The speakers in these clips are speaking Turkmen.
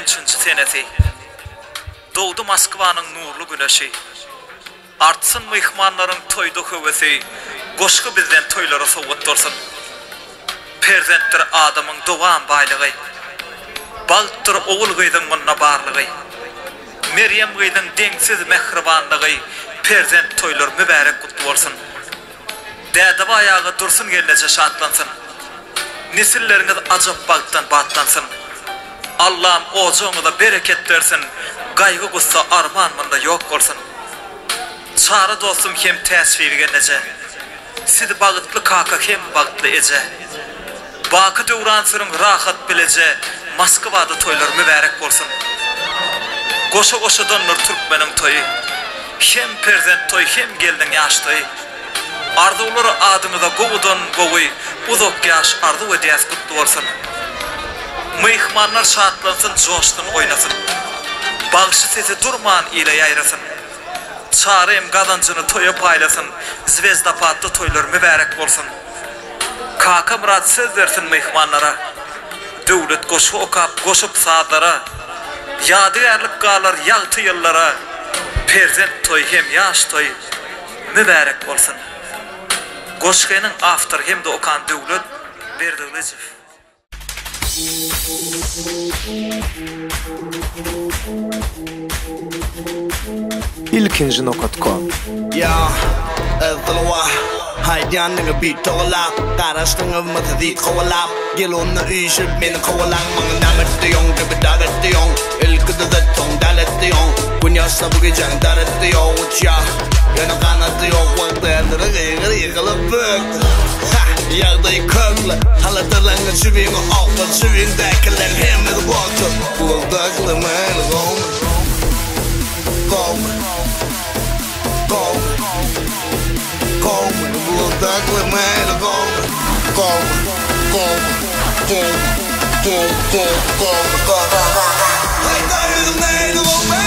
üçünji senesi. Dogdy Moskwanyň nurly güneşi. Artsyn myhmanlaryň toýda höwesi, Goşgy bizden toýlara sowgat bolsun. Perzentdir adamyň dowam baýlygy. Bagtdyr ogul-gyzyň munda barlygy. Merýem gyzyň deňsiz mähribanlygy, Perzent toýlar mübärek gutly bolsun. Dädebaý aga Dursun gelneje şatlansyn. Nesilleriňiz ajap bagtdan batlansyn. Allam ojagyňyza bereket bersin, gaýgy-gussa arman munda ýok bolsun. Çary dostum hem Täçbibi gelneje. Siz bagytly kaka hem bagtly eje. Baky döwran sürüň rahat bileje Moskwada toýlar mübärek bolsun. Goşa goşadandyr türkmeniň toýy. Hem perzent toý hem gelniň ýaş toýy. Arzuwlar adyňyza gowudan gowy uzak ýaş arzuw edýäs gutly bolsun. Myhmanlar şatlansyn joşsun oýnasyn. Bagşy sesi durman ile ýaýrasyn. Çary hem gazanjyny toýa paýlasyn Zwezdapatda toýlar mübärek bolsun. Kakamyrat söz bersin myhmanlara. Döwlet goşgy okap goşup sazlara. Ýadygärlik galar ýagty ýyllara. Perzent toýy hem ýaş toýy mübärek bolsun. Goşgynyň awtory hem-de okan Döwlet Berdigylyjow. Ilkinji nokat kom. Ýa, yzdyl wah, Aýdýanyňy bir togalap, Garaşdyňyzmy sizi kowalap, Gel onda üýşüp meni kowalaň, Maňa näme etdiň, gibi dag etdiň, Ilki düzet, soň däl etdiň, Gün ýaşsa bu gijäň dar etdiň, Uçýar, ýöne ganaty ýok, Wagt däldir gygyr ýykylyp bökdi. Hah, ýagdaý kökli, Halatalaňňy jübiňe okla, Jübiňdäkileň hemmesi bokdur. Buldakly maýyl gowmy? Gowmy? Gowmy? Gowmy? Buldakly maýyl gowmy? Gowmy? Gowmy? Gowmy? Gow, gow, gowmy? Gow, gow, gow. Haýda ýüzüň nähili gowmy?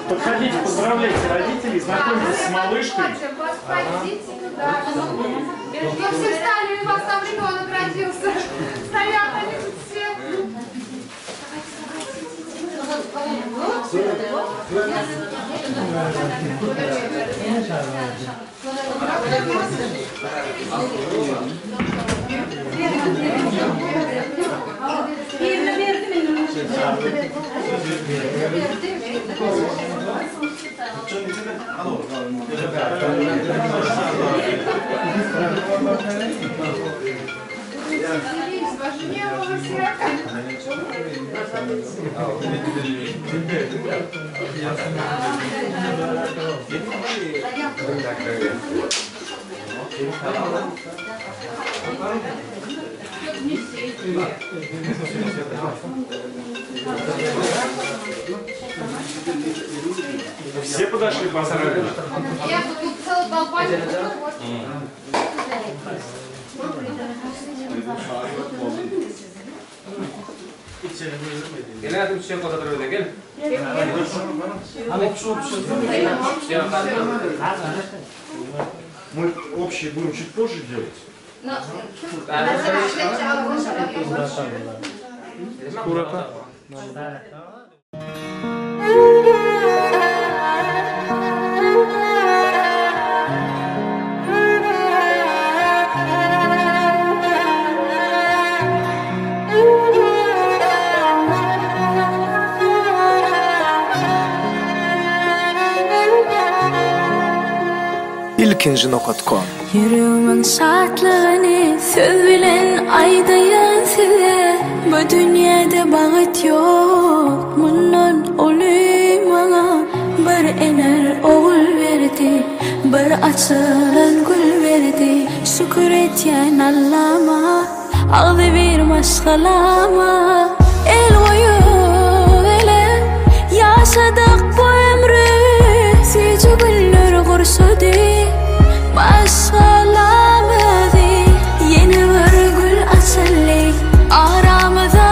Подходите, поздравляйте родителей, знакомьтесь с малышкой. Ну все встали, у вас там ребенок родился. Стоят они тут все. Все подошли, поздравили. Я тут целая толпа. Мы общие будем чуть позже делать. Thank you. Ilkinji nokat kom. Ýüregimiň şatlygyny söz bilen aýdaýyn size Bu dünýäde bagyt ýok mundan uly maňa Bir ener ogul berdi bir açylan gül berdi Şükür etýän Allama agzybir maşgalama El goýup ele ýaşadyk bu ömri Süýji güller gurşady maşgalamyzy Ýene bir gül açyldy aramyza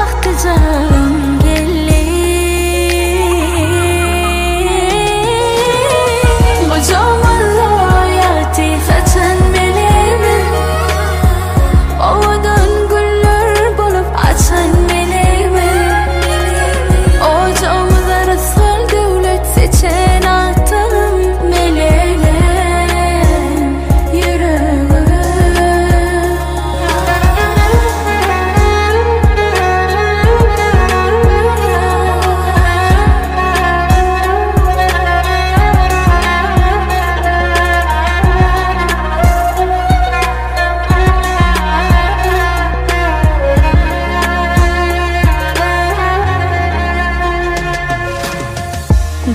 agtyjagym geldi Gujagymyzda ýagty saçan melegiň Owadan güller bolup açan melegiň Ojagymyza rysgal döwlet seçen agtygym melegem ýüregim.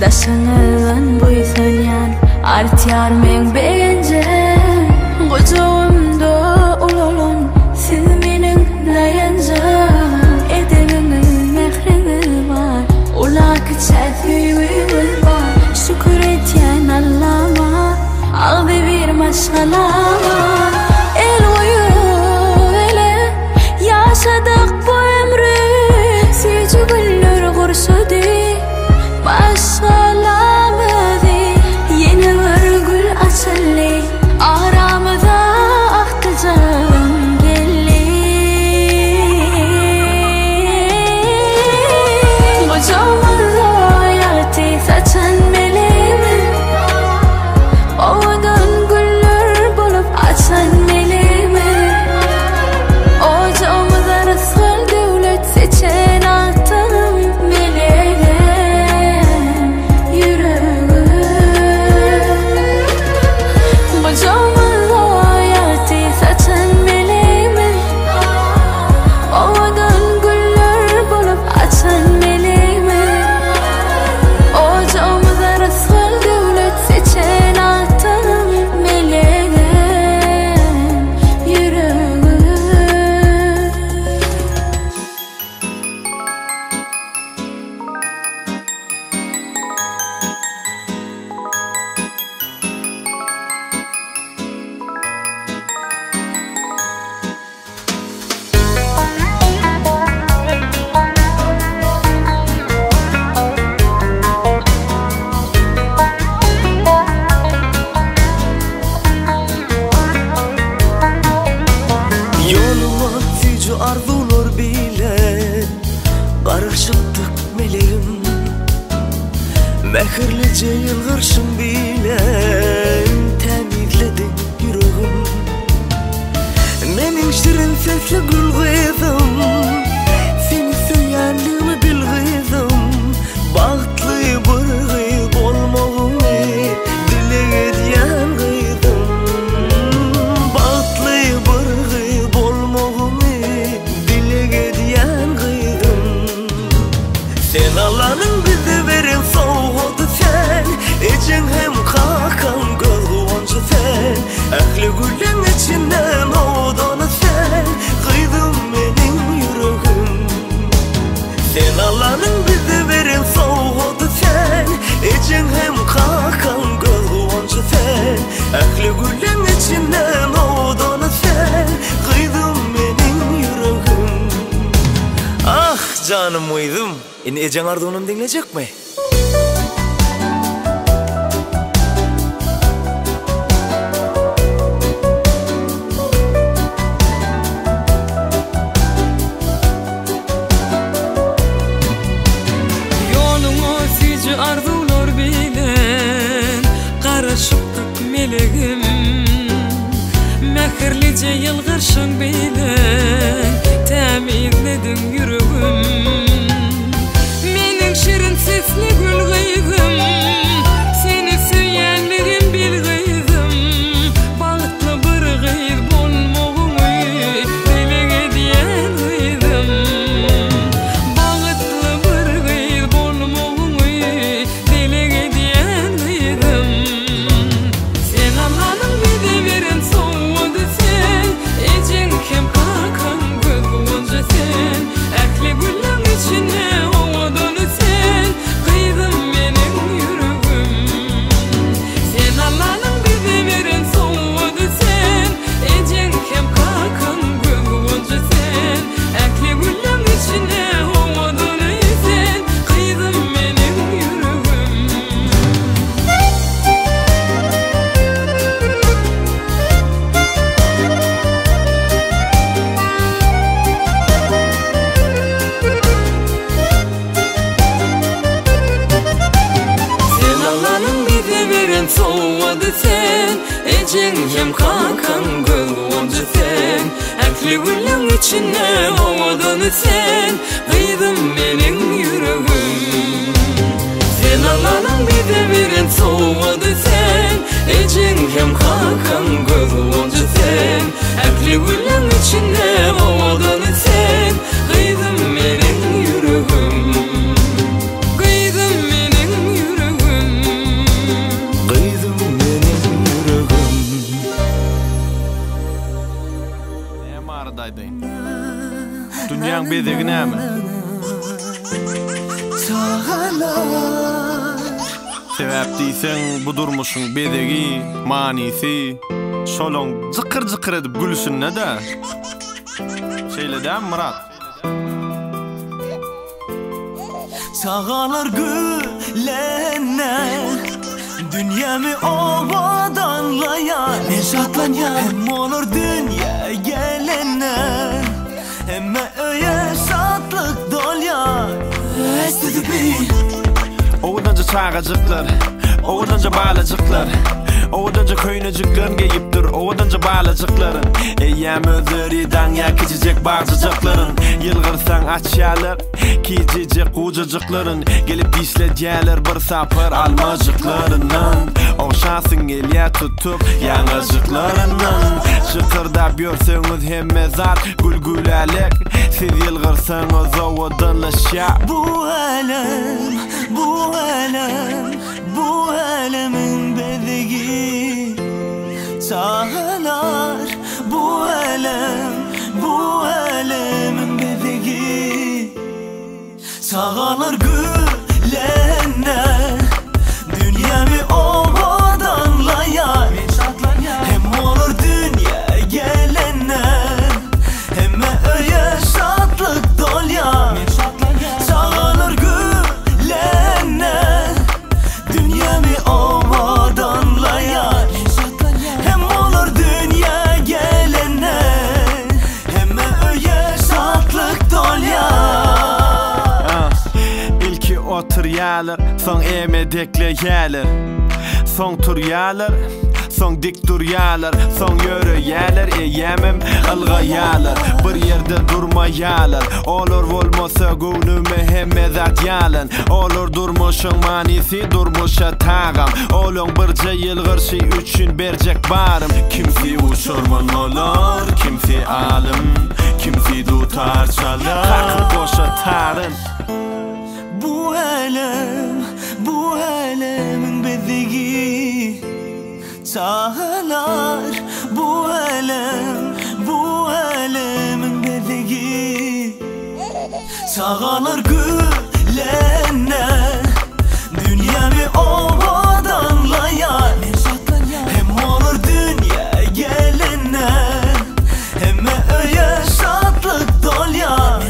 Daşyňyzdan buýsanýan artýar meň begenjim Gujagymda ulalan siz meniň daýanjym Edebiňiz mähriňiz bar Ula kiçä söýgüňiz bar Şükür edýän Allama agzybir maşgalama El goýup ele ýaşadyk bu ömri Süýji güller gurşady maşgalamyzy Ýene bir gül açyldy aramyza agtyjagym geldi Gujagymyzda ýagty saçan melegiň Owadan güller bolup açan melegiň Ojagymyza rysgal döwlet seçen agtygym melegem ýüregim Gujagymyzda ýagty saçan melegiň Owadan güller bolup açan melegiň Ojagymyza rysgal döwlet seçen agtygym melegem ýüregim. Ýoluňa süýji arzuwlar bile Garaşypdyk melegiň Mähirlije ýylgyrşyň bilen Tämizlediň ýüregim Meniň şirin sesli gül gyzym Seni söýýänligimi bil gyzym Bagtly bir gyz bolmagyňy Dileg edýän gyzym Bagtly bir gyz bolmagyňy Dileg edýän gyzym Sen Allanyň bize beren sowgady sen Ejeň hem kakaň göz guwanjy sen Ähli gülleň içinden owadany sen Gyzym meniň ýüregim Sen Allanyň bize beren sowgady sen Ejeň hem kakaň göz guwanjy sen Ähli gülleň içinden owadany sen Gyzym meniň ýüregim Ah janym gyzym Indi ejeň arzuwynam diňlejekmi? Ýoluňa süýji arzuwlar bilen Garaşypdyk melegim Mähirlije ýylgyrşyň bilen Tämizlediň ýüregim Meniň şirin sesli gül gyzym Seni söýýänligim bil gyzym. beren sowgady sen Ejeň hem kakaň göz guwanjy sen Ähli gülleň içinde owadany sen Gyzym meniň ýüregim Sen Allanyň bize beren sowgady sen Ejeň hem kakaň göz guwanjy sen Ähli gülleň içinde owadany sen Gyzym meniň ýüregim Gyzym meniň ýüregim Gyzym meniň ýüregim. Näme barada aýdaýyn? Dünýäň bezegi näme? Sebäp diýseň, bu durmuşyň bezegi, manysy şolaň jykyr-jykyr edip gülüşinde-dä. Şeýle dälmi, Myrat? Çagalar gülende Dünýämi owadanlaýar Men şatlanýan Hem olar dünýä gelende Hemme öýe şatlyk dolýar Owadanja çagajyklar, owadanja balajyklar, Owadanja köýnejiklerin geýipdir, owadanja balajyklaryn. Eýýäm özleri daňýar kiçijek bagjyjaklaryn. Ýylgyrsaň açýarlar kijijek gujajyklaryn. Gelip dişledýärler bir sapar almajyklaryndan. Ogşasyň gelýär tutup ýaňajyklaryndan. Şykyrdap ýörseňiz hemme zat gül-gülälek. Siz ýylgyrsaňyz owadanlaşýar. Bu älem, bu älem, bu älemiň bezegi. Çagalar, bu älem, bu älemiň bezegi. Çagalar gülende Dünýämi owadanlaýar Hem olar dünýä gelende Hemme öýe şatlyk dolýar Çagalar gülende Dünýämi owadanlaýar Hem olar dünýä gelende Hemme öýe şatlyk dolýar. Ilki oturýarlar, soň emedekleýärler. Soň turýarlar, soň dik durýarlar, soň ýöreýärler, eýýämem ylgaýarlar. Bir ýerde durmaýarlar. Olar bolmasa göwnüme hemme zat ýalan. Olar durmuşyň manysy, durmuşa tagam. Olaň birje ýylgyrşy üçin berjek barym. Kimsi uçarman bolar, kimsi alym, kimsi dutar çalar. Kakyp goşa taryn. Bu älem, bu älemiň bezegi Çagalar, bu älem, bu älemiň bezegi Çagalar gülende Dünýämi owadanlaýar Hem olar dünýä gelende Hemme öýe şatlyk dolýar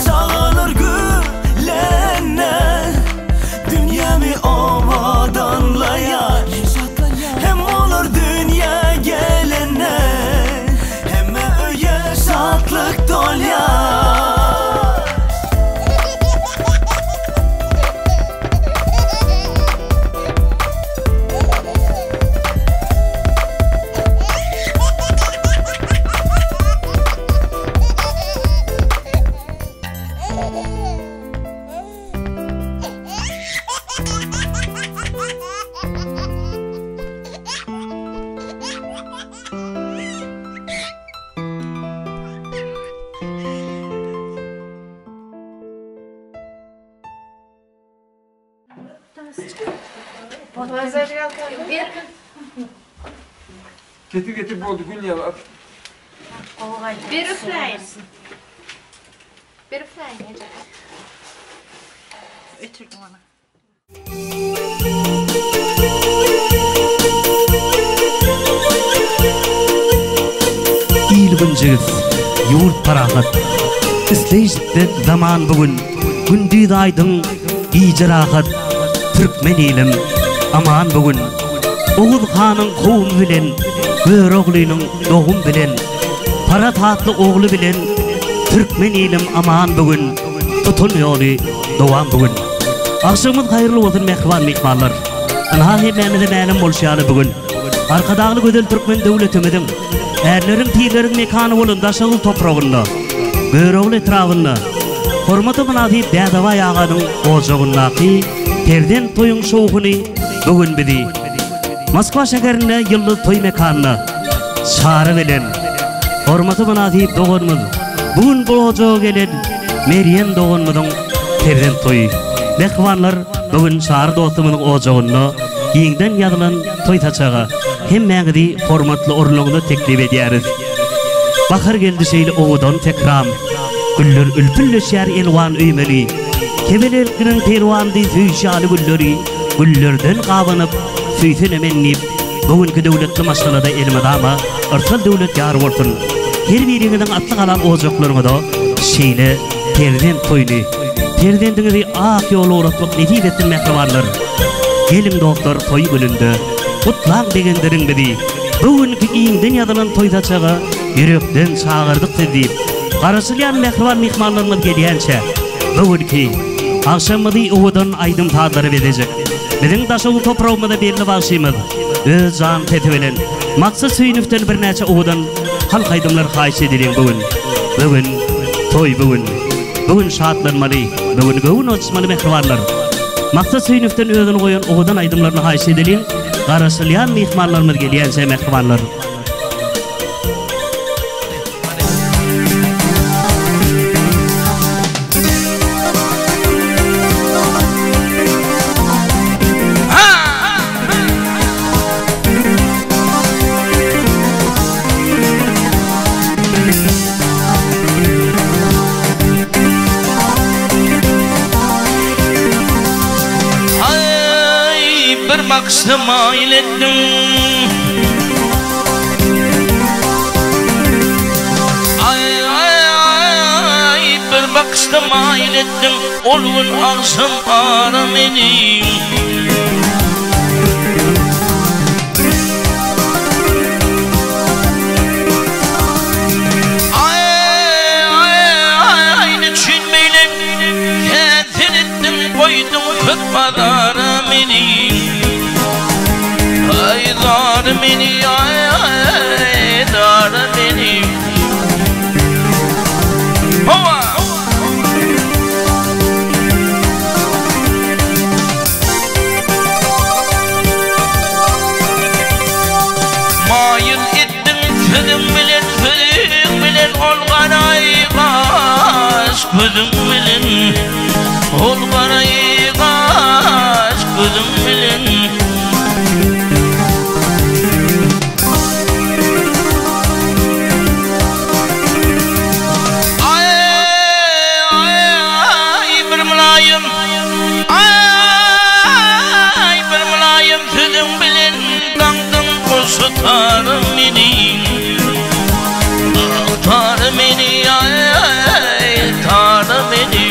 Çagalar gülende Dünýämi owadanlaýar Hem olar dünýä gelende Hemme öýe şatlyk dolýar. Getir getir boldy gül ýaly. Bir üfläýin. Bir üfläýin eje. Ötürdüm ony. Il-gün jigit, ýurt parahat. Isleýjikde zaman bu gün, Gündiz aýdyň, gije rahat, Türkmen ilim, aman bu gün. Oguz hanyň kowumy bilen, Göroglynyň dogum bilen, Parasatly ogly bilen, Türkmen ilim aman bu gün, Tutan ýoly dowam bu gün. Agşamyňyz haýyrly bolsun mähriban myhmanlar! Ynha hemmämize mälim bolşy ýaly bu gün Arkadagly gözel türkmen döwletimiziň ärleriň pirleriň mekany bolan Daşoguz topragynda, Görogly etrabynda hormata mynasyp Dädebaý aganyň ojagyndaky perzent toýuň şowhuny bu gün bizi Moskwa şäherinde Ýyldyz toý mekanynda Çary bilen hormata mynasyp doganymyz bu gün bu ojaga gelen Merýem doganymyzyň perzent toýy. Mähribanlar, bu gün Çary dostumyzyň ojagynda giňden ýazylan toý saçaga hemmäňizi hormatly orunlaryňyza teklip edýäris. Bahar geldi şeýle owadan tekram, Güller ülpülleşýär elwan öýmeli. Kebelekligiň perwan deý söýüşi ýaly gülleri Güllerden gabanyp, söýsene men diýip, Bu günki döwletli maşgalada elmydama yrsal-döwlet ýar bolsun! Her biriňiziň atly halal ojaklaryňyza şeýle perzent toýuny, perzendiňizi ak ýola ugratmak nesip etsin mähribanlar! Geliň dostlar toý gününde gutlaň begendiriň bizi! Bu günki giňden ýazylan toý saçaga ýürekden çagyrdyk sizi diýip, garaşylýan mähriban myhmanlarymyz gelýänçä, bu günki agşamymyzy owadan aýdym-sazlara bezejek biziň Daşoguz topragymyza belli bagşymyz öz jan sesi bilen Maksat Söýünowden birnäçe owadan halk aýdymlar haýyş edeliň bu gün. Bu gün toý bu gün. Bu gün şatlanmaly, bu gün göwün açmaly mähribanlar. Maksat Söýünowden özüni goýan owadan aýdymlaryny haýyş edeliň, garaşylýan myhmanlarymyz gelýänçä mähribanlar. Ay bir bakışta mail ettim Ay ay ay bir bakışta mail ettim Ol gün akşam ara meni Ay ay ay niçin beyle Sen ettin koydun köp pazara meni Ay zar meni ay ay zar meni Hova! Maýyl etdiň sözüň bilen, sözüň bilen Ol garaý gaş gözüň bilen Ol garaý gaş gözüň bilen. Aý, aý, bir mylaýym, aý, bir mylaýym sözüň bilen daňdyň goşa tara meni. Ah, tara meni, aý, aý, tara meni.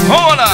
Howala!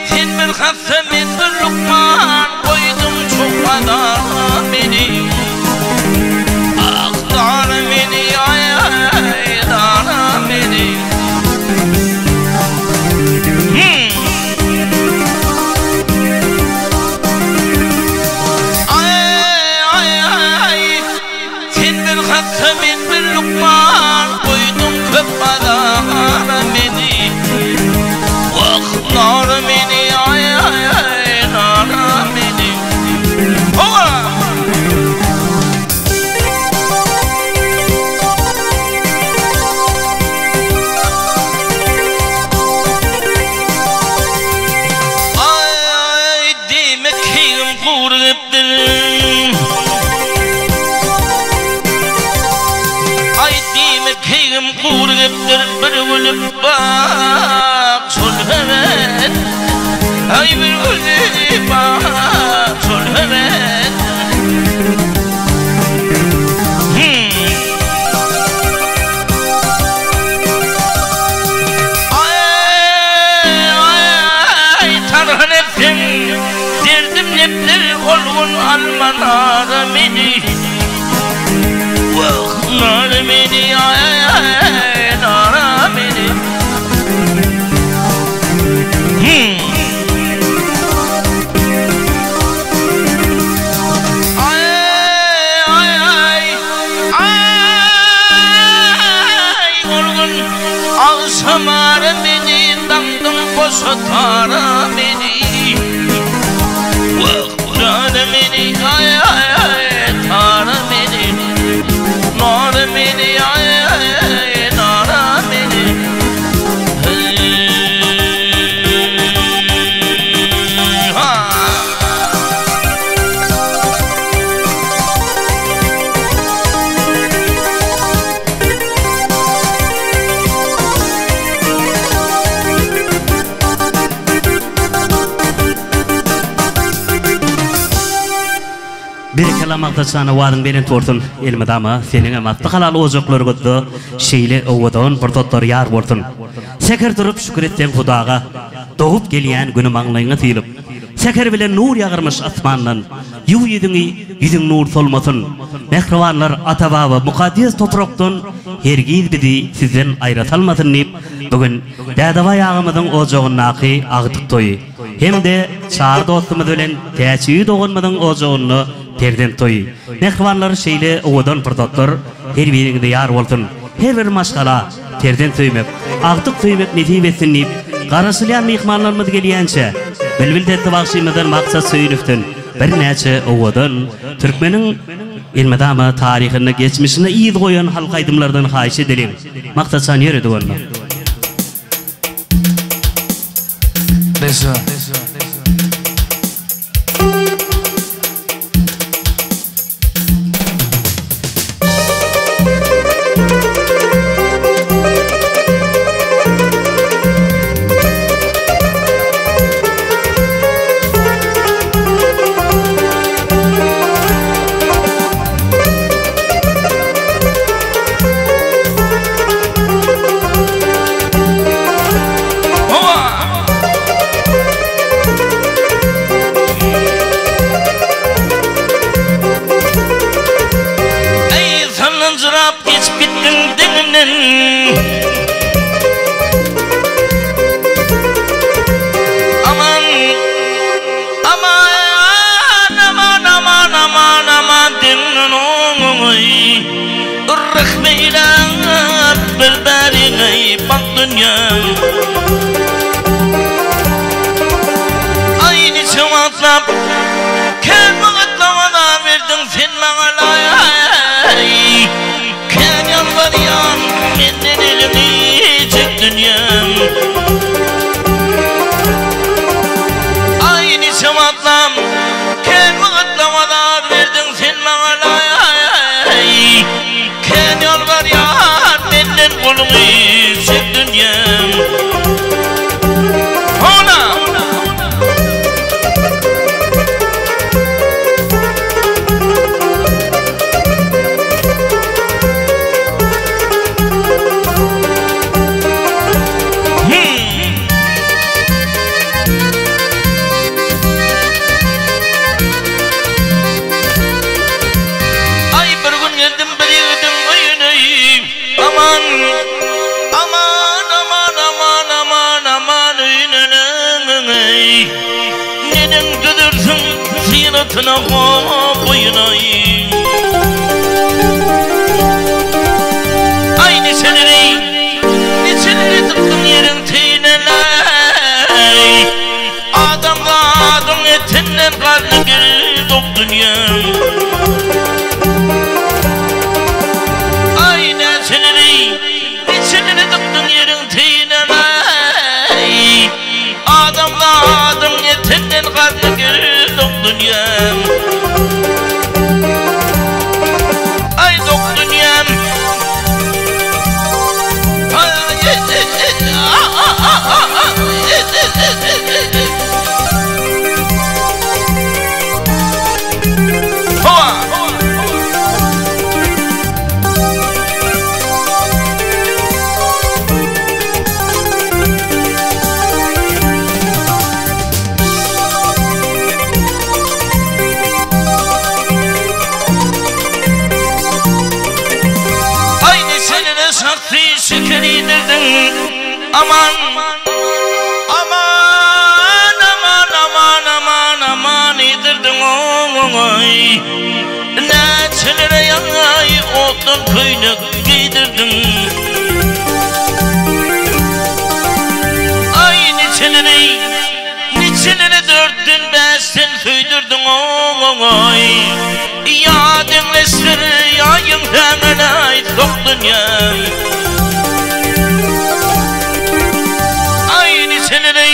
Sen bir hassa men bir lukman Goýduň çok azara meni Ah dara meni ay ay dara meni Hmm. Ay ay ay Sen bir hassa men bir lukman Goýduň köp azara meni. gepdir. Aý diýme keýgim gury gepdir bir gülüp bak şol höwes. Aý bir gülüp bak şol höwes. Aý tarhan etseň derdim nepdir ol gün alma nara meni Wah nara meni aý nara meni. Aý aý ol gün agşamara meni daňdyň boşatara meni Wah jana meni aý aý tara meni Nara meni aý aý nara meni Heý ha. Berekella Magtymjana owazyň belent bolsun elmydama seniňem asly halal ojaklaryňyzda şeýle owadan pursatlar ýar bolsun. Säher turup şükür etseň Hudaga dogup gelýän güni maňlaýyňa sylyp säher bilen nur ýagyrmyş asmandan Ýuw ýüzüňi, ýüzüň nur solmasyn. Mähribanlar, ata-baba mukaddes toprakdan hergiz bizi sizden aýra salmasyn diýip, bu gün Dädebaý agamyzyň ojagyndaky agtyk toýy hem-de Çary dostumyz bilen Täçiýu doganymyzyň ojagynda perzent toýy. Mähribanlar, şeýle owadan pursatlar her biriňize ýar bolsun. Her bir maşgala perzent söýmek, agtyk söýmek nesip etsin diýip, garaşylýan myhmanlarymyz gelýänçä, Bilbil sesli bagşymyzdan Maksat Söýünowden birnäçe owadan, türkmeniň elmydama taryhynda, geçmişinde yz goýan halk aýdymlardan haýyş edeliň. Maksat jan ýöredik onda. Eý, sallanjyrap geçip gitdiň deňimden. Aman, aman, aman, aman, aman, aman deňimden oý. Rehme eýläp bir bäriňi bak dünýäm. Aý niçe wagtlap kän wagtlap azar berdiň sen maňa laý. Kän ýalbarýan menden eliňi çek dünýäm. Aý niçe wagtlap kän wagtlap azar berdiň sen maňa laý. Kän ýalbarýan menden goluňy çek dünýäm. Hona! Aý bir gün geldim bir ýigidiň öýüne Aman Aman aman aman aman aman öýüne Neneň düzersiň syratyna boýuna Aý niçeleri niçeleri dykdyň ýeriň teýine Adamzadyň etinden garny dok dünýäň. Aý, näçeleri, niçeleri dykdyň ýeriň teýine, aý. Adamzadyň etinden garny dok. dünýäm. Aý dok dünýäm. Aý niçelere şahsy şeker iýdirdiň Aman Aman aman aman aman aman iýdirdiň oý Näçelere ýaý otdan köýnek geýdirdiň Aý niçelere Niçelere dörtden bäşden söýdürdiň oý Ýa deňleşdir ýa ýeňsäňeläý sok dünýäm Aý niçelere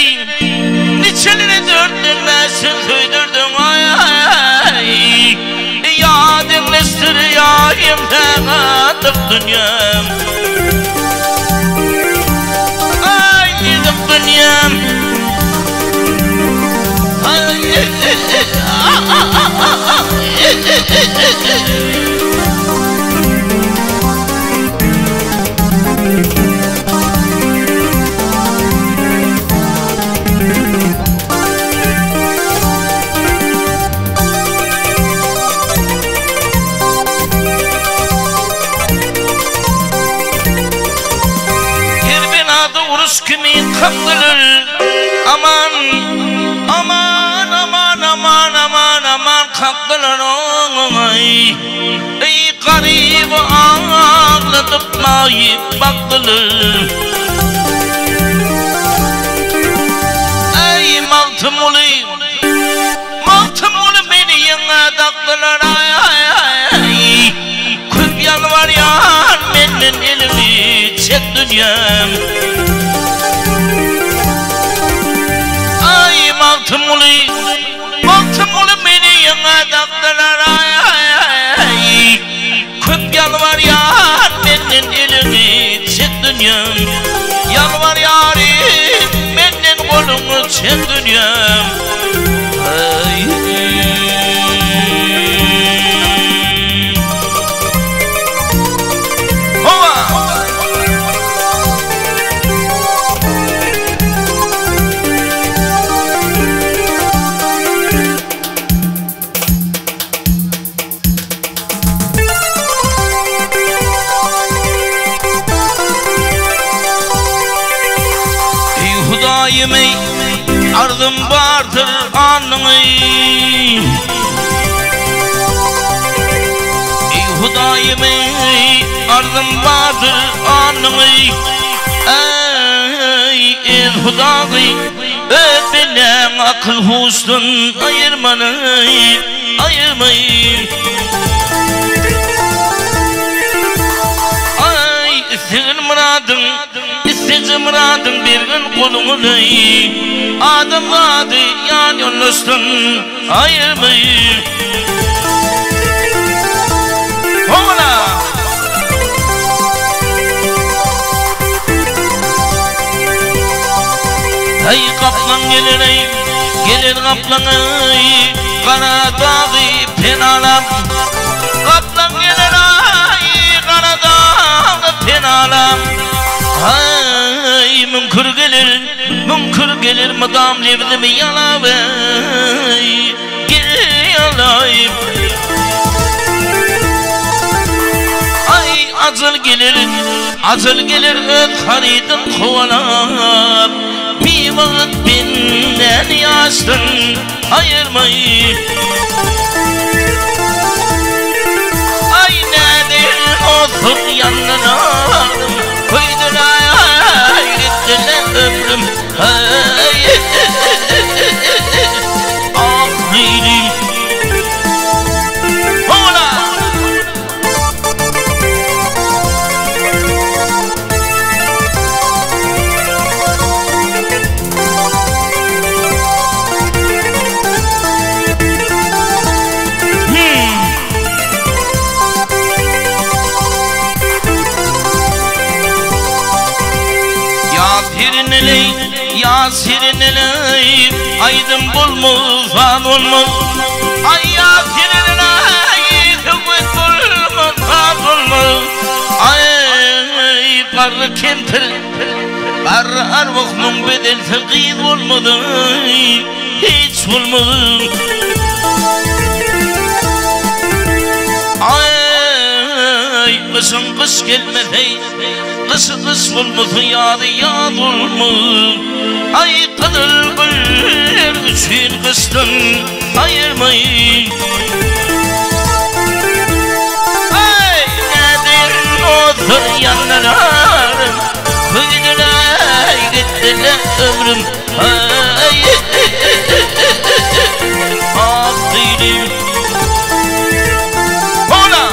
Niçelere dörtden bäşden söýdürdiň aý Ýa deňleşdir ýa ýeňsäňe dyk dünýäm Aý dyk dünýäm Her binada uruş kimin kakdylar Aman, aman, aman, aman, aman, aman kakdylar oý. Eý garyby agladyp maýyp bakdylar. Eý Magtymguly, Magtymguly meni ýeňňä dakdylar aý. Köp ýalbarýan menden eliňi çek dünýäm. Aý Magtymguly, Magtymguly meni ýeňňä dakdylar aý. Köp ýalbarýan menden eliňi çek dünýäm. Ýalbarýaryn menden goluňy çek dünýäm. Eý Hudaýym eý, arzym bardyr alnyňy. Eý Hudaýym eý, arzym bardyr alnyňy. Eý, ez Hudaýy, öz bendäň akyl-huşdan aýyrmany, aýyrmaý. Aý, islegin myradyň, isleje myradyň bergin goluňyny, Adamzady ýan ýoldaşdan aýyrmaý. Howala! Aý, gaplaň geler-eý, geler gaplaň-eý, Gara dagy penalap. Gaplaň geler aý, gara dagy penalap. Aý, müňkür geler, müňkür geler mydam lebzimi ýalap eý, geler ýalaýyp. Aý, ajal geler, ajal geler öz harydyn kowalap. Biwagt bendäni ýaşdan aýyrmaý. Aý nädeýin otsuz ýandan aldym, Köýdülaý gitdi-le ömrüm, aý. Ah Leýlim. Howla! şirineli, ýaz şirineli, Aýdym bolmaz, saz bolmaz. Aý ýaz şirineli, söhbet bolmaz, saz bolmaz. Aý garry kempir, garry arwah müň bedensiz gyz bolmaz, hiç bolmaz. Aý gyşyň gyş gelmese, Gyşy gyş bolmasa ýazy ýaz bolmaz Aý gyzyl güller üçin gyşdan aýyrmaý Aý nädeýin dostlar ýandylar Köýdüler gitdiler ömrüm Aý Ak diýdim Hola!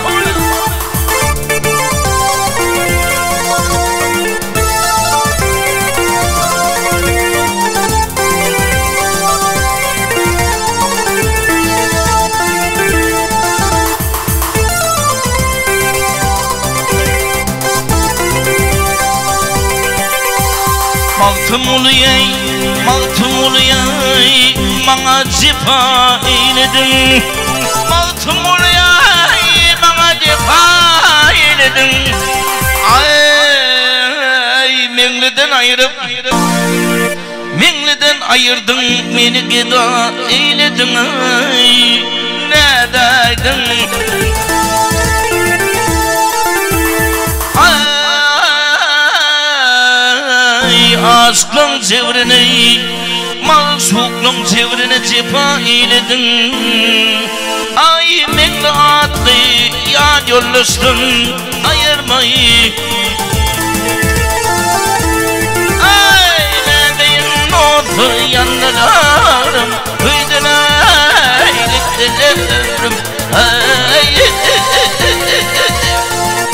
Magtymguly-eý, Magtymguly-eý, maňa jepa eýlediň. Magtymguly-eý, maňa jepa eýlediň. Aý, Meňliden aýryp, Meňliden aýyrdyň, meni geda eýlediň-eý, nädäýdiň? Aý, aşyklaň jebrini, magşuklaň jebrini jepa eýlediň. Aý, Meňli atly ýan ýoldaşdan aýyrmaý. Aý, nädeýin dostlar ýandylarym, köýdüler, gitdiler ömrüm. Aý,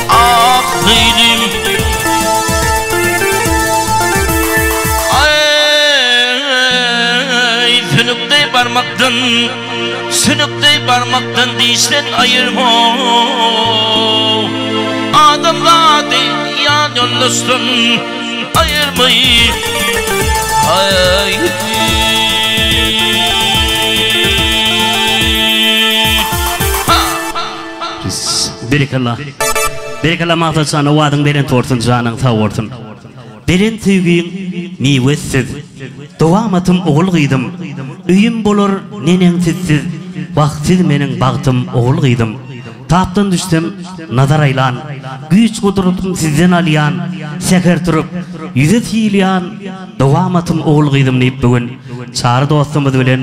ak söýdüm. Aý, sünükdeý barmakdan. Sünükdeý barmakdan dişden aýyrma Adamzady ýan ýoldaşdan aýyrmaý Aý. Berekella. Berekella Maksat jan owazyň belent bolsun janyň sag bolsun. Belent söýgiň miwesi siz. Dowamatym ogul gyzym. Öýüm bolar neneň sizsiz. Wah siz meniň bagtym ogul gyzym. Tapdan düşsem nazar aýlan. Güýç gudratym sizden alýan. Säher turup ýüze sylýan. Dowamatym ogul gyzym diýip bu gün Çary dostumyz bilen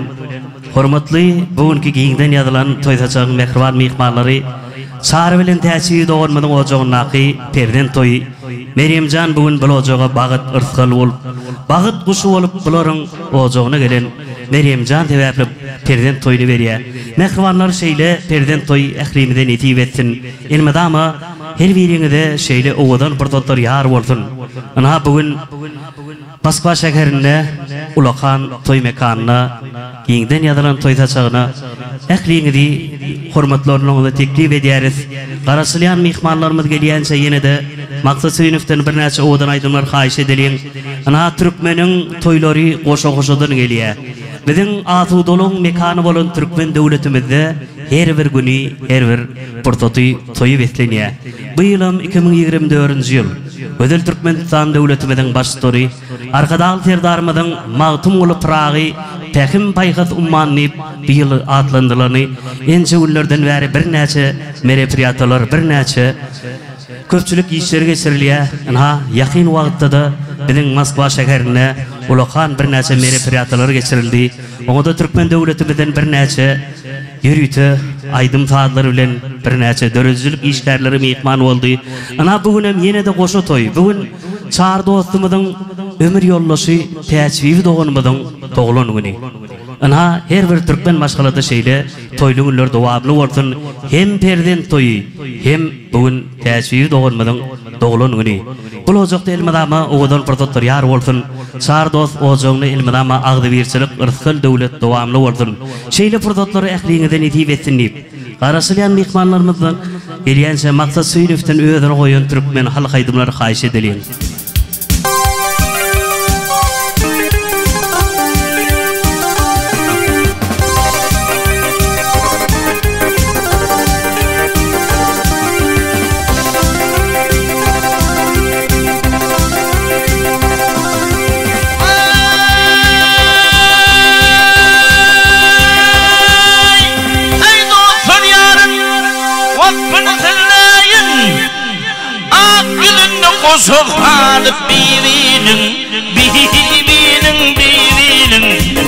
hormatly bu günki giňden ýazylan toý saçagyň mähriban myhmanlary Çary bilen Täçbibi doganymyzyň ojagyndaky perzent toýy Merýemjan bu gün bul ojaga bagyt yrsgal bolup, bagyt guşy bolup bularyň ojagyna gelen Merýemjan sebäpli perzent toýuny berýär. Mähribanlar şeýle perzent toýy ählimize nesip etsin. Elmydama her biriňize şeýle owadan pursatlar ýar bolsun. Ynha bu gün Moskwa şäherinde ulakan toý mekanynda giňden ýazylan toý saçagyna ähliňizi hormatly orunlaryňyza teklip edýäris. Garaşylýan myhmanlarymyz gelýänçä ýene-de Maksat Söýünowdan birnäçe owadan aýdymlar haýyş edeliň. Ynha türkmeniň toýlary goşa-goşadan gelýär. Biziň asudalygyň mekany bolan türkmen döwletimizde her bir güni, her bir pursaty toýa beslenýär. Bu ýylam 2024-nji ýyl. Gözel Türkmenistan döwletimiziň Baştutany Arkadagly Serdarymyzyň Magtymguly Pyragy Pähim-paýhas ummany diýip bu ýyl atlandyrylany ençe günlerden bäri birnäçe merepriýatalar, birnäçe köpçülik işleri geçirilýär. Ynha, ýakyn wagtda-da biziň Moskwa şäherinde ulakan birnäçe merepriýatalar geçirildi. Oňa-da türkmen döwletimizden birnäçe Ýörite aýdym-sazlar bilen birnäçe döredijilik işgärleri myhman boldy. Ynha, bu günem ýene-de goşa toý. Bu gün Çary dostumyzyň ömür ýoldaşy Täçbibi doganymyzyň doglan güni. Ynha, her bir türkmen maşgalada şeýle toýly günler dowamly bolsun. Hem perzent toýy, hem bu gün Täçbibi doganymyzyň doglan güni. Bul ojakda elmydama owadan pursatlar ýar bolsun. Çary dost ojagyňda elmydama agzybirçilik, yrsgal-döwlet dowamly bolsun. Şeýle pursatlary ähliňize nesip etsin diýip, garaşylýan myhmanlarymyzdan gelýänçä Maksat Söýünowden özüne goýan türkmen halk aýdymlary haýyş edeliň. Tomaşa salyp bibiniň, bibiniň, bibiniň,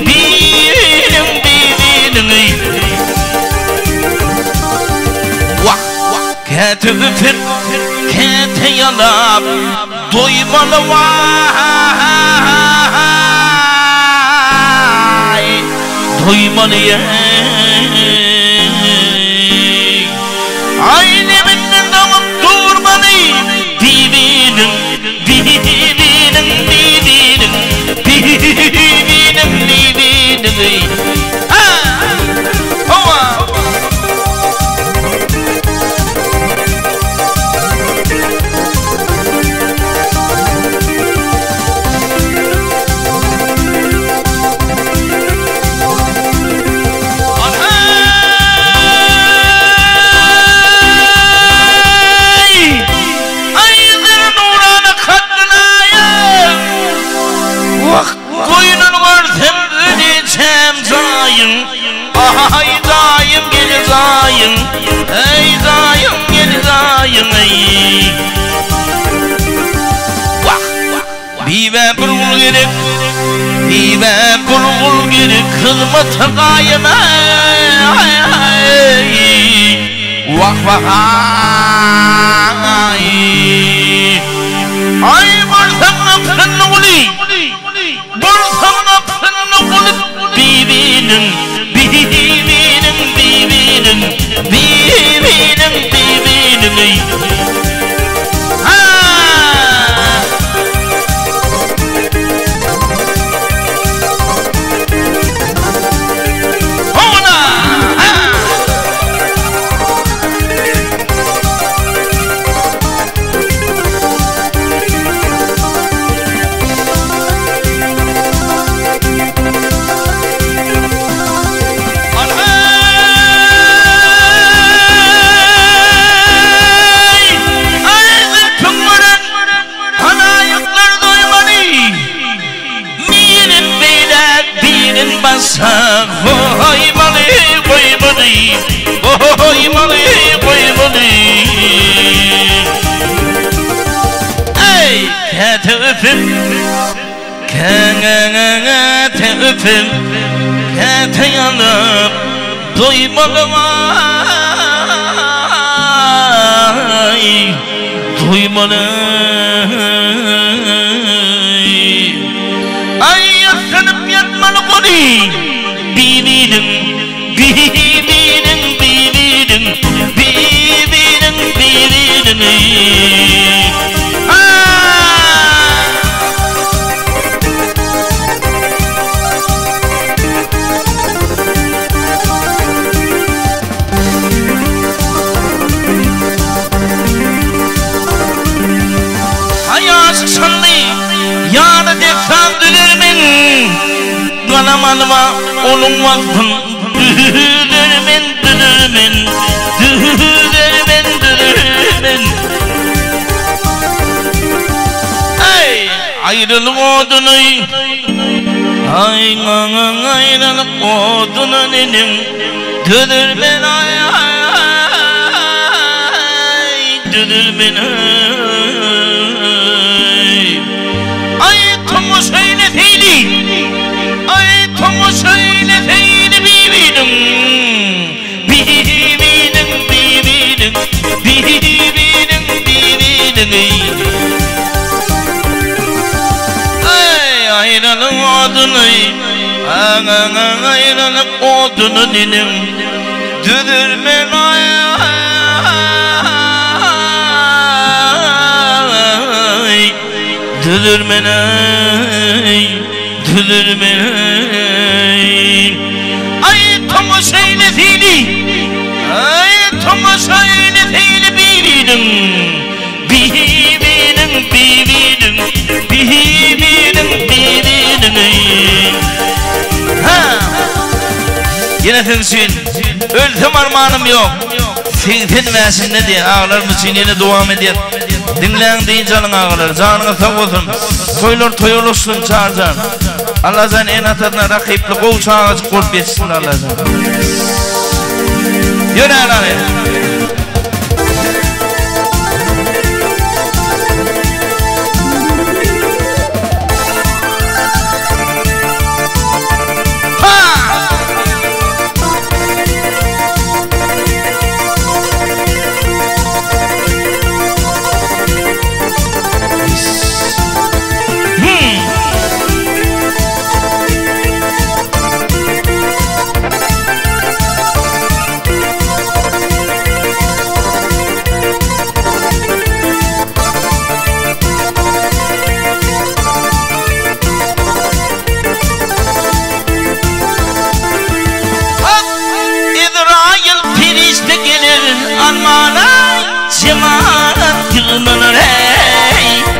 bibiniň, bibiniň. Wah, käte öpüp, käte ýalap, doýmaly waý, doýmaly eý. Aý lebinden damyp durmaly, bibiniň, bibiniň, bibiniň, bibiniň, bibiniň. Ha! Hawa! Aý! Aýdyr nurana kaddynaýyn! Wah, goýnuny görsem öleçäm jaýyň! Aý, jaýym, gel jaýyň! Eý, jaýym, gel jaýyň, eý! Wah! Bibä bir gul gerek, Bibä bir gul gerek, Hyzmata gaýym eý, Wah wah aý. Aý bolsaň gapyny guly, Bolsaň gapyny guly, Bibiniň, bibiniň, bibiniň, Bibiniň, bibiniň eý. Aý zülpüň gören halaýyklar doýmaly, Birin beýläk, birin başga goýmaly, goýmaly, goýmaly, goýmaly. Eý, käte öpüp, käte öpüp, käte ýalyp doýmaly aý, doýmaly. Aý, ýassanyp ýatmaly goly bibiniň, bibiniň, bibiniň, bibiniň, bibiniň. Ha! Aý aşyk şally, ýana dessan düzermen, Galam alyba onuň waspyn düzermen, düzermen, düzermen, düzermen. Aý, aýralyk oduny, aý, aýralyk oduny neneň dözermen, aý, düzermen, aý. Aý, tomaşa eýleseýdi, aý, tomaşa eýleseýdi bibiniň, bibiniň, bibiniň, bibiniň, bibiniň, aý, aýralyk oduny, aýralyk oduny neneň düzermen, aý, düzermen, aý, düzermen, aý. Aý, tomaşa eýleseýdi, aý, tomaşa eýleseýdi bibiniň, bibiniň, bibiniň, bibiniň, bibiniň, ha! Ýene siz üçin ölsem armanym ýok. 80 bäşinde diýen agalarymyz üçin ýene dowam edýär. Diňläň dynç alyň agalar. Janyňyz sag bolsun. Toýlar toýa ulaşsyn Çarjan. Allajan ene-atasyna rakyply gowy çagajyk bolup ýetişsin Allajan. Ýöräl aga.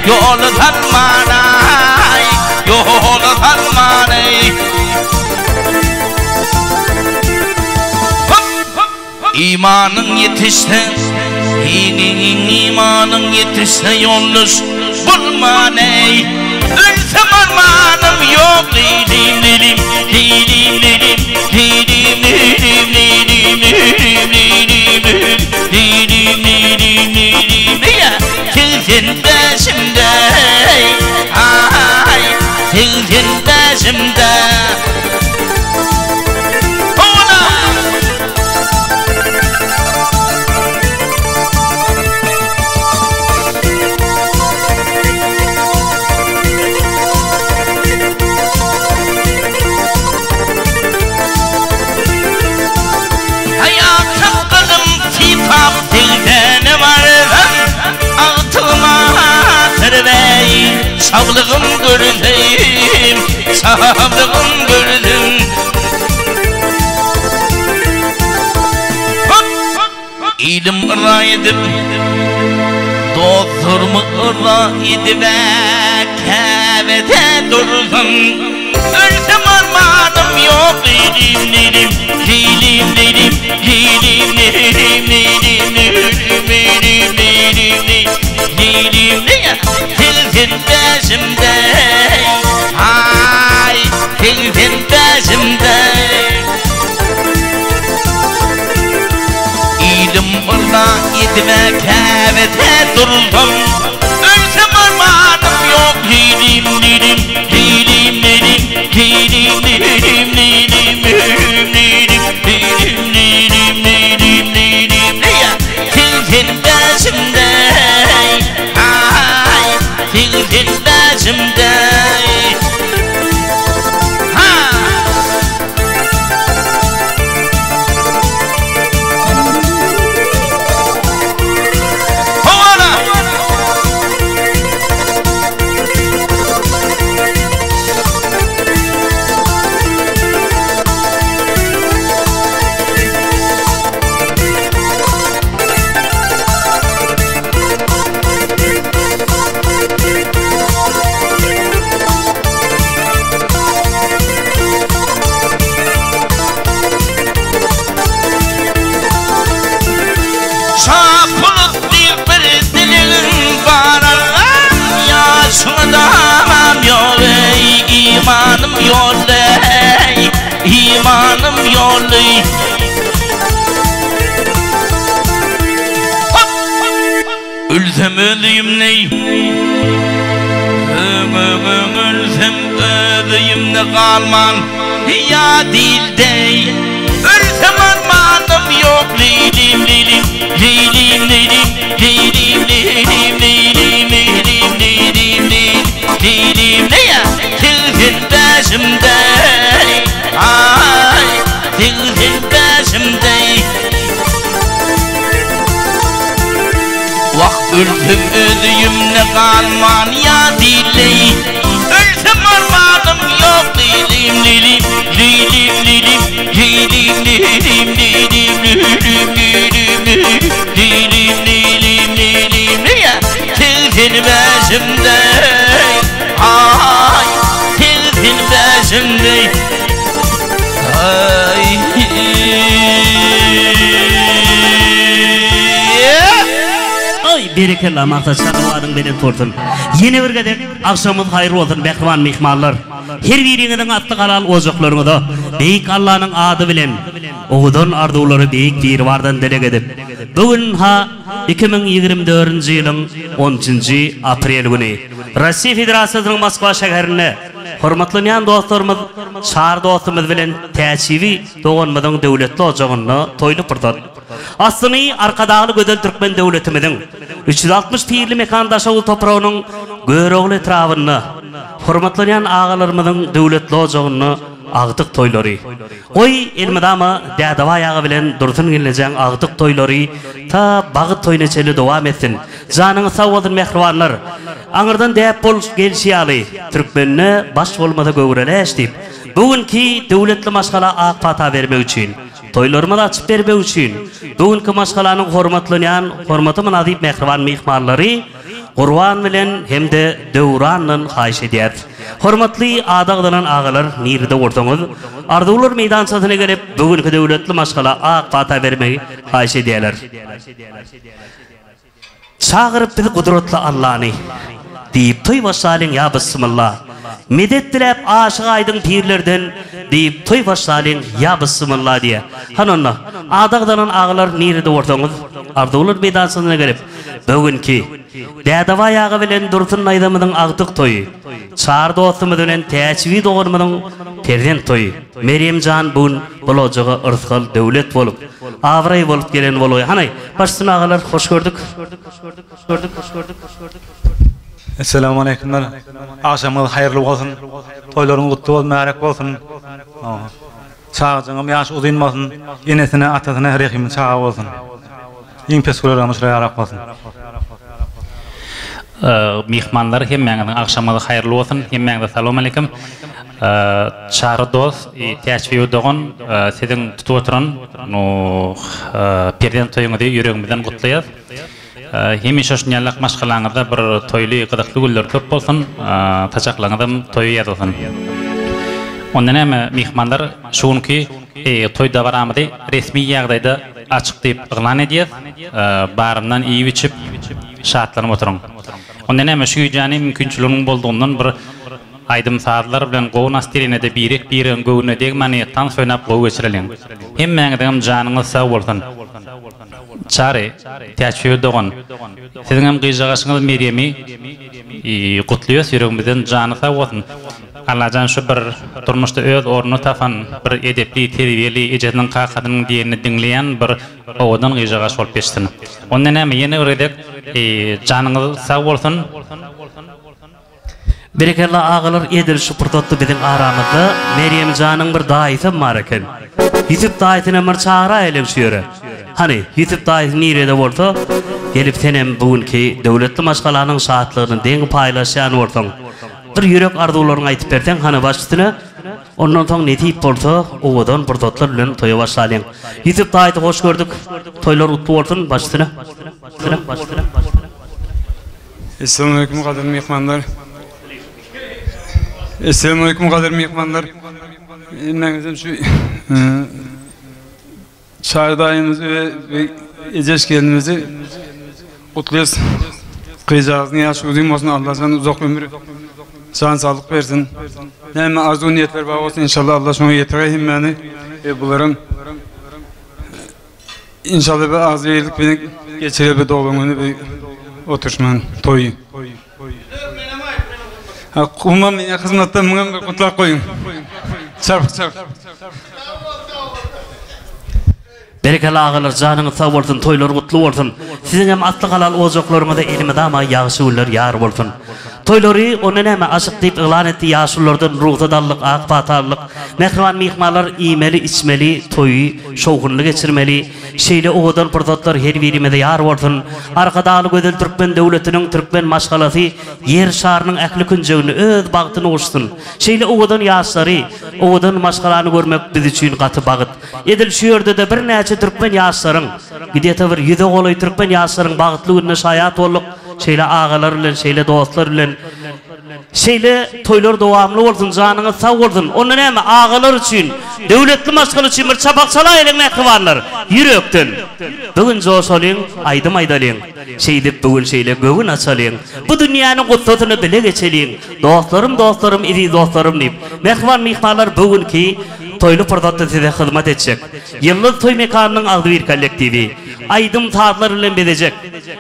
Ýola salmanaý, ýola salmanaý. Imanyň ýetişse, imanyň ýetişse ýoldaş bolmanaý. Ölsem armanym ýok, leýlim, leýlim, leýlim, leýlim, leýlim, leýlim, leýlim, leýlim, leýlim, leýlim, leýlim, leýlim, leýa. Segsen bäşimde, aý, segsen bäşimde. Howala! Aýak sakgalym sypap segsene barsam, Agtygyma syrbeý, saglygym görsem, saglygym görsem. Ilim yra edip, dostlarymy yra edib-ä Käbede dursam, Ölsem armanym ýok, leýlim, leýlim, leýlim, leýlim, leýlim, leýlim, leýlim, leýlim, leýlim, leýlim, leý, leýlim, leý, 85-imde, aý, 85-imde. Ilim yrza edib-ä Käbede dursam, Ölsem armanym ýok, leýlim, leýlim, leýlim, leýlim, leýlim, leýlim, leýlim, leýlim, leýlim, leýlim, leýlim, leýlim, leýlim, leýa, 85-imde, aý, 85-imde. Ha! Howala! Şapulut diýip bir diligiň bar Allam ýaşyňa damam ýok eý imanym ýolda eý imanym ýolda Ölsem öz öýümde Ölsem öz öýümde galman ýa dilde Ölsem armanym ýok leýlim leýlim leýlim leýlim leýlim leýlim leýlim leýlim leýlim leýlim leýlim leýa 85-imde aý 85-imde Wah ölsem öz öýümde galman ýa dileý Ölsem armanym ýok leýlim leýlim leýlim leýlim leýlim leýlim leýlim leýlim leýlim leýlim leýlim leýlim leýa 85-imde aý 85-imde aý. Aý berekella Maksat şa adyň belent bolsun. Ýene bir gezek agşamyňyz haýyr bolsun mähriban myhmanlar. Her biriňiziň asly halal ojaklaryňyza Beýik Allanyň ady bilen owadan arzuwlary Beýik Biribardan dileg edip, bu gün ha 2024-nji ýylyň on üçünji aprel güni Russiýa Federasiýasynyň Moskwa şäherinde Hormatlanýan dostlarymyz Çary dostumyz bilen Täçibi doganymyzyň döwletli ojagynda toýly pursat. Aslyny Arkadagly gözel türkmen döwletimiziň 360 pirli mekan Daşoguz topragynyň Görogly etrabynda hormatlanýan agalarymyzyň döwletli ojagynda agtyk toýlary. Goý, elmydama Dädebaý aga bilen Dursun gelnejäň agtyk toýlary ta bagyt toýuna çenli dowam etsin. Janyňyz sag bolsun mähribanlar! Aňyrdan däp bolup gelşi ýaly, türkmende baş bolmasa göwre läş diýip, bu günki döwletli maşgala ak pata bermek üçin, toýlarymyzy açyp bermek üçin, bu günki maşgalanyň hormatlanýan, hormata mynasyp mähriban myhmanlary. Gurban bilen hem-de Döwrandan haýyş edýäris. Hormatly ady agzalan agalar nirede bolsaňyz, Arzuwlar meýdançasyna gelip, bu günki döwletli maşgala ak pata bermegi haýyş edýärler. Çagyryp biz gudratly Allany. Diýip toý başlalyň ýa bysmylla. Medet diläp aşyk aýdyň pirlerden, Diýip toý başlalyň ýa bysmylla diýe. Hany onda, ady agzalan agalar nirede bolsaňyz, Arzuwlar meýdançasyna gelip, bu günki Dädebaý aga bilen Dursun daýzamyzyň agtyk toýy, Çary dostumyz bilen Täçbibi doganymyzyň perzent toýy, Merýem jan bu gün bulajaga yrsgal döwlet bolup, abraý bolup gelen bolgaý. Hany, başsyn agalar, hoş gördük. Esselamualeýkumlar. Agşamyňyz haýyrly bolsun. Toýlaryňyz gutly bolsun, mübärek bolsun. Çagajygyňam ýaşy uzyn bolsun. Enesine, atasyna rehimli çaga bolsun. Iň pes gülerem şular ýarak bolsun. Myhmanlar hemmäňiziň agşamyňyz haýyrly bolsun hemmäňize salowmaleýkim Çary dos Täçbibi dogan siziň tutup oturan perzent toýuňyzy ýüregimizden gutlaýas hemişe şun ýalak maşgalaňyzda bir toýly gyzykly günler köp bolsun saçaklaryňyzam toýa ýazylsyn onda näme myhmanlar şu günki toý dabaramyzy resmi ýagdaýda açyk diýip yglan edýäs. Baryndan iýip-içip, şatlanyp oturyň. Onda näme, şu gijäni mümkinçiliginiň boldugyndan bir aýdym-sazlar bilen gowy nastirenede birek-biregiň göwnüne degmäni tans oýnap gowy geçireliň. Hemmäňiziňem janyňyz sag bolsun. Çary, Täçbibi dogan, siziňem gyjagaşyňyz Merýemi gutlaýas ýüregimizden jany sag bolsun. Allajan şu bir durmuşda öz ornuny tapan bir edepli terbiýeli ejesiniň kakasynyň diýenini diňleýän bir owadan gyzjagaş bolup ýetişsin. Onda näme ýene bir gezek janyňyz sag bolsun. Berekella agalar edil şu pursatda biziň aramyzda Merýemjanyň bir daýysam bar eken. Ýusup daýysynam bir çagyraýalyň şu ýere. Hany, Ýusup daýysy nirede bolsa, gelip senem bu günki döwletli maşgalanyň şatlygyny deň paýlaşýan bolsaň. Bir ýürek arzuwlaryňy aýtyp berseň hany baş üstüne, ondan soň nesip bolsa owadan pursatlar bilen toýa başlalyň. Ýusup daýysy hoş gördük. Toýlar gutly bolsun baş üstüne. Esselamualeýkum gadyrly myhmanlar. Esselamualeýkum gadyrly myhmanlar. Hemmäňizden şu Çary daýymyzy we Ejeş gelinimizi gutlaýas. Gyzjagazyň ýaşy uzyn bolsun, Allajan uzak ömür, jan saglyk bersin. Näme arzuw niýetleri bar bolsa inşallah Allah şoňa ýetirer hemmäni. We bularam inşallah bir agzybirlik bilen geçirer bir doglan güni bir oturşman toýy. Ha, kumam meni hyzmatda muňam bir gutlap goýuň. Çarpyk çarpyk. Berekella agalar janyňyz sag bolsun toýlar gutly bolsun siziňem asly halal ojaklaryňyza elmydama ýagşy günler ýar bolsun toýlary onda näme aşyk diýip yglan etdi ýaşululardan rugsat aldyk ak pata aldyk mähriban myhmanlar iýmeli içmeli toýy şowhunly geçirmeli Şeýle owadan pursatlar her birimize ýar bolsun! Arkadagly gözel türkmen döwletiniň türkmen maşgalasy Ýer şarynyň ähli künjeginde öz bagtyny guşsun! Şeýle owadan ýaşlary, owadan maşgalany görmek biz üçin gaty bagyt. Edil şu ýerde-de birnäçe türkmen ýaşlaryň, gidýete bir ýüze golaý türkmen ýaşlaryň bagtly gününe şaýat bolduk. Şeýle agalar bilen, şeýle dostlar bilen. Şeýle toýlar dowamly bolsun janyňyz sag bolsun onda näme agalar üçin döwletli maşgala üçin bir çapak çalaýalyň mähribanlar ýürekden bu gün joşalyň aýdym aýdalyň şeýdip bu gün şeýle göwün açalyň bu dünýäniň gussasyny bile geçeliň dostlarym dostlarym eziz dostlarym diýip mähriban myhmanlar bu günki toýly pursatda size hyzmat etjek Ýyldyz toý mekanynyň agzybir kollektiwi aýdym sazlar bilen bezejek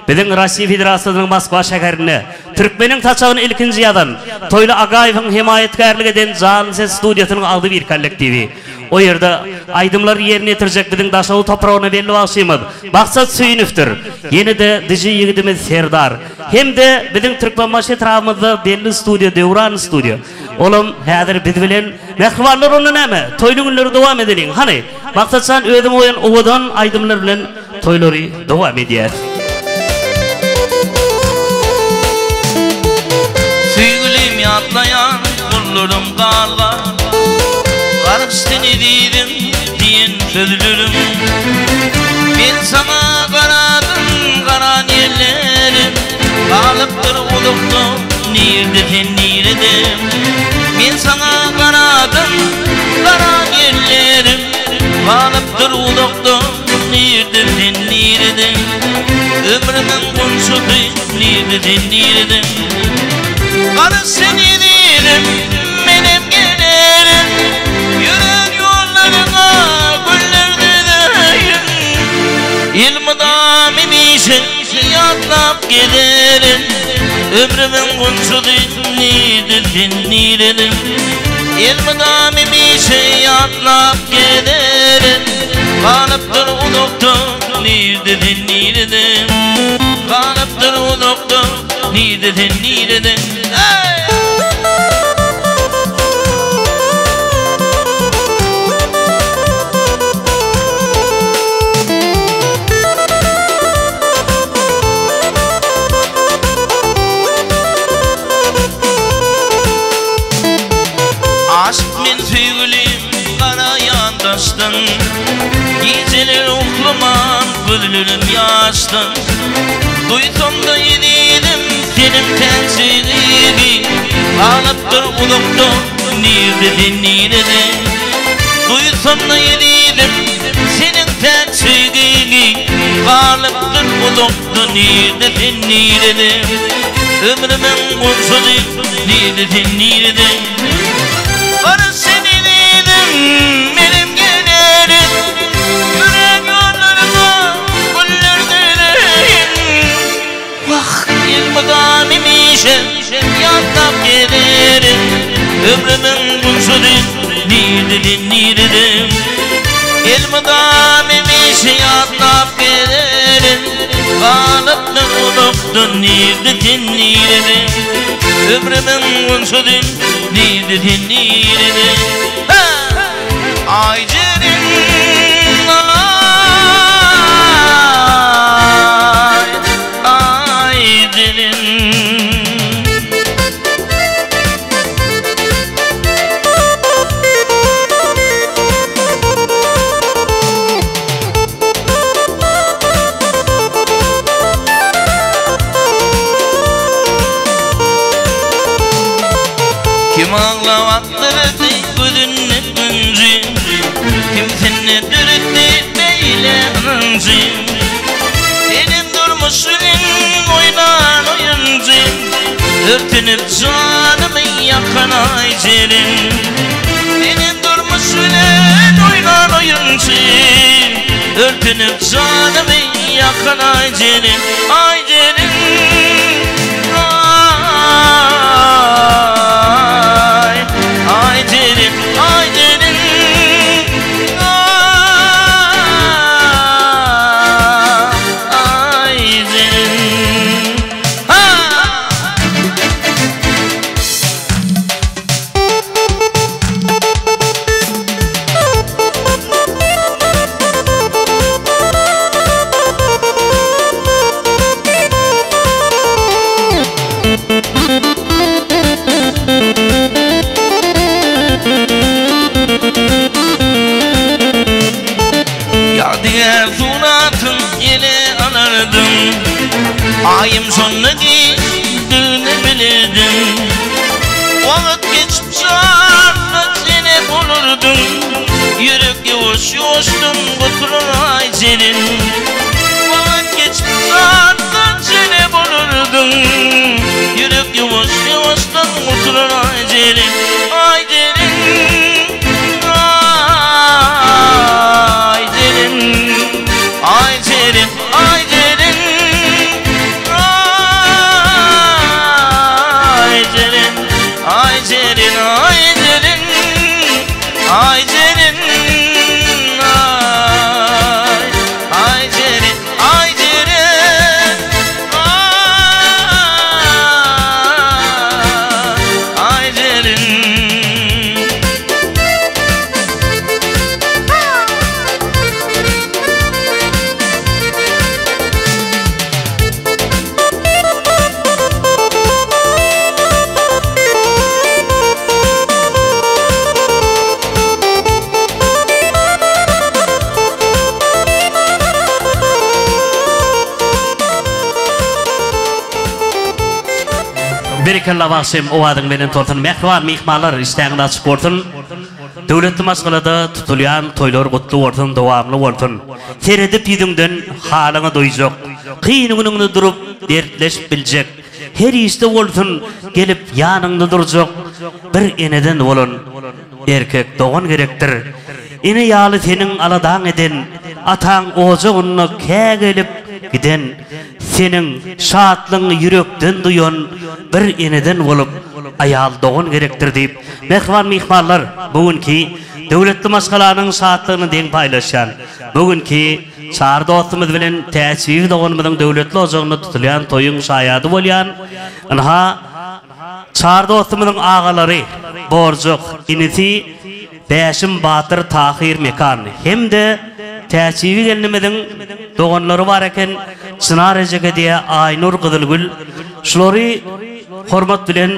biziň Rossiýa Federasiýasynyň Moskwa şäherinde Türkmeniň saçagyny ilkinji ýazan, Toýly Agaýewiň hemaýatkärlik eden Janly ses studiýasynyň agzybir kollektiwi. O ýerde aýdymlary ýerine ýetirjek biziň Daşoguz topragyna belli bagşymyz Maksat Söýünowdyr. Ýene-de DJ ýigidimiz Serdar. Hem-de biziň Türkmenbaşy etrabymyzda belli studiýa Döwran studiýa. Olam häzir biz bilen. Mähribanlar onda näme, toýly günleri dowam edeliň. Hany, Maksatjan özüň goýan owadan aýdymlar bilen toýlary dowam edýäs. Söýgülim ýatlaýan gollarym galgar Garyşsyn ezizim diýen sözlerim Men saňa garadym garan ýerlerim Galypdyr. Nirde sen nirede Men saňa garadym Garan ellerim Galypdyr uzakda Nirde sen nirede Ömrümiň gunçasy Nirde sen nirede Garaş sen ezizim Menem gelerin Ýörän ýollaryňa Güller düzeýin Elmydam hemişe Ýatlap gezerin Ömrümiň gunçasy Nirde sen nirede Elmydam hemişe Ýatlap gezerin Galypdyr uzakda Nirde sen nirede Galypdyr uzakda Nirde sen nirede Eý! Aşyk men söýgülim gara ýandaşdan Gijeler uklaman gözlerim ýaşdan Duýsam-da ezizim seniň täk söýgiňi Galypdyr uzakda nirde sen nirede Duýsam-da ezizim seniň täk söýgiňi Galypdyr uzakda nirde sen nirede Ömrümiň gonçasy nirde sen nirede Gara sen ezizim menem gelerin Ýürek ýollaryňa güller düzeýin Wah elmydam hemişe ýatlap gezerin Ömrümiň gunçasy nirde sen nirede Elmydam hemişe ýatlap gezerin Galypdyr uzakda nirde sen nirede Ömrümiň gunçasy nirde sen nirede Ha! Aýjeren aý Aýjeren Kim aglap akdyrdy gözünde ünji Kim sende döretdi beýle ynanjy Senem durmuş bilen oýnan oýunjy Örtenip janymy ýakan Aýjeren Senem durmuş bilen oýnan oýunjy Örtenip janymy ýakan Aýjeren Aýjeren Aý Aýjeren Aýjeren Aý Aýjeren Ha! Ýadygär suratyň ele alardym Aýym şonda gitdigini bilerdim Wagt geçip çarpa çene bolardyň Ýürek ýuwaş-ýuwaşdan gutular aý jeren Wagt geçip çarpa çene bolardyň Ýürek ýuwaş-ýuwaşdan gutular aý jeren Aý jeren Aý jeren Aý jeren Aý jeren Aý jeren Aý jeren Aý jeren Aý jeren Aý Aý jeren Aý jeren Aý Aý jeren. Berekella bagşym owazyň belent bolsun mähriban myhmanlar işdäňiz açyk bolsun döwletli maşgalada tutulýan toýlar gutly bolsun dowamly bolsun seredip ýüzüňden halyňy duýjak kyn günüňde durup dertleşip biljek her işde bolsun gelip ýanyňda durjak bir eneden bolan erkek dogan gerekdir ene ýaly seniň aladaň eden ataň ojagynda kä gelip giden Seniň şatlygyňy ýürekden duýan bir eneden bolup, aýal dogan gerekdir diýip, mähriban myhmanlar, bu günki döwletli maşgalanyň şatlygyny deň paýlaşýan, bu günki Çary dostumyz bilen Täçbibi doganymyzyň döwletli ojagynda tutulýan toýuň şaýady bolýan, ynha, Çary dostumyzyň agalary Borjak, inisi Bäşim batyr Tahyr Mekan hem-de Täçbibi gelnimiziň doganlary bar eken, Çynar ejeke diýe Aýnur Gyzylgül şulary hormat bilen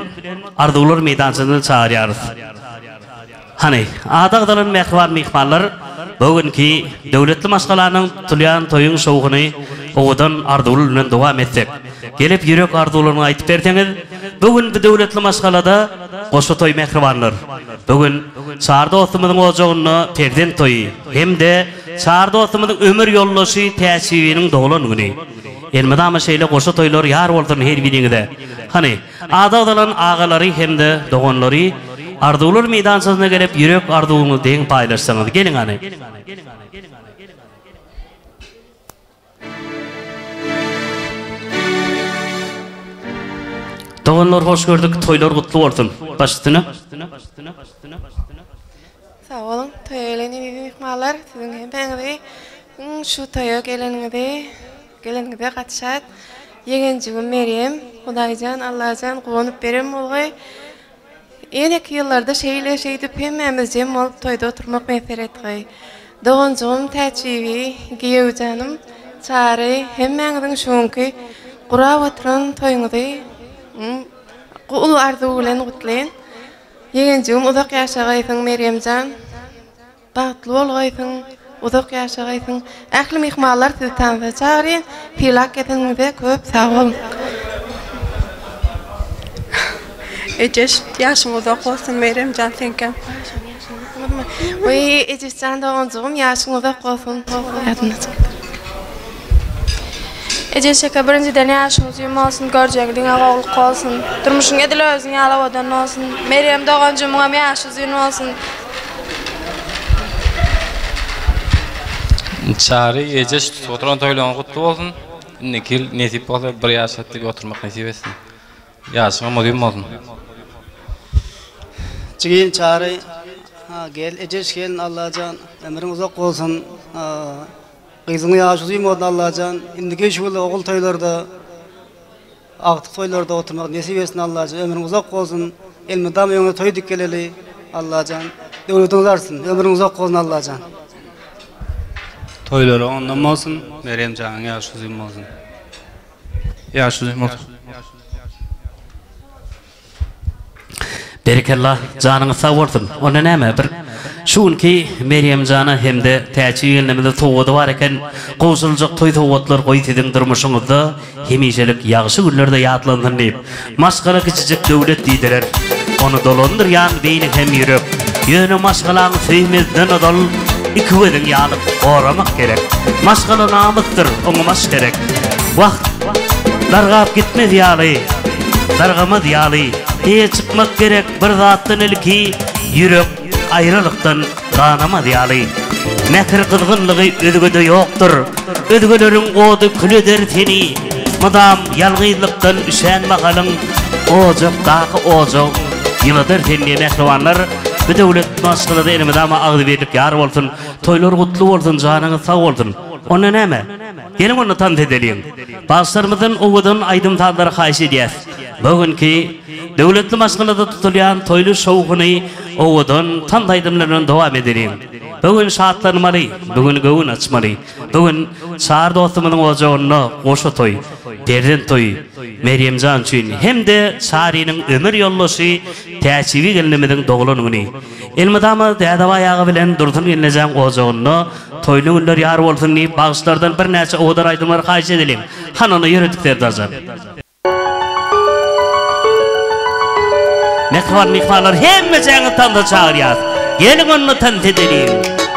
Arzuwlar meýdançasyna çagyrýarys. Hany, ady agzalan mähriban myhmanlar, bu günki döwletli maşgalanyň tutulýan toýuň şowhuny owadan arzuwlar bilen dowam etsek. Gelip ýürek arzuwlaryňy aýdyp berseňiz, bu gün bu döwletli maşgalada goşa toý mähribanlar. Bu gün Çary dostumyzyň ojagynda perzent toýy hem-de Çary dostumyzyň ömür ýoldaşy Täçbibiniň doglan güni. Elmydama şeýle goşa toýlar ýar bolsun her biriňize. Hany, Ady agzalan agalary hem-de doganlary Arzuwlar meýdançasyna gelip ýürek arzuwyňyzy deň paýlaşsaňyz. Geliň hany. Doganlar hoş gördük toýlar gutly bolsun. Baş üstüne. Sag boluň toýa gelen eziz myhmanlar siziň hemmäňizi şu toýa geleniňizi geleniňize gaty şat ýegenjigim Merýem Hudaýjan Allajan guwanyp beren bolgaý Eneki ýyllarda şeýle şeýdip hemmämiz jem bolup toýda oturmak miýesser etgaý. Doganjygym Täçbibi, giýewjanym Çary hemmäňiziň şu günki gurap oturan toýuňyzy uly arzuw bilen gutlaýyn. Ýegenjigim uzak ýaşagaýsyň Merýemjan. Bagtly bolgaýsyň, uzak ýaşagaýsyň. Ähli myhmanlar sizi tansa çagyrýan. Sylap gezeniňize köp sag boluň. Ejeş ýaşyň uzak bolsun Merýemjan seňkem. Weý Ejeşjan doganjygym ýaşyň uzak bolsun. Ýadymdan çykypdyr. Ejeş eke birinjiden ýaşyň uzyn bolsun görjegiň diňe gowluk bolsun. Durmuşyň edil özüň ýaly owadan bolsun. Merýem doganjygymyňam ýaşy uzyn bolsun. Çary ejeş tutup oturan toýlaryň gutly bolsun. Indiki ýyl nesip bolsa bir ýaşat diýip oturmak nesip etsin. Ýaşyňam uzyn bolsun. Jigim Çary gel Ejeş gelin Allajan ömrüň uzak bolsun gyzyň ýaşy uzyn bolsun Allajan indiki şu ýyl ogul toýlarda Agtyk toýlarda oturmak nesip etsin Allajan ömrüň uzak bolsun elmydama öňe toý dik geleli Allajan döwletiňiz artsyn ömrüň uzak bolsun Allajan. Toýlary ondan bolsun Merýem janyň ýaşy uzyn bolsun. Ýaşy uzyn bolsun. Berekella janyňyz sag bolsun. Onda näme bir şu günki Merýemjana hem-de Täçi gelnimize sowgady bar eken. Gowşuryljak toý sowgatlar goý siziň durmuşyňyzda hemişelik ýagşy günlerde ýatlansyn diýip. Maşgala kiçijik döwlet diýdiler. Ony dolandyrýan beýni hem ýürek. Ýöne maşgalaňy söýmezden ozal iki gözüň ýaly goramak gerek. Maşgala namysdyr, oňa maş gerek. Wah, dargap gitmez ýaly. Dargamaz ýaly, eýe çykmak gerek bir zatdan ilki, ýürek aýralykdan ganamaz ýaly. Mähir gyzgynlygy özgede ýokdur, özgeleriň ody kül eder seni. Mydam ýalňyzlykdan üşän mahalyň, ojakdaky ojagyň ýyladar seni diýen mähribanlar, bu döwlet maşgalada elmydama agzybirlik ýar bolsun, toýlar gutly bolsun, janyňyz sag bolsun. Onda näme? Geliň onda tans edeliň. Bagşylarymyzdan owadan aýdym-sazlary haýyş edýäs. Bu günki döwletli maşgalada tutulýan toýly şowhuny owadan tans aýdymlary bilen dowam edeliň. Bu gün şatlanmaly, bu gün göwün açmaly. Bu gün Çary dostumyzyň ojagynda goşa toý, perzent toýy Merýemjan üçin hem-de Çarynyň ömür ýoldaşy Täçbibi gelnimiziň doglan güni. Elmydama Dädebaý aga bilen Dursun gelnejäň ojagynda Toýly günler ýar bolsun diýip bagşylardan birnäçe owadan aýdymlary haýyş edeliň. Hany onda ýöredik Serdarjan. Mähriban myhmanlar hemmejäňizi tansa çagyrýas. Geliň onda tans edeliň.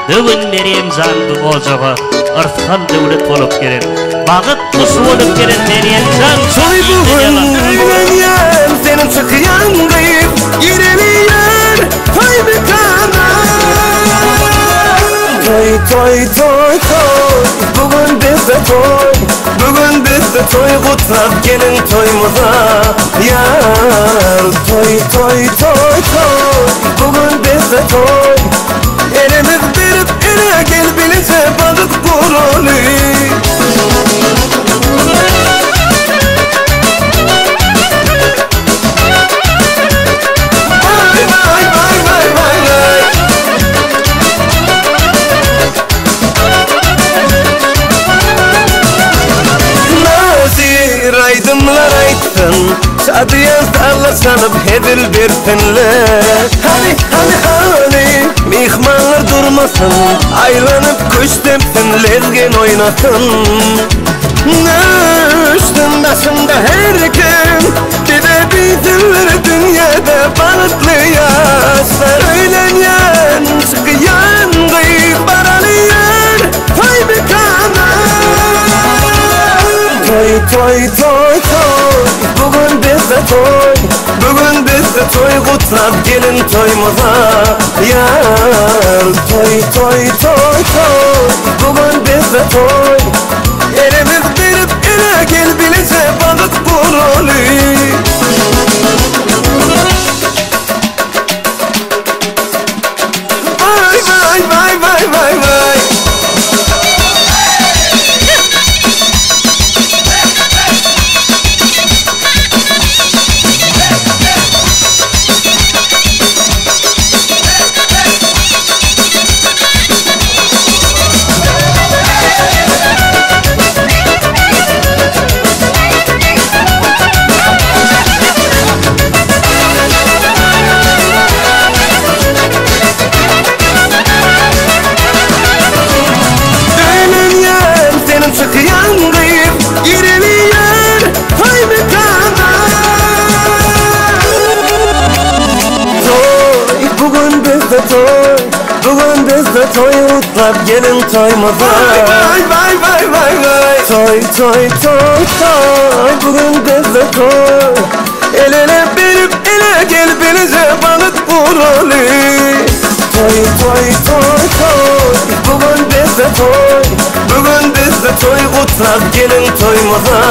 Bu gün Merýem jan bu ojaga yrsgal döwlet bolup gelen, bagyt guşy bolup gelen Merýem jan Toý bu gün öýlenýän seniň çykýan gyz gireliýär toý mekana. Toý toý toý toý bu gün bizde toý bu gün bizde toý gutlap geliň toýumyza ýar toý toý toý toý bu gün bizde toý elimiz berip ele gel bileje bagyt guraly. Vay vay vay vay vay vay. Nazir aýdymlar aýtsyn, Şadyýan sazlar çalyp hezil bersinler. Hany, hany, hany, myhmanlar durmasyn, Aýlanyp küşt depsin, lezgin oýnasyn. Nüştün daşynda her kim, Bize diýsinler dünýäde bagtly ýaşlar. Öýlenýän, çykýan gyz baraly ýer, toý mekana. Toý, toý, toý, toý, bu gün bizde toý, Bu gün bizde toý gutlap geliň toýumyza ýar. Toý, toý, toý, toý, bu gün bizde toý, Elimiz berip ele gel bileje bagyt guraly. Vay vay vay vay vay vay. Öýlenýän seniň çykýan gyz gireliýär toý mekana. Toý bu gün bizde toý bu gün bizde toý gutlap geliň toýumyza. Vay vay vay vay vay. Toý toý toý toý bu gün bizde toý. El ele berip ele gel bileje bagyt guraly. Toý toý toý toý bu gün bizde toý bu gün bizde toý gutlap geliň toýumyza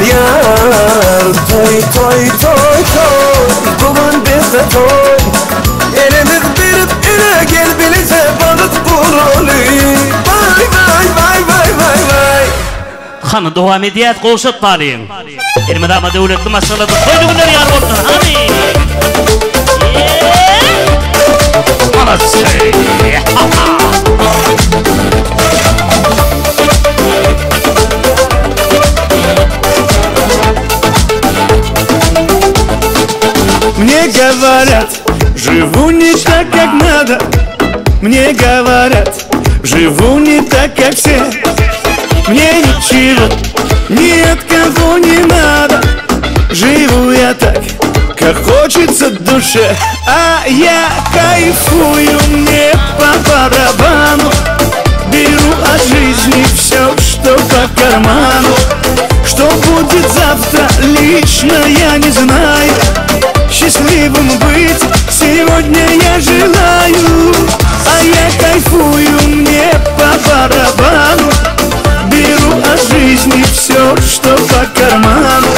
ýar. Toý toý toý toý bu gün bizde toý elimiz berip ele gel bileje bagyt guraly. Vay vay vay vay vay vay. Hany dowam edýäs Gowşut balyň. Elmydama döwletli maşgalada toýly günler ýar bolsun. Hany. Molodцы. Мне говорят, живу не так, как надо. Мне говорят, живу не так, как все. Мне ничего ни от кого не надо. Живу я так, как хочется душе. А я кайфую, мне по барабану. Беру от жизни все, что по карману. Что будет завтра, лично я не знаю. Счастливым быть сегодня я желаю. А я кайфую, мне по барабану. Беру от жизни все, что по карману.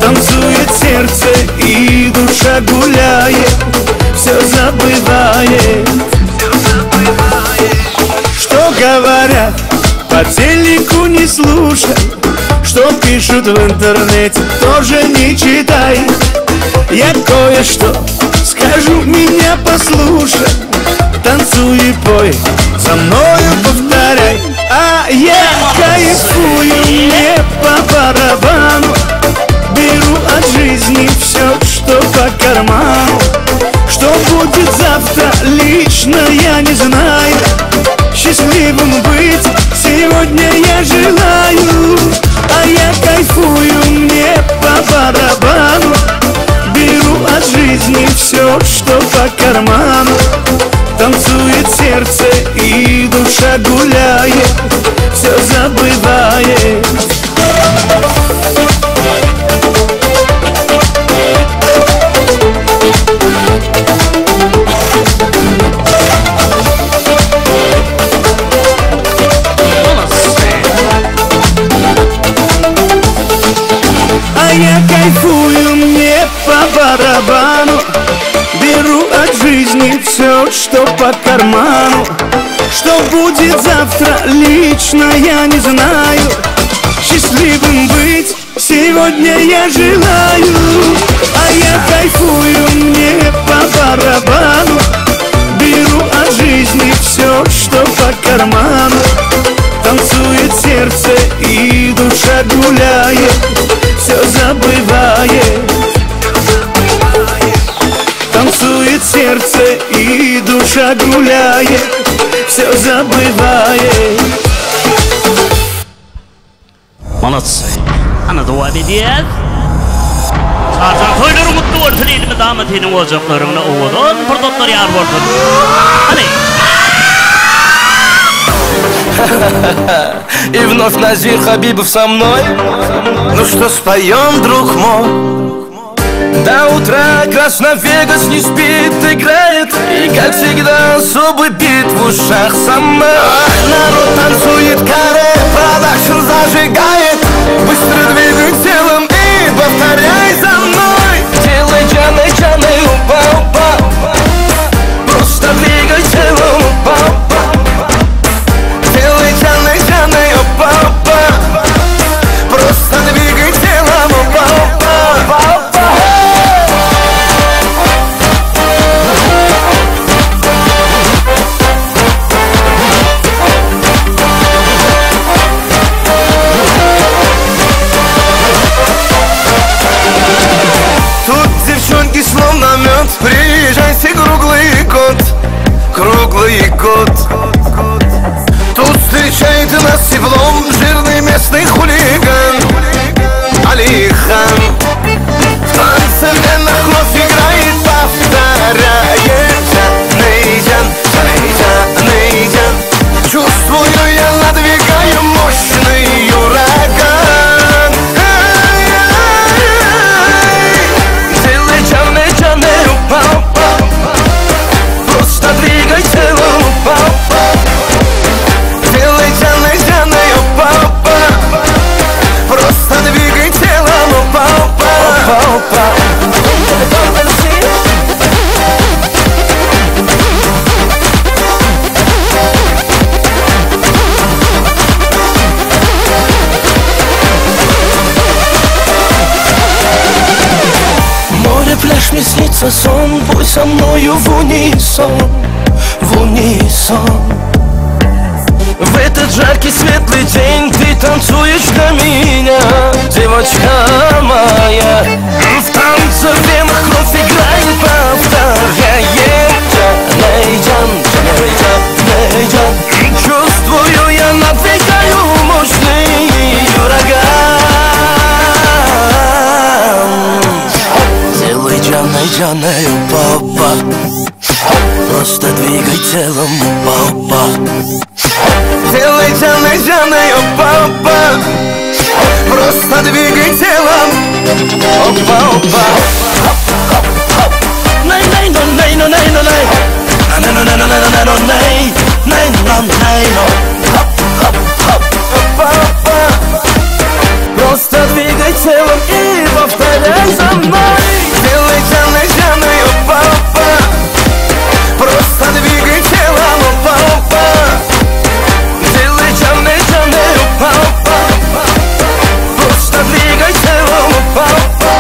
Танцует сердце и душа гуляет, все забывает. Что говорят, по телеку не слушай. Что пишут в интернете, тоже не читай. Я кое-что скажу, меня послушай. Танцуй и пой, за мною повторяй. А я кайфую, мне по барабану. Беру от жизни все, что по карману. Что будет завтра, лично я не знаю. Счастливым быть сегодня я желаю. А я кайфую, мне по барабану. Беру от жизни. жизни все, что по карману Танцует сердце и душа гуляет Все забывает А я кайфую, мне по барабану Беру от жизни все, что по карману Что будет завтра, лично я не знаю Счастливым быть сегодня я желаю А я кайфую, мне по барабану Беру от жизни все, что по карману Танцует сердце и душа гуляет Все забывает Танцует сердце и душа гуляет Все забывает Молодцы. Ana dowam edýäs. Çarjan toýlaryň gutly bolsun elmydama seniň ojaklaryňda owadan pursatlar ýar bolsun. Hany. И вновь Назир Хабибов со мной Ну что споем, друг мой До утра Красновегас не спит, играет И как всегда особый бит в ушах со мной Народ танцует каре, продакшн зажигает Быстро двигай телом и повторяй за мной Делай джаны, джаны, упа, упа Просто двигай телом, упа, упа Делай джаны, джаны, опа, опа Просто двигай телом, опа, опа, опа, опа Тут девчонки словно мед Приезжайте круглый год Круглый год Тут встречает нас теплом Жирный местный хулиган Алихан В танце в венах кровь играет Повторяет Джан, Джан, Джан, Джан Чувствую, я надвигаю мощный ураган Эй-эй-эй. Делай джаны, джаны, упа, упа Просто двигай телом, упа, упа Делай джаны, джаны, опа, опа Просто двигай телом, опа, опа, опа, опа Море, пляж, мне снится сон Пой со мною в унисон, в унисон В этот жаркий светлый день Ты танцуешь для меня, девочка моя В танце в венах кровь играет, повторяет Джаней, джан, джаней, джаней, джан Чувствую, я надвигаю мощный ураган Делай джаней, джаней, опа, опа Просто двигай телом, опа, опа Делай джаней, джаней, опа, опа Просто двигай телом, опа, опа Най, най, но, най, но, най, но, най На, на, на, на, на, на, на, най Най, но, най, но Хоп, хоп, хоп, опа, опа Просто двигай телом и повторяй за мной Делай джаней, джаней, опа, опа Просто двигай телом, опа, опа Делай джаней, джаней, опа, опа Просто двигай телом, опа, опа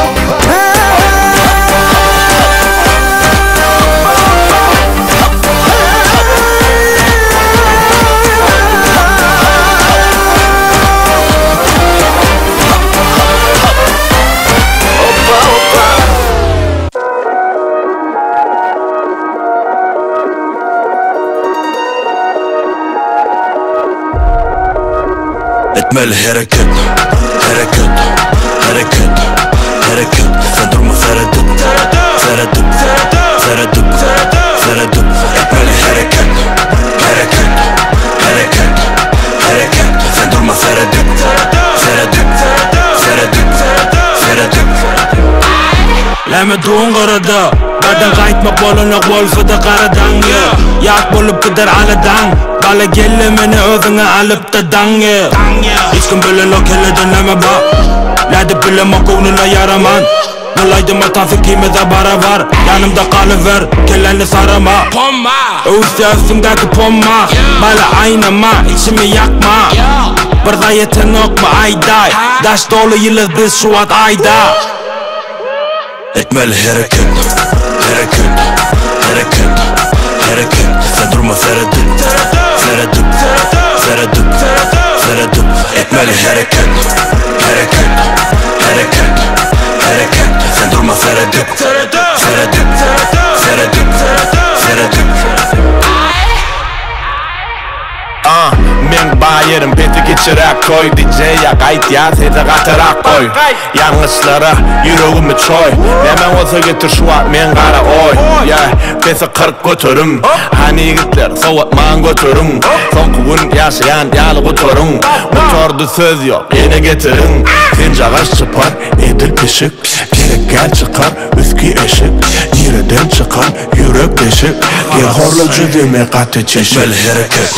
Etmeli hereket, hereket, hereket, Hereket Sen durma seredip Seredip Seredip Seredip Etmeli hereket Hereket Hereket Hereket Sen durma seredip Seredip Seredip Seredip Näme duň gyrada Birden gaýtmak bolanok bolsada garadan yeah. Ýat bolup gider aladaň Bala gelle meni özüňe alypda daň yeah. Hiç kim bilenok kellede näme bar Nädip bilemok göwnüne ýaraman Bulaýdym atasy ikimize barabar Ýanymda galyber kelläni sarama Pomma Öwüsýär üstüňdäki pomma Bala aýnama içimi ýakma Bir zaý ýetenokmy aýdaý Daş doly ýyldyz biz şu wagt aýda. Etmeli hereket Hereket Hereket Hereket Sen durma seredip Seredip Seredip Seredip Etmeli hereket Hereket Hereket Hereket Sen durma seredip Seredip Seredip Seredip Ah, meň baýerym peti kiçiräk toý DJ-a gaýtýan sesi gatyrak goý Ýalňyşlara ýüregimi çoý Näme bolsa getir şu wagt men gara oý Yeah, pesi 40 göterim Hany ýigitler sowatman göteriň Soňky gün ýaşaýan ýaly gutaryň Gutardy söz ýok ýene getiriň Penjagaş çypar edil pişik Gerekgä çykar üstki eşik Nireden çykan Ýürek deşik, gel horla jüzüme gaty çişik. Etmeli hereket,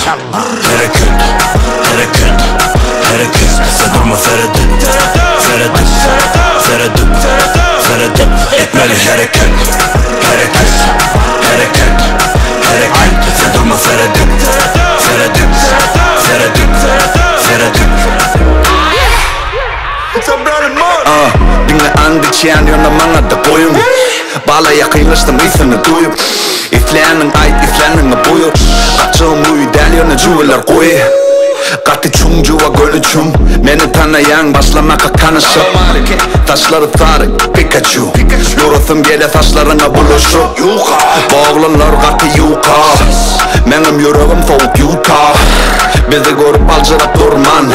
hereket, hereket, hereket Sen durma seredip, seredip, seredip, seredip Etmeli hereket, hereket, hereket, hereket Sen durma seredip, seredip, seredip, seredip Ah, diňle and içýän ýöne maňa-da goýuň Bala ýakynlaşdym ysyny duýup Isläniň aýt, isläniňi buýur Gapjygym uýy däl ýöne jübüler goýy Gaty çuň jüba göni çuň Meni tanaýaň başlamaka tanyşyp Saçlary sary, Pikachu Ýorasym gelýä saçlaryňa bulaşyp Bu oglanlar gaty ýuka Meňem ýüregim sowuk ýuka Bizi görüp aljyrap durman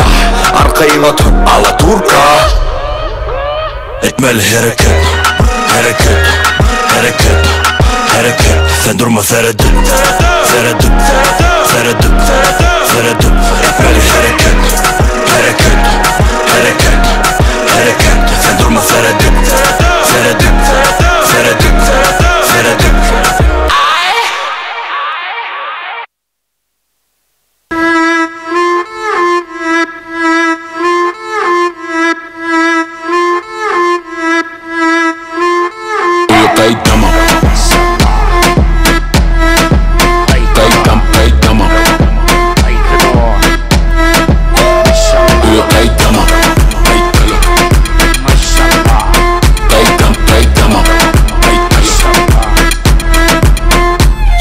Arkaýyn otur alaturka. Etmeli hereket, hereket, hereket, hereket Sen durma seredip, seredip, seredip, seredip Etmeli hereket, hereket, hereket, hereket Sen durma seredip, seredip, seredip, seredip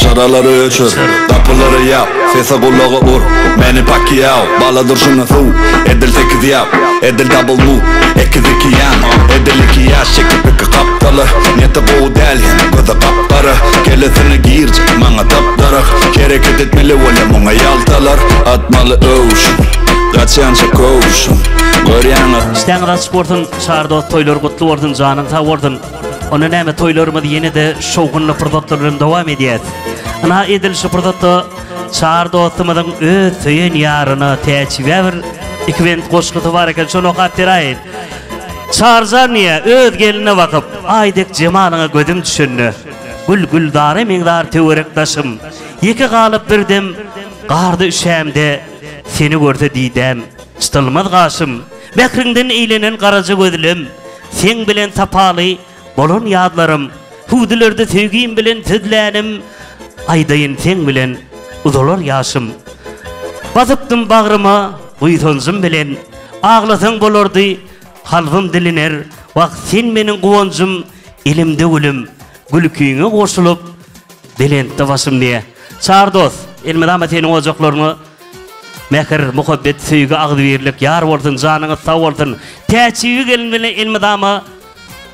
Çyralary öçür, gapylary ýap, sese gulagy ur, Meni Pakiao, bala durşuna suw, edil sekiz ýap, edil double move, ekiz iki ýan, edil iki ýaş çekip iki gapdaly, niýeti gowy däl ýene gözi gap-gara, kellesine girjek maňa dap-darak, hereket etmeli bolýa muňa ýaltalar, atmaly öwşün, gaçýança köwşün, görýäňiz. Işdäňiz açyk bolsun Çary dost toýlar gutly bolsun janyň sag bolsun. Onda näme toýlarymyz ýene-de şowhunly pursatlar bilen dowam edýär. Ynha edil şu pursatda Çary dostumyzyň öz söýen ýaryna Täçibä bir iki bent goşgusy bar eken şony okap beräýin. Çaryjan diýýär öz geline bakyp aý dek jemalyňa gözüm düşende gül gülzara meňzar töwerek daşym ýeke galyp birdem garda üşämde seni görse didäm çytylmaz gaşym Mähriňden eýlenen garaja gözlem, Seň bilen sapaly bolan ýazlarym, Hüwdülerde söýgim bilen sözlänim, Aýdaýyn seň bilen uzalar ýaşym. Basypdym bagryma buýsanjym bilen, Aglasaň bolardy kalbym diliner, Wah, sen meniň guwanjym, elimde gülüm, Gülkiňe goşulyp belentde başym diýe. Çary dost, elmydama seniň ojaklaryňa Mähir, muhabbet, söýgi, agzybirlik ýar bolsun, janyňyz sag bolsun. Täçibi gelin bilen elmydama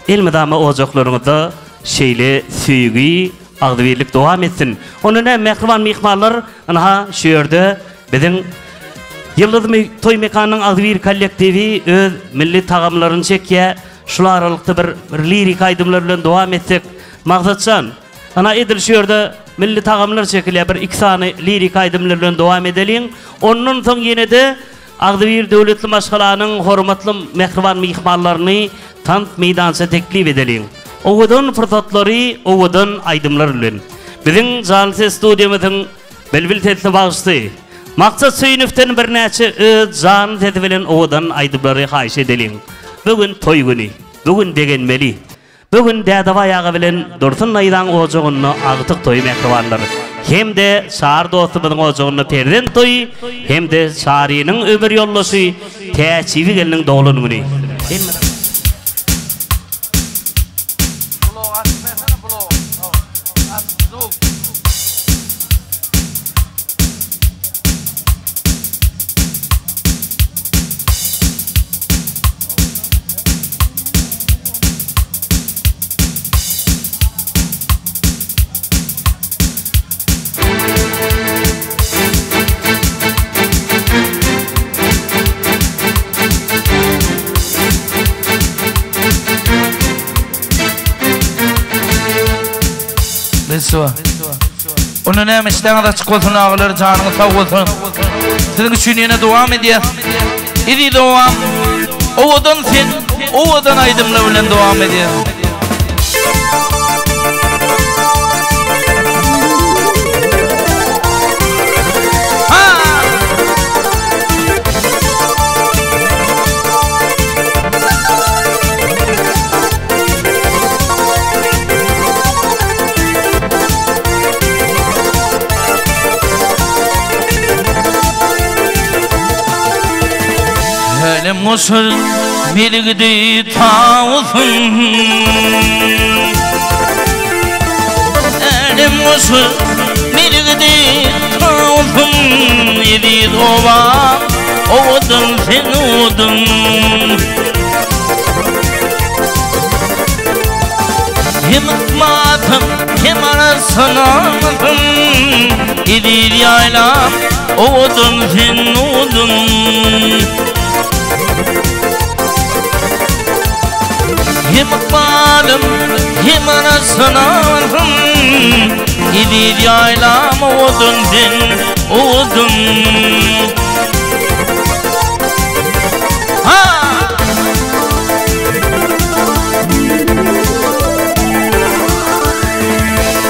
elmydama ojaklaryňyzda şeýle söýgi, agzybirlik dowam etsin. Onda näme mähriban myhmanlar, ynha şu ýerde biziň Ýyldyz toý mekanynyň agzybir kollektiwi öz milli tagamlaryny çekýär. Şul aralykda bir bir lirik aýdymlar bilen dowam etsek. Maksatjan, ana edil şu ýerde milli tagamlar çekilýär. Bir iki sany lirik aýdymlar bilen dowam edeliň. Ondan soň ýene-de agzybir döwletli maşgalanyň hormatly mähriban myhmanlaryny tans meýdança teklip edeliň. Owadan pursatlary owadan aýdymlar bilen. Biziň Janly ses studiýamyzyň Bilbil sesli bagşysy Maksat Söýünowden birnäçe öz janly sesi bilen owadan aýdymlary haýyş edeliň. Bu gün toý güni. Bu gün begenmeli. Bu gün Dädebaý aga bilen Dursun daýzaň ojagynda agtyk toýy mähribanlar. Hem-de Çary dostumyzyň ojagynda perzent toýy hem-de Çarynyň ömür ýoldaşy Täçbibi gelniň doglan güni. Hemme. Beswa. Onda näme işleňiz açyk bolsun agalar janyňyz sag bolsun. Siziň üçin ýene dowam edýäs. Eziz obam, owadan sen, owadan aýdymlar bilen dowam edýäs. Älem goşar meligi tawusyn Älem goşar meligi tawusyn Eziz obam owadan sen owadan Hem ykmatym hem arasynamysyn Eziz ýaýlam owadan sen owadan Hem ykbalym hem arasynamysyn Eziz ýaýlam owadan sen owadan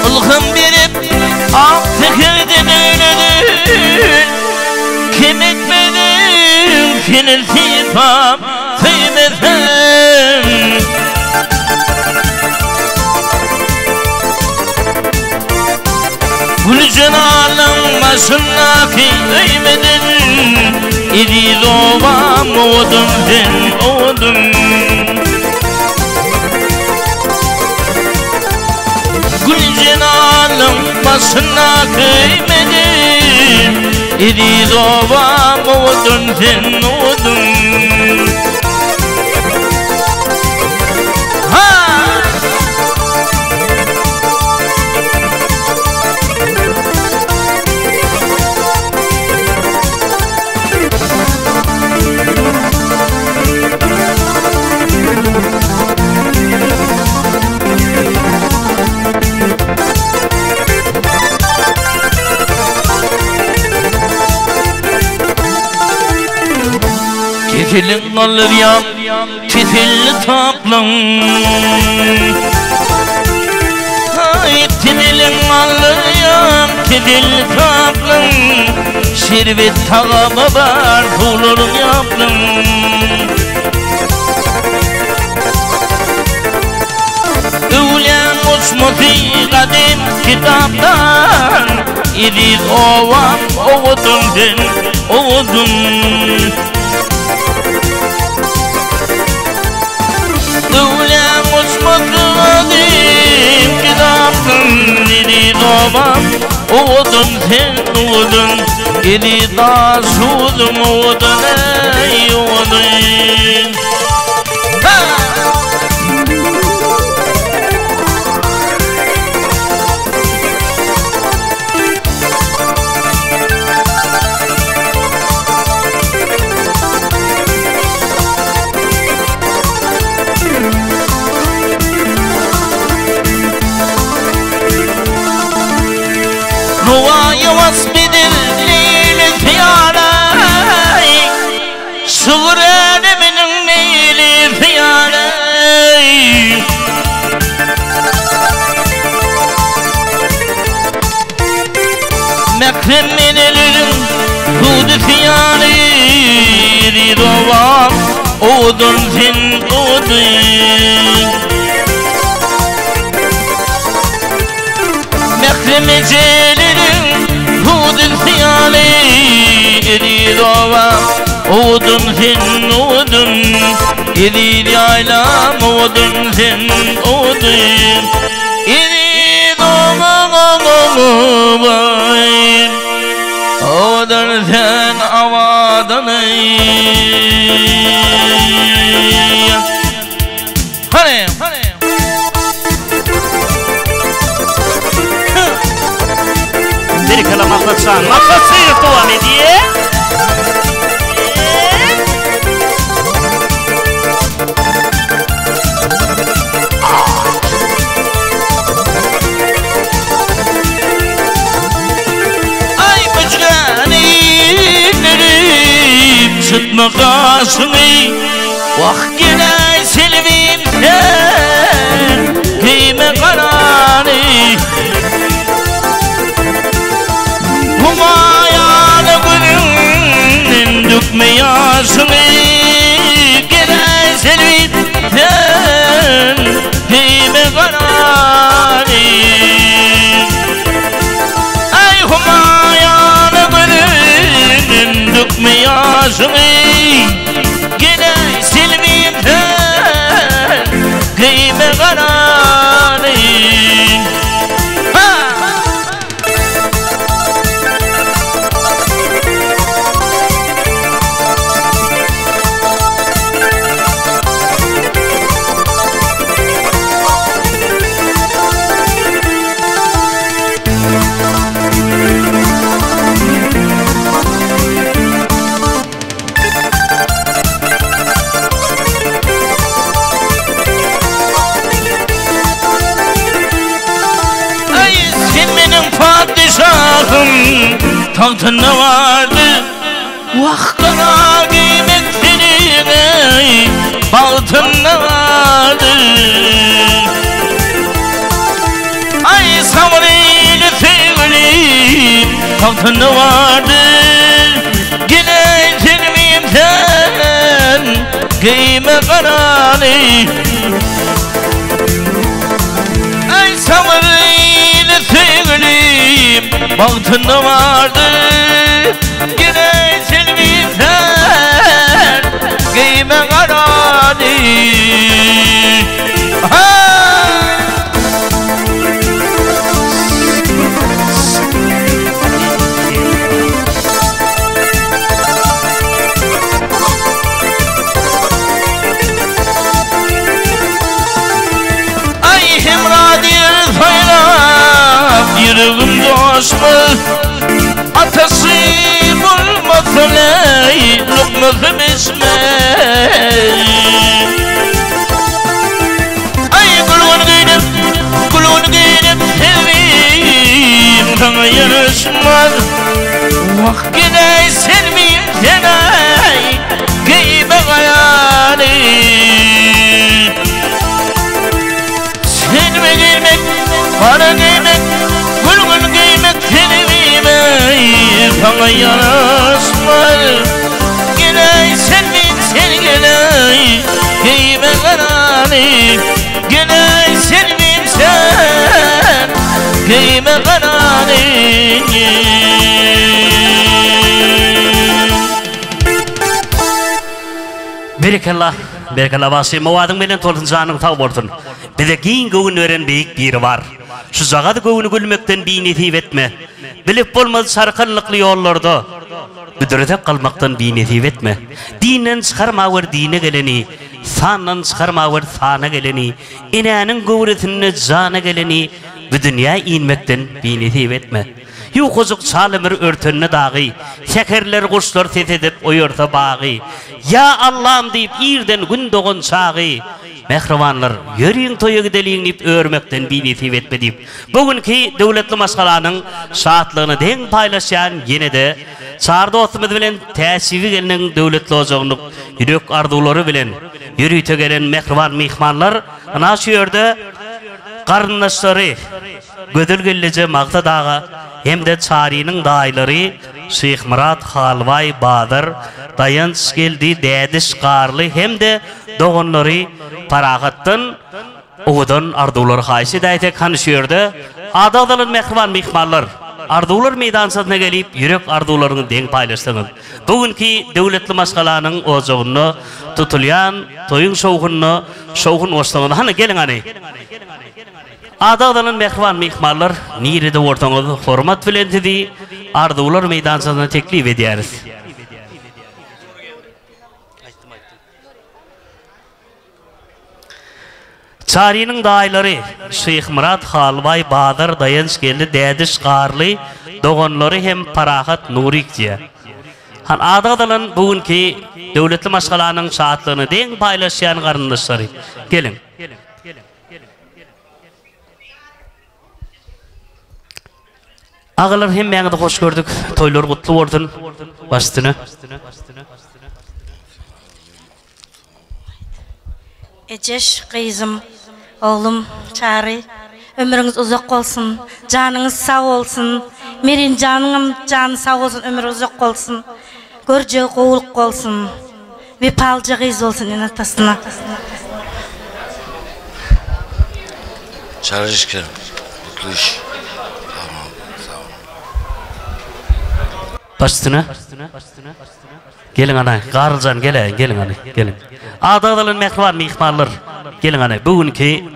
Ylham berip ak seherden öýleden Kem etmedim seni sypap söýmesem Güljenalyň başyndaky öýmeden Eziz obam owadan sen owadan Güljenalyň başyndaky öýmeden Eziz obam owadan sen owadan Keseliň galyrýan teselli taplyň Haý teneliň galyrýan teselli taplyň Şerbet tagamy bar suwlaryň ýaplyň Öwlüýäň goşmasy gadym kitapdan Eziz obam owadan sen owadan Öwlüýäň goşmasy gadym kitapdan Eziz obam owadan sen owadan Eziz Daşoguzym owadan eý owadan Owadan sen owadan. Mährem ejeleriň hudun hyýaly Eziz obam, owadan sen owadan. Eziz ýaýlam, owadan sen owadan. Eziz obam, owadan sen owadan. Hany! Berekella Maksatjan, Maksat Seýidow dowam edýär. Aý müjgäni berip çytma gaşyňy Wah geläý selbim sen geýme garany Humaýana gözüňden dökme ýaşyňy Geläý selbim sen geýme garany Aý Humaýana gözüňden dökme ýaşyňy Geläý selbim sen geýme garany Ha! Aý, sen meniň patyşahym, tagtynda bardy. Wah, gara geýmek seniň, eý, bagtynda bardy. Aý, sabyr eýle söýgülim, tagtynda bardy. Geleý selbim sen, geýme garany. Aý, sabyr eýle söýgülim, bagtynda bardy. Geleý selbim sen, geýme garany. Ha! Aý Hemra diýr saýlap ýüregim joşmaz Ataşy bolmasa leý lukmasy bişmez Aý gülgün geýnip, gülgün geýnip selbim saňa ýaraşmaz Wah geläý selbim sen-aý geýme gaýany Selbi geýmek, gara geýmek, gülgün geýmek selbim-eý saňa ýaraşmaz Geläý selbim sen geläý geýme garany Geläý selbim sen geýme garany. Berekella, berekella bagşy, owazyň belent bolsun, janyň sag bolsun. Bize giň göwün beren beýik biri bar. Şujagaz göwni gülmekden binesip etme. Bilip bolmaz çarkandakly ýollarda, Büdresek galmakdan binesip etme. Dinden çykarmawer dine geleni, Sandan çykarmawer sana geleni, Enäniň göwresinde jana geleni, Bu dünýä inmekden binesip etme. Ýukajyk çal emir örtende dagy, Säherler guşlar ses edip oýarsa bagy, Ýa Allam diýip irden gün dogan çagy, Mähribanlar, ýörüň toýa gideliň diýip örmekden binesip etme diýip, bu günki döwletli maşgalanyň şatlygyny deň paýlaşýan ýene-de Çary dostumyz bilen Täçbibi gelniň döwletli ojagyny ýürek arzuwlary bilen ýörite gelen mähriban myhmanlar ynha şu ýerde garyndaşlary Gözel gelneje Magsat aga hem-de Çarynyň daýylary. Şyhmyrat, Halbaý, Bazar, Daýanç, Geldi, Dädiş, Garly hem-de doganlary Parahatdan owadan arzuwlary haýyş edäýsek, hany şu ýerde ady agzalan mähriban myhmanlar, arzuwlar meýdançasyna gelip, ýürek arzuwlaryňyzy deň paýlaşsaňyz, bu günki döwletli maşgalanyň ojagynda tutulýan toýuň şowhunyna şowhun goşsaňyz, hany geliň hany! Ady agzalan mähriban myhmanlar, nirede bolsaňyz, hormat bilen sizi Arzuwlar meýdançasyna teklip edýäris. Çarynyň daýylary, Şyhmyrat, Halbaý, Bazar, Daýanç geldi, Dädiş, Garly, doganlary hem Parahat, Nurik diýýär. Han ady agzalan bu günki döwletli maşgalanyň şatlygyny deň paýlaşýan garyndaşlary, geliň! Agalar hemmäňizi hoş gördük. Toýlar gutly bolsun. Baş üstüne. Ejeş gyzym, oglum Çary, ömrüňiz uzak bolsun, janyňyz sag bolsun, Merenjanyňam jany sag bolsun, ömri uzak bolsun, görjegi gowulyk bolsun, wepalyja gyz bolsun ene-atasyna. Çary işgär, gutly iş. Sag boluň, sag boluň. Baş üstüne. Geliň ana, Garlyjan geläýiň, geliň hany, geliň. Ady agzalan mähriban myhmanlar, geliň hany, bu günki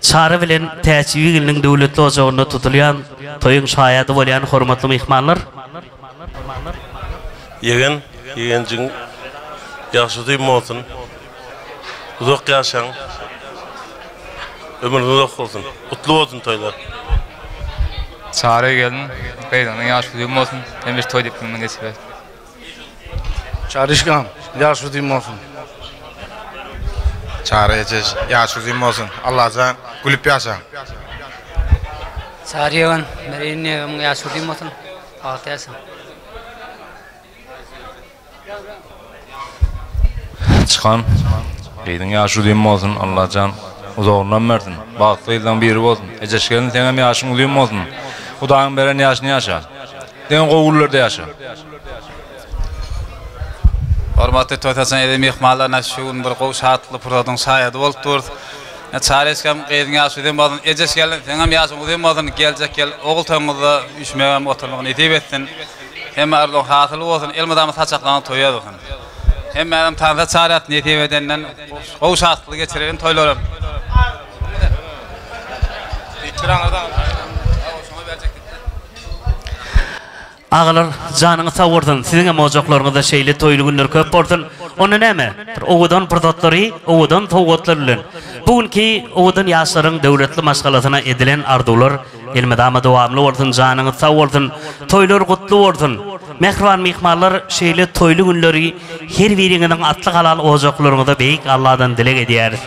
Çary bilen Täç Ýigiliniň döwletli ojagynda tutulýan toýuň şaýady bolýan hormatly myhmanlar. Ýegen, ýegenjigiň ýagşy uzyn bolsun. Uzak ýaşaň. Ömrüňiz uzak bolsun. Gutly bolsun toýlar. Çary gelin, gyzyňyň ýaşy uzyn bolsun. Hemişe toý diýip bilmegi nesip et. Çaryşkam, ýaş uzyn bolsun. Çary ejeş, ýaş uzyn bolsun. Allajan, gülüp ýaşaň. Çary ýegen, Mereýin ýegemiň ýaşy uzyn bolsun. Bagtly ýaşaň. Çykan, gyzyň ýaşy uzyn bolsun, Allajan uzagyndan bersin. Bagtly gyzlaň biri bolsun. Ejeş gelin seňem ýaşyň uzyn bolsun. Hudaýyň beren ýaşyny ýaşa. Diňe gowy günlerde ýaşa. Hormatly toý saçan eziz myhmanlar, şu gün bir gowy şatlykly pursatyň şaýady bolup durus. Çaryşkam gyzyň ýaşy uzyn bolsun, Ejeş gelin seňem ýaşyň uzyn bolsun, geljek ýyl ogul toýuňyzda üýşmegem oturmak nesip etsin. Hemme arzuwyň hasyl bolsun, elmydama saçaklaryňyz toýa ýazylsyn. Hemmäňizem tansa çarýas nesip edenden gowy şatlykly geçirelim toýlary. Agalar janyňyz sag bolsun, siziňem ojaklaryňyzda şeýle toýly günler köp bolsun. Onda näme, bir owadan pursatlary owadan sowgatlar bilen bu günki owadan ýaşlaryň döwletli maşgalasyna edilen arzuwlar elmydama dowamly bolsun, janyňyz sag bolsun, toýlar gutly bolsun. Mähriban myhmanlar şeýle toýly günleri her biriňiziň atly halal ojaklaryňyzda beýik Alladan dileg edýäris.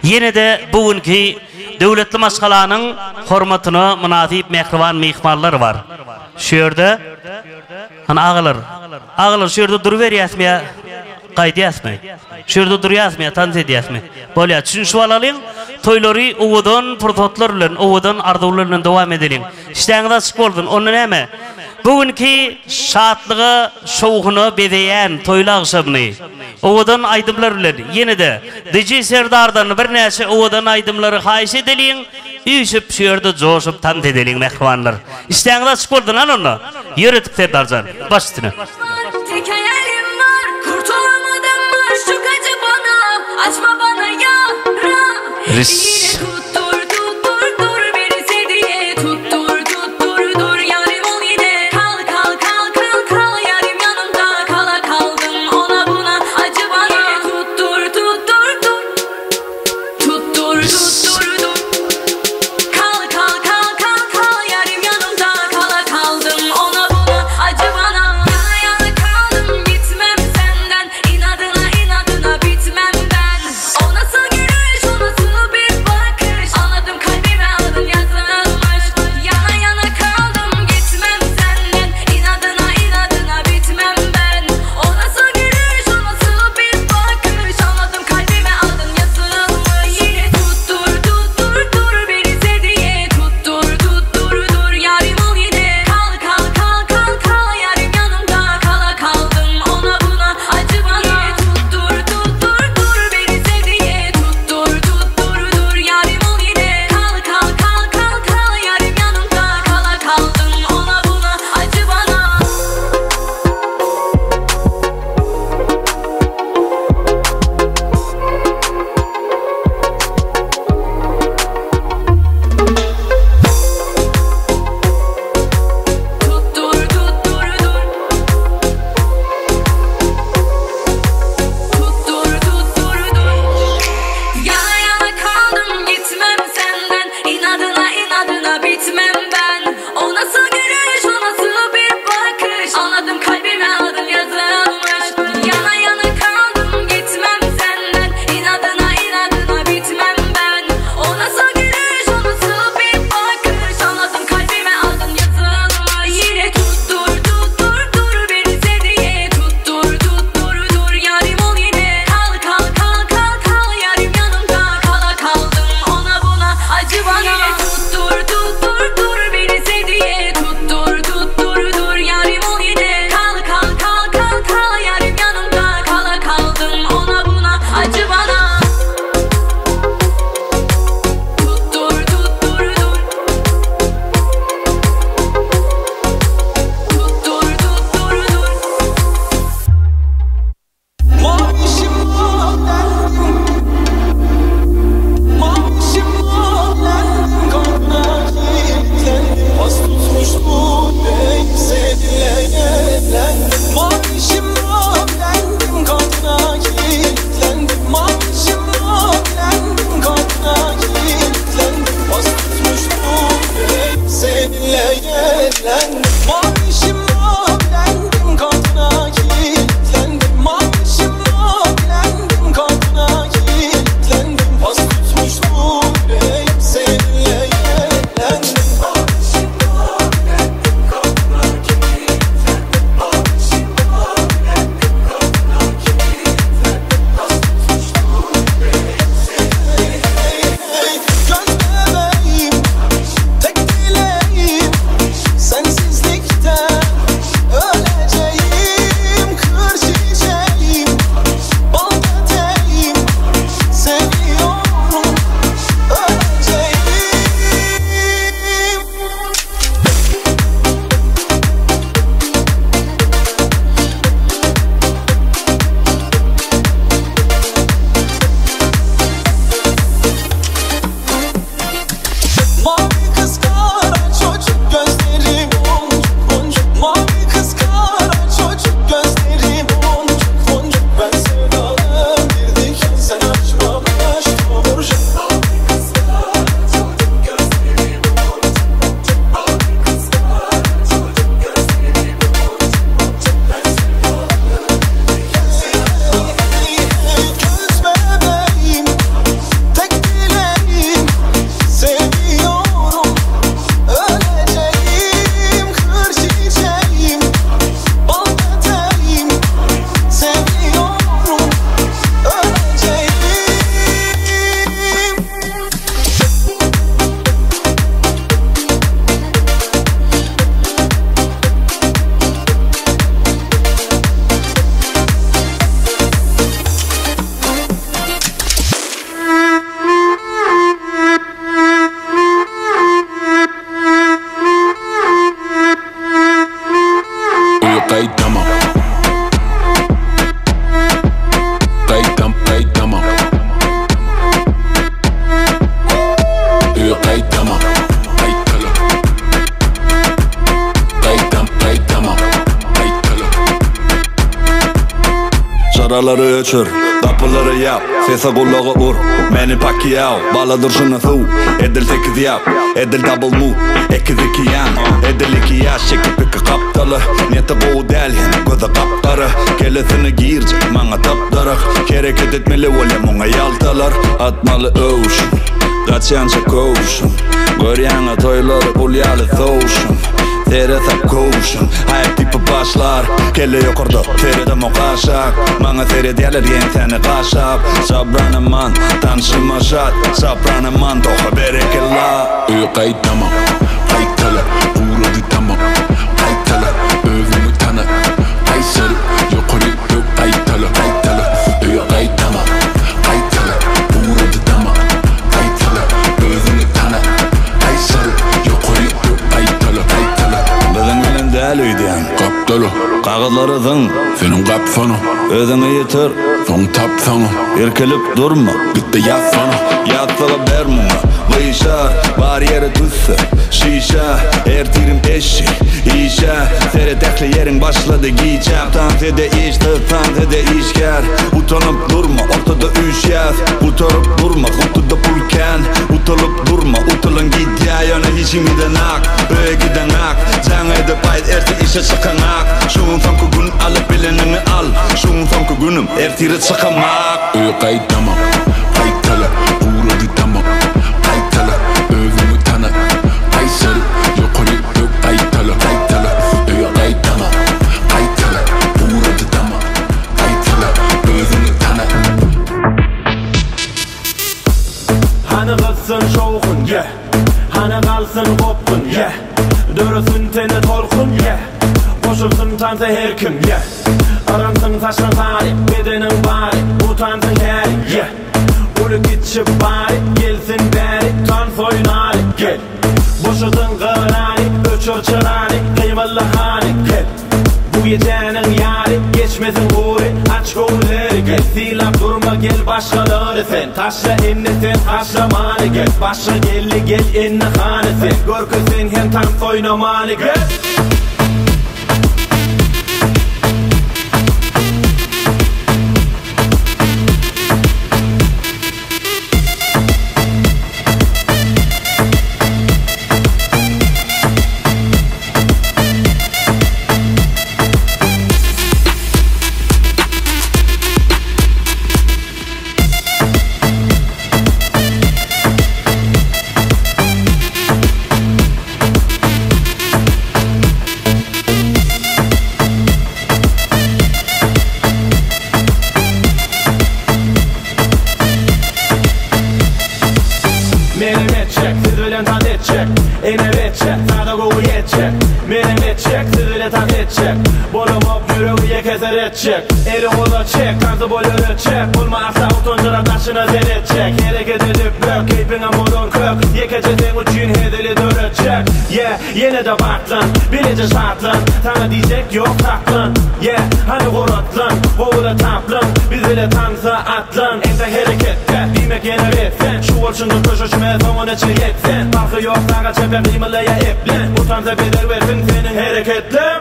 Ýene-de bu günki Döwletli maşgalanyň hormatyna mynasyp mähriban myhmanlar bar. Şu ýerde, hany agalar, agalar şu ýerde duruberýäsmi ýa gaýdýasmy? Şu ýerde durýasmy ýa tans edýäsmi? Bolýar, düşünişip alalyň, toýlary owadan pursatlar bilen, owadan arzuwlar bilen dowam edeliň. Işdäňiz açyk bolsun, onda näme? Bu günki şatlyga, şowhuna bezeýän toýly agşamyny owadan aýdymlar bilen ýene-de DJ Serdardan birnäçe owadan aýdymlary haýyş edeliň, üýşüp şu ýerde joşup tans edeliň mähribanlar. Işdäňiz açyk bolsun hany onda. Ýöredik Serdarjan, baş üstüne. Tek hayalim var kurtulamadım aşk acı bana açma bana yara Ris. Yine tuttur tuttur dur beni seviye tuttur tuttur dur yarim ol yine kal kal kal kal kal yarim yanımda kala kaldım ona buna acı bana Yine tuttur tuttur dur tuttur tuttur dur Kal kal kal kal kal yarim yanımda kala kaldım ona buna acı bana Yana yana kaldım gitmem senden inadına inadına bitmem ben O nasıl gülüş o nasıl bir bakış Çyralary öçür, gapylary ýap, sese gulaga ur, Manny Pacquiao, bala durşuna suw, edil sekiz ýap, edil double move, ekiz iki ýan, edil iki ýaş çekip iki gapdaly, niýeti gowy däl hem gözi gap-gara, kellesine girjek maňa dap-darak, hereket etmeli bolýa muňa ýaltalar, atmaly öwşün, gaçýança köwşün, görýäňä toýlary pul ýaly sowşun, seresap köwşün, Haýp tipi başlar, kelle ýokarda, seredemok aşak, maňa seredýärler ýeňsäni gaşap, Sabranaman, tanşyma şat, Sapranaman, toha berekella. Öýe gaýtama, gaýtala, gurady tama, gaýtala, özüňi tana, gaýşaryp, ýokary bök gaýtala, gaýtala, öýe gaýtama, gaýtala, gurady tama, gaýtala, özüňi tana, gaýşaryp, ýokary bök gaýtala, gaýtala. Biziň bilen däl öýdýän. Gapdala. Kagyzlary zyň. Seniň gapsana. Özüňe ýeter. Soň tapsaňa. Irkilip durma. Git-de ýatsana. Ýassygy ber muňa. Gyşar, bar ýeri tüsse, şişe, Ertirim eşek, işe, Seret ähli ýeriň başlady gijäp, Tans ede işsiz, tans ede işgär, Utanyp durma, ortada üýşýäs, Gutaryp durma, gutuda pul kän, Utalyp durma, utulan gidýä, Ýöne hiç kim gidenak, öýe gideňak, Jaň edip aýt ertir işe çykaňak, Şu gün soňky gün alyp bileniňi al, Şu gün soňky günüm, ertire çykamak. Öýe gaýtama, gaýtala, gurady damak, Gaýtala, özüňi tana, gaýşaryp, ýokary bök gaýtala, gaýtala, Öýe gaýtama, gaýtala, gurady damak, Gaýtala, özüňi tana. Hany gyzsyn şowhun, yeah Hany galsyn gopgun, yeah Döresin tende tolkun, yeah Goşulsyn tansa her kim, yeah Yransyn saçlaň sary, bedeniň bary Utansyn häli, yeah Uly kiçi bary, gelsin bäri Tans oýnaly, gel Boşadyň gyrany, öçür çyrany Gymylda hany, gel Bu gijäniň ýary, geçmesin gury Aç göwünleri, gel Sylap durma gel başgalary sen Taşla indi sen taşlamany gel Başga geldi gel indi hany sen Görkez sen hem tans oýnamany gel. Menem etjek, siz bilen tans etjek Ene etjek, sada gowy ýetjek Menem etjek, siz bile tans etjek Bolamok ýüregi ýeke seretjek Eli gola çek, tansy bol öretjek Bolma asla utanjyra daşyna seretjek Hereket edip bök, keýpiňem bolar kök Ýekeje seň üçin hezili döretjek Yeah, ýene-de batlan, bileje şatlan Saňa diýjek ýok saklan, yeah Hany goratlan, gowula taplan Biz bile tansa atlan Entek hereketde, diýmek ýene bet sen Şu bolşuňda köşeşme, soňuna çen ýet sen Parhy ýok saga çepe gymyla ýa eplen Utansa bedel bersin seniň hereketleň.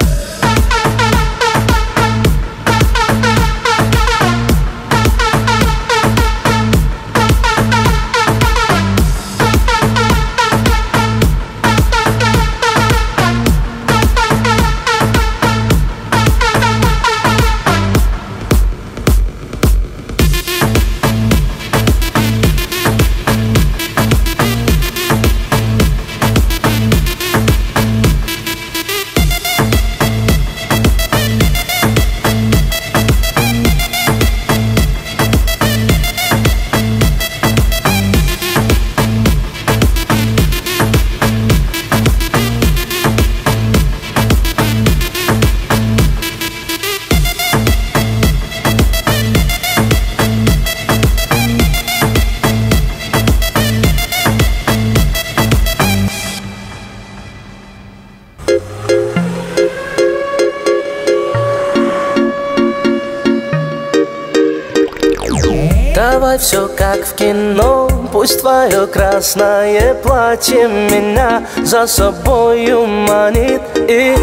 Давай все как в кино Пусть твое красное платье меня за собою манит И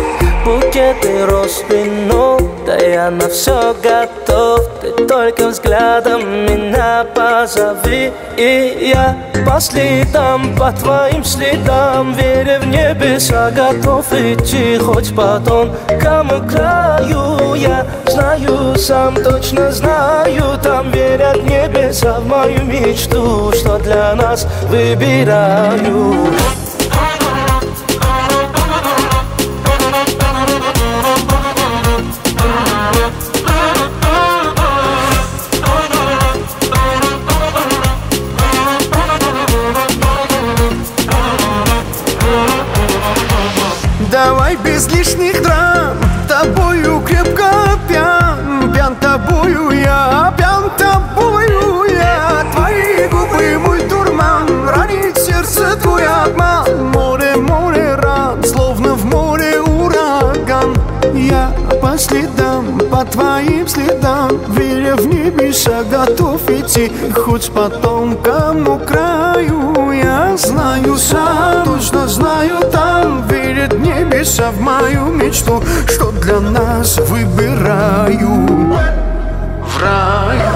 букеты роз вино. Да я на все готов Ты только взглядом меня позови И я по следам, по твоим следам Веря в небеса, готов идти Хоть по тонкому краю Я знаю, сам точно знаю Там верят небеса в мою мечту Что для нас выбираю Давай без лишних драм Тобою крепко пьян Пьян тобою я, пьян тобою я Твои губы мой дурман Ранит сердце твой обман Море, море ран, словно в море ураган Я по следам, по твоим следам Веря в небеса, готов идти Хоть по тонкому краю Я знаю сам, точно знаю там Верят небеса в мою мечту Что для нас выбираю В раю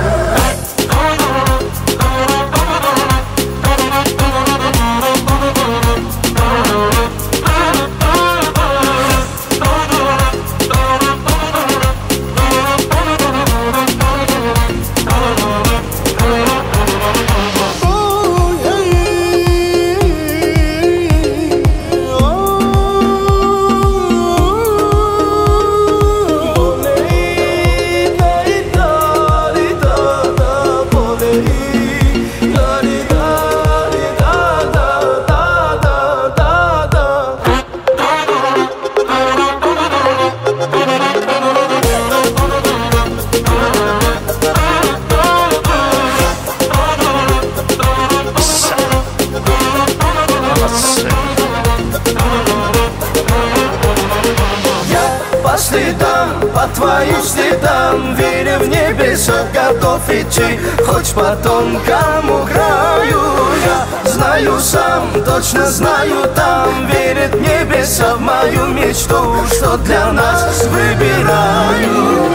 Я по следам, по твоим следам Веря в небеса, готов идти Хоть по тонкому краю Я знаю сам, точно знаю Там верят небеса в мою мечту Что для нас выбираю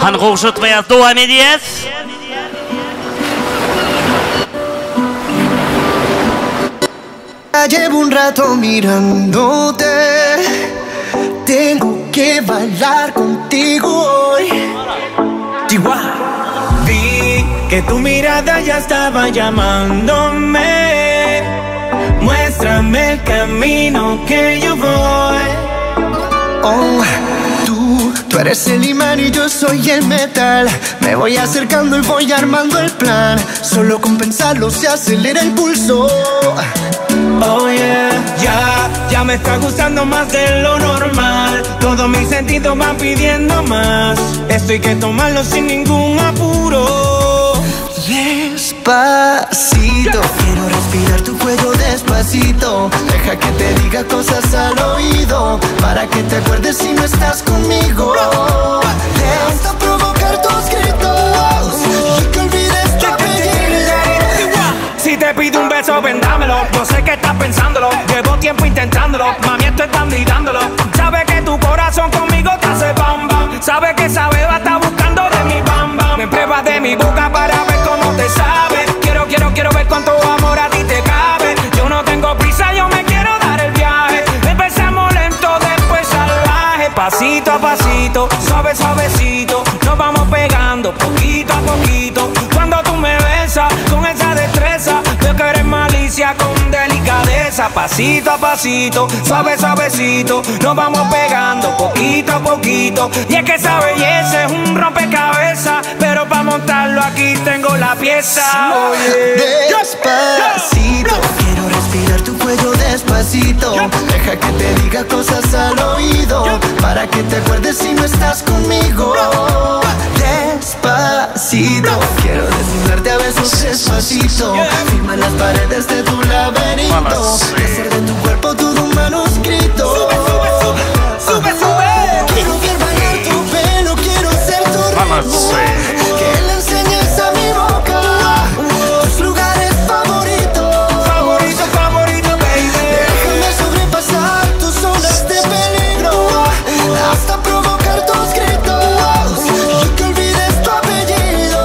Han gowşatmaýas, dowam edýäs. Ya llevo un rato mirándote. Tengo que bailar contigo hoy. Chihuahua. Vi que tu mirada ya estaba llamándome. Muéstrame el camino que yo voy. Oh, tú, tú eres el imán y yo soy el metal. Me voy acercando y voy armando el plan. Solo con pensarlo se acelera el pulso. Oh yeah, ya, ya me está gustando más de lo normal. Todos mis sentidos van pidiendo más. Esto hay que tomarlo sin ningún apuro. Despacito, quiero respirar tu cuello despacito. Deja que te diga cosas al oído, para que te acuerdes si no estás conmigo. Hasta provocar tus gritos y que olvides tu apellido. Si te pido un beso, ven dámelo. Yo sé que estás pensándolo. Llevo tiempo intentándolo. Mami, estoy dando y dándolo. Sabe que tu corazón conmigo te hace bam bam. Sabe que esa beba está buscando de mi bam bam. Me pruebas de mi boca para ver cómo te sabe. Quiero, quiero, quiero ver cuánto amor a ti te cabe. Yo no tengo prisa, yo me quiero dar el viaje. Empezamos lento, después salvaje. Pasito a pasito, suave, suavecito. Nos vamos pegando poquito a poquito. Cuando tú me besas con esa destreza, veo que eres malicia con delicadeza. Pasito a pasito, suave, suavecito. Nos vamos pegando poquito a poquito. Y es que esa belleza es un rompecabezas, pero pa' montarlo aquí tengo la pieza. Oye. Despacito, quiero respirar tu cuello despacito. despacito. Deja que te diga cosas al oído. Para que te acuerdes si no estás conmigo. Despacito, quiero desnudarte a besos despacito. Firma las paredes de tu laberinto. Y hacer de tu cuerpo todo un manuscrito. Sube, sube, sube, sube. Quiero ver bailar tu pelo, quiero ser tu ritmo. Que le enseñes a mi boca tus lugares favoritos. Favorito, favorito, baby. Déjame sobrepasar tus zonas de peligro hasta provocar tus gritos y que olvides tu apellido.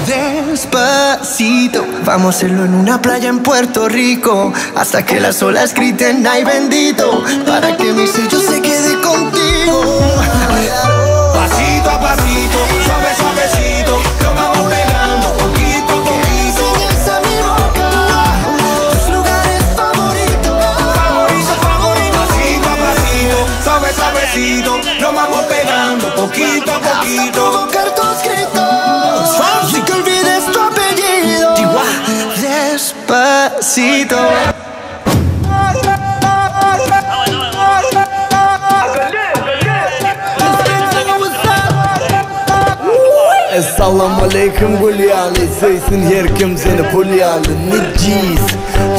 Despacito, vamos a hacerlo en una playa en Puerto Rico hasta que las olas griten ay bendito para que mi sello se quede contigo. Pasito a pasito, suave, suavecito, lo vamos pegando poquito a poquito. Enseñas a mi boca tus lugares favoritos. Favorito, favorito, pasito a pasito, suave, suavecito, lo vamos pegando poquito a Hasta poquito. provocar tus gritos y que olvides tu apellido. Despacito. Essalamu aleýkum gül ýaly Söýsün her kim seni pul ýaly Nejiz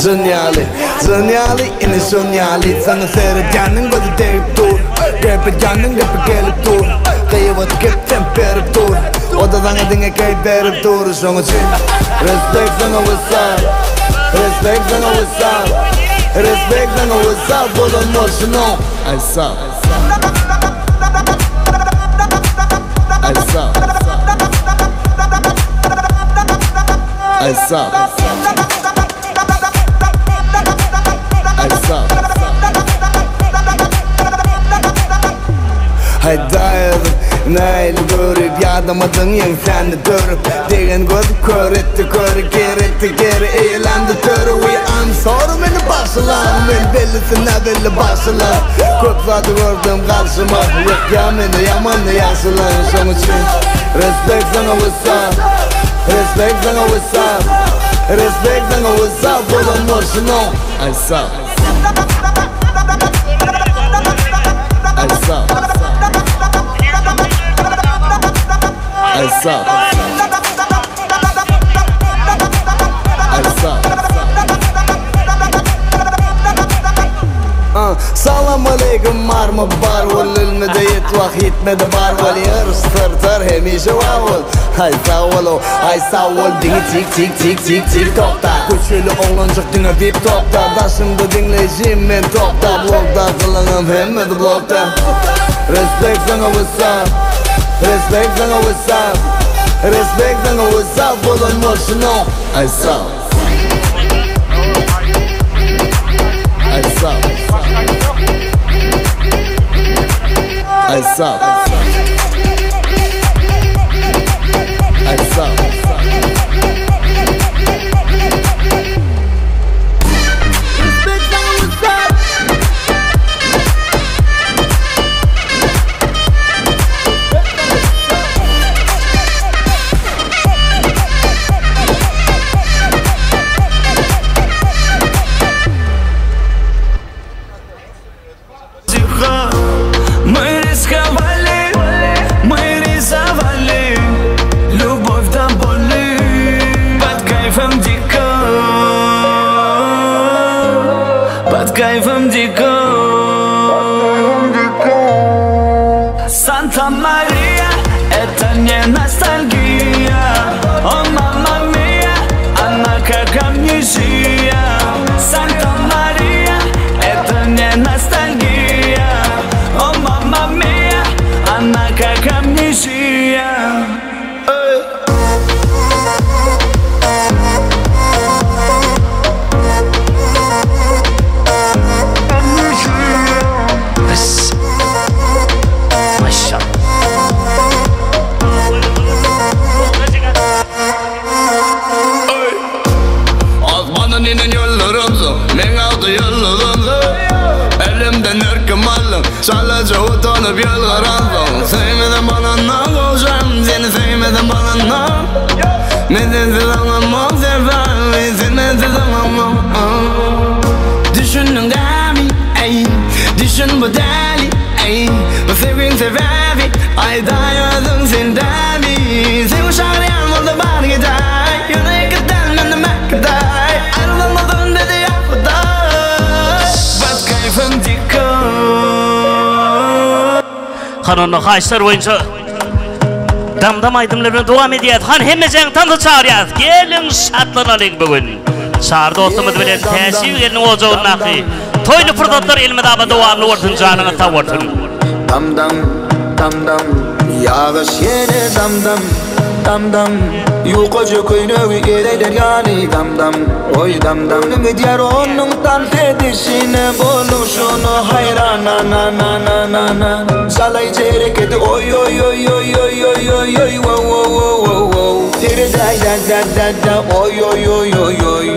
jyn ýaly Jyn ýaly ine şon ýaly Saňa seredýäniň gözi degip dur Gepedýäniň gepi gelip dur Gyýbat gep temp berip dur O-da saňa diňe keýp berip dur Şoň üçin Respect saňa what's up Respect saňa what's up Respect saňa what's up Bolan bolşunyň Aý sap Aý sap Aý sap Aý sap Haýdaýadym Nähili görüp ýadamadyň ýeňsäni dörüp Degen gözi kör etdi köri ger etdi geri eýelendi töri We I'm sorry meni bagşylaň Men bellisi näbelli bagşylaň Köp zady gördüm garşyma Ýykýa meni ýamany ýagşylaň Şoň üçin Respect saňa what's up Respect saňa what's up Respect saňa what's up Bolan bolşunyň Aý sap Aý sap Aý sap Aý sap Salam aleýkum barmy bar bol Ölmede ýet wah ýetmede bar bol Ýyryş syrtar hemişe bar bol Aý sag bol-ow aý sag bol Diňe tik tik tik tik tik tokda Köçeli oglanjyk diňe vip topda Daşymda diňleýjim men topda Blogda gylyňym hemmesi blokda Respect saňa what's up Respect saňa what's up Respect saňa what's up Bolan bolşunyň Aý sag Aý sap Aý sap Aý sap Тихо, мы рисковали, мы рисовали Любовь до боли, под кайфом дико Под кайфом дико Санта-Мария, это не ностальгия О, мама мия, она как амнезия Санта-Мария, это не ностальгия О, мама мия, она как амнезия Эй. Asmandan inen ýyldyrymsyň, meň alty ýyldyzymsyň Elimden erkim aldyň, çalaja utanyp ýylgyransyň Söýmesem bolanda gowşaryn, seni söýmesem bolanda Men sensiz aňamok, sen sen mensiz aňamok. Düşündim. Kanunda haýyşlar boýunça Damdam aýdymlary bilen dowam edýäs. Han hemmejeň tansa çagyrýas. Geliň şatlanalyň bu gün. Çary dostumyz bilen Täşiw gelniň ojagyndaky toýly pursatlar elmydama dowamly bolsun janyňyz sag bolsun. Dam dam dam dam ýagyş ýene dam dam dam dam ýukaja köýnegi ereýler ýaly dam dam oý dam dam gidýär onuň tans edişine boluşyna haýran na na na na na na Çalaýjy hereketi oý oý oý oý oý oý oý oý wow wow wow wow wow Seredäý dä dä dä dä oý oý oý oý oý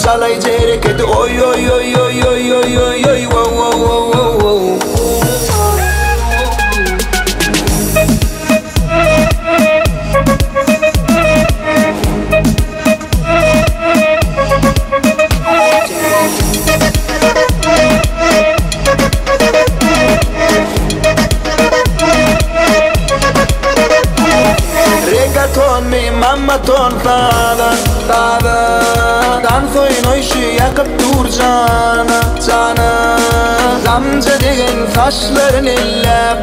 Çalaýjy hereketi oý oý oý oý oý oý oý oý wow wow wow wow wow. Regatonmy mammaton saza saza Dans oýnaýşy ýakyp dur jana jana Damja degen saçlaryn elläp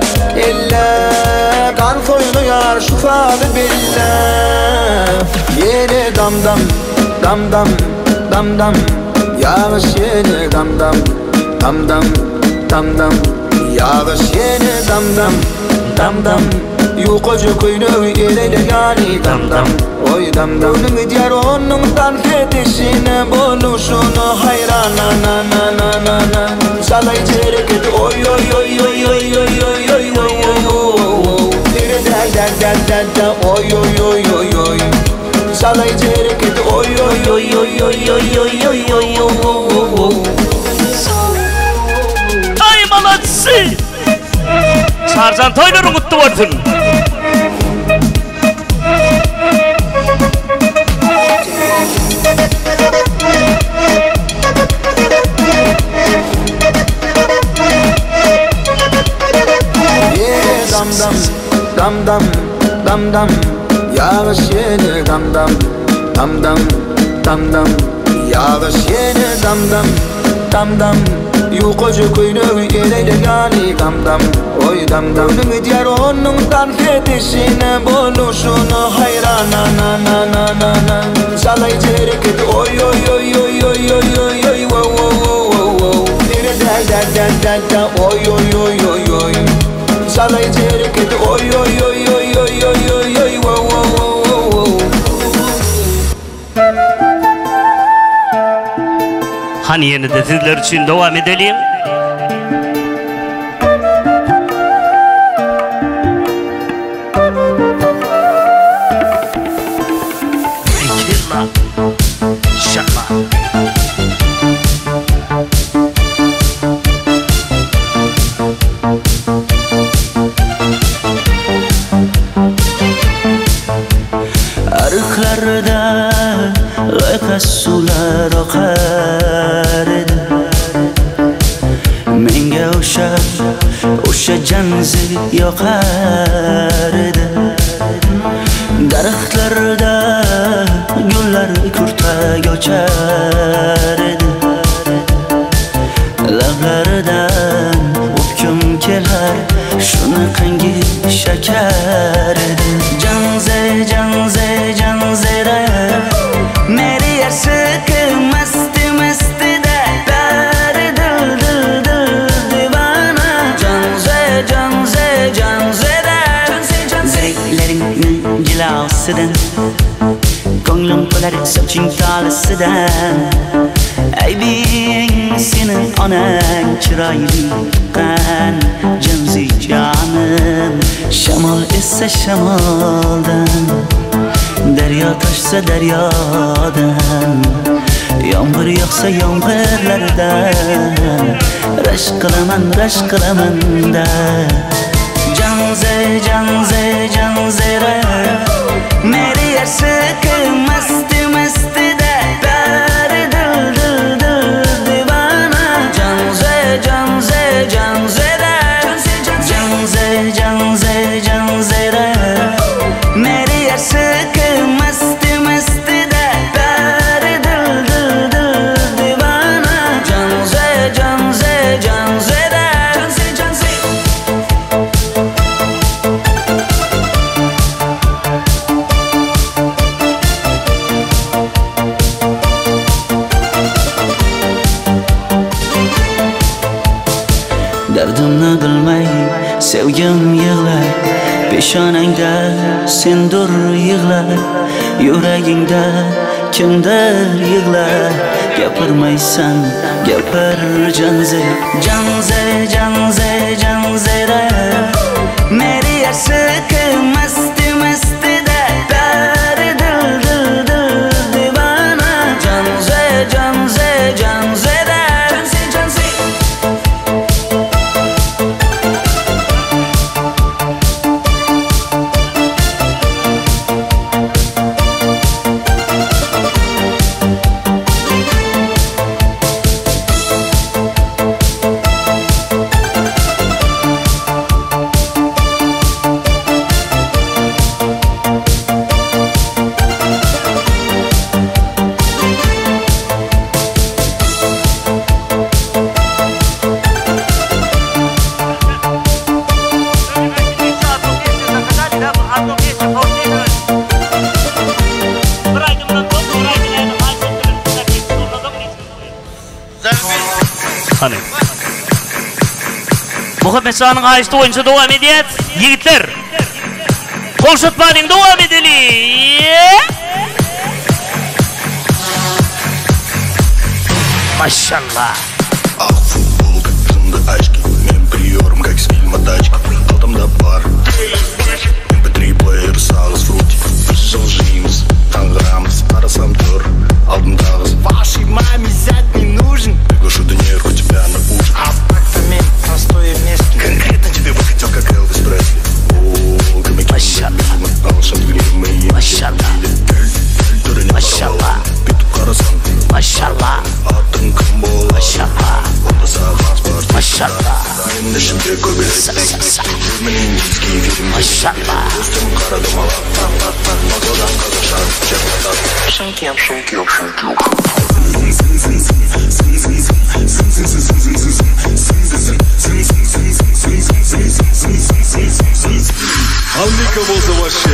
elläp Dans oýnaýar şu sazy belläp Ýene dam dam dam dam dam dam Ýagyş ýene dam dam dam dam dam dam Ýagyş ýene dam dam dam dam Ýukaja köýnegi ereýler ýaly dam dam Oý dam dam Göwnüm gidýär onuň tans edişine Boluşyna haýran na na na na na na Çalaýjy hereketi oý oý oý oý oý oý oý oý oý oý oý Seredäý dä dä dä dä oý oý oý oý oý Çalaýjy hereketi oý oý oý oý oý oý oý oý oý oý Aý maladsy! Çarjan toýlaryň gutly bolsun! Ýene dam dam dam dam dam dam Ýagyş ýene dam dam dam dam dam dam Ýagyş ýene dam dam dam dam Ýukaja köýnegi ereýler ýaly dam dam Oý dam dam Göwnüm gidýär onuň tans edişine Boluşyna haýran na na na na na na Çalaýjy hereketi oý oý oý oý oý oý oý oý wow wow wow wow wow Seredäý dä dä dä dä oý oý oý oý oý Çalaýjy hereketi oý oý oý oý oý oý oý oý wow wow wow wow wow. Hany ýene-de sizler üçin dowam edeliň. Arıqlarda loyqa suvlar oqar edi. Menga o'sha o'sha janzi yoqar edi. Daraxtlarda gullar kurtak ochar edi. Lablaridan o'pkim kelar shunaqangi shakar edi. Janze janze janzera Meri ashq mast mast da pyar dil dil dil divana Janze janze janzera Ziraklarning jilosidan Ko'nglim to'lar soching tolasidan Aybing seni onang chiroyli tuqqan Jamzi jonim Shamol essa shamoldan Daryo toshsa daryodan Yomg'ir yog'sa yomg'irlardan Rashk qilaman rashk qilaman-da Janze janze janzera Meri ashq mast mast da pyar dil dil dil divana Janze janze janzera Janze janze janzera Meri ashq mast mast da pyar dil dil dil divana Janze janze janzera Janze janze. Peshonangda sendur yig'la Yuragingda kimdir yig'lar Gapirmaysan gapir janze Janze janze janzera Meri ashq mast mast da Pyar dil dil dil divana Janze janze janzera Janze janze Hany. Muhammet şanyň haýyşty boýunça dowam edýäs. Ýigitler. Gol şutmalyň dowam edeli. Maşallah. Futbolka очки Men приором, как из фильма тачки Алтамда бар MP3 плеер сағыз фрути Біз жылжимыз, қаңғырамыз Қарасам тұр, алдымдағы қыз Вашей маме зять не нужен Приглашу Даниэрку тебя на ужин Апартамент простое место Конкретно тебе бы хотел, как Элвис Пресли О, Maşallah. Maşallah. Maşallah. Maşallah. Maşallah. Maşallah. Almika bolsa вообще.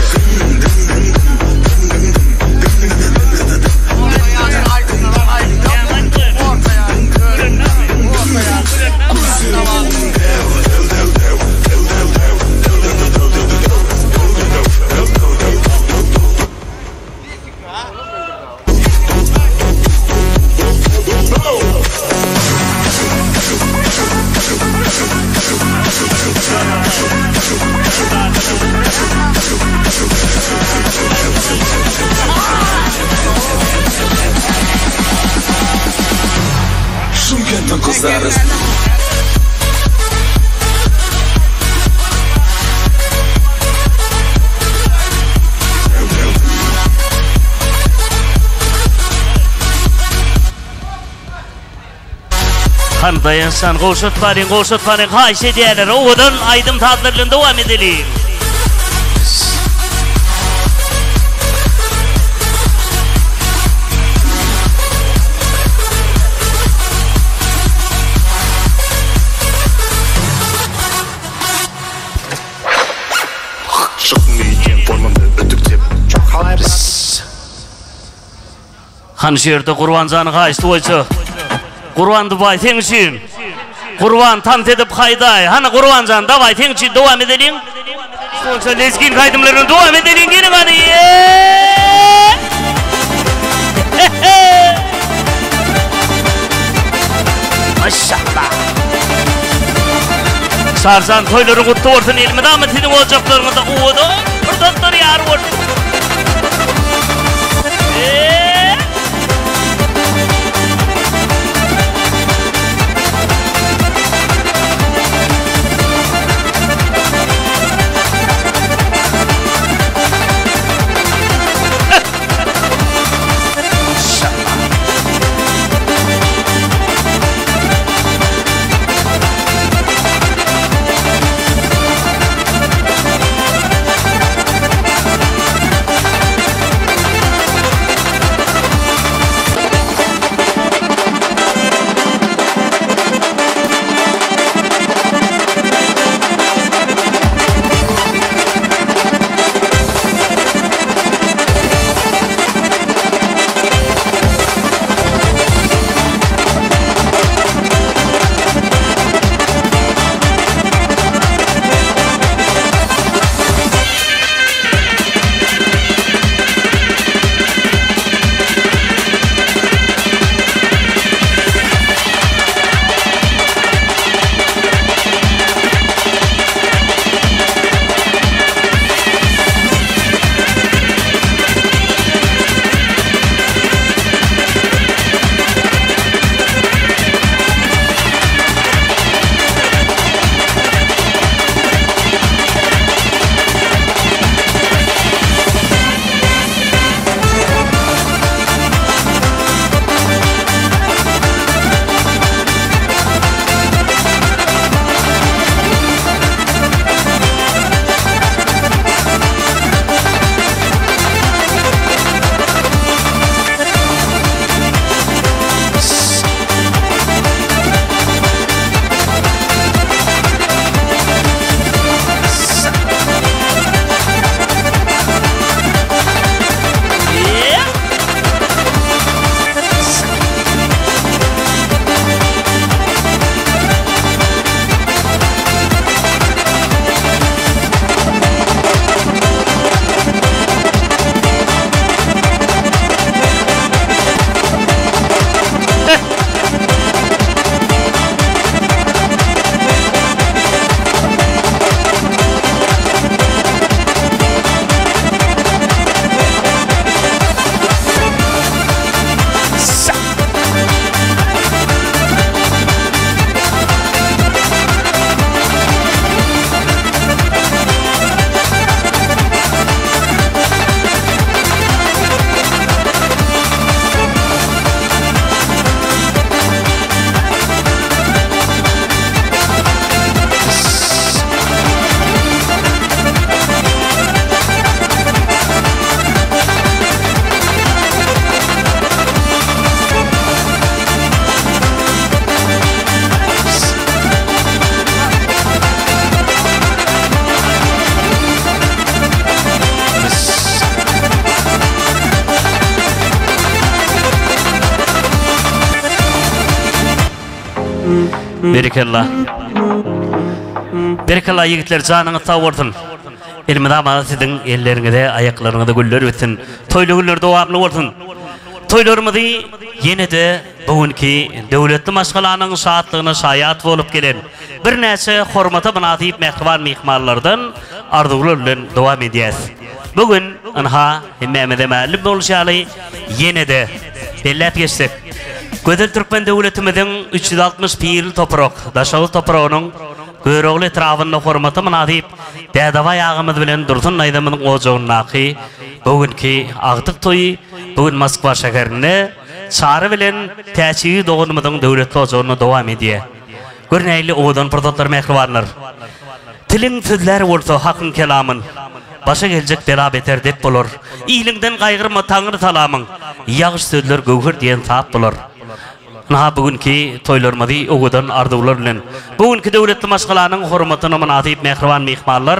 Şymkentden gyzlary Han daýansan Gowşut baryň, Gowşut baryň haýyş edýärler. Owadan aýdym sazlar bilen dowam edeliň. Şykgyn geýýän formamda ötüktep Han şu ýerde Gurbanjanyň haýyşty boýunça Gurban Dubaý seň üçin. Gurban tans edip haýdaý. Hany Gurbanjan dawaý seň üçin dowam edeliň. Bolsa lezginka aýdymlaryny dowam edeliň geliň hany. Maşallah. Sarjan toýlary gutly bolsun elmydama siziň ojaklaryňyzda owadan pursatlar ýar bolsun. Berekella. Berekella ýigitler janyňyz sag bolsun. Elmydama siziň elleriňize, aýaklaryňyza güller bitsin. Toýly günler dowamly bolsun. Toýlarymyzy ýene-de bu günki döwletli maşgalanyň şatlygyna şaýat bolup gelen birnäçe hormata mynasyp mähriban myhmanlardan arzuwlar bilen dowam edýäs. Bu gün ynha hemmämize mälim bolşy ýaly ýene-de belläp geçsek, gözel türkmen döwletimiziň 360 pirli toprak, Daşoguz topragynyň Görogly etrabynda hormata mynasyp Dädebaý agamyz bilen Dursun daýzamyzyň ojagyndaky bu günki agtyk toýy bu gün Moskwa şäherinde Çary bilen Täçigi doganymyzyň döwletli ojagynda dowam edýär. Gör nähili owadan pursatlar mähribanlar. Tiliň sözlär bolsa Hakyň kelamyn, Başa geljek bela beter dep bolar. Iliňden gaýgyrma Taňry salamyn, Ýagyş sözler göwher diýen sap bolar. Ynha bu günki toýlarymyzy owadan arzuwlar bilen, bu günki döwletli maşgalanyň hormatyna mynasyp mähriban myhmanlar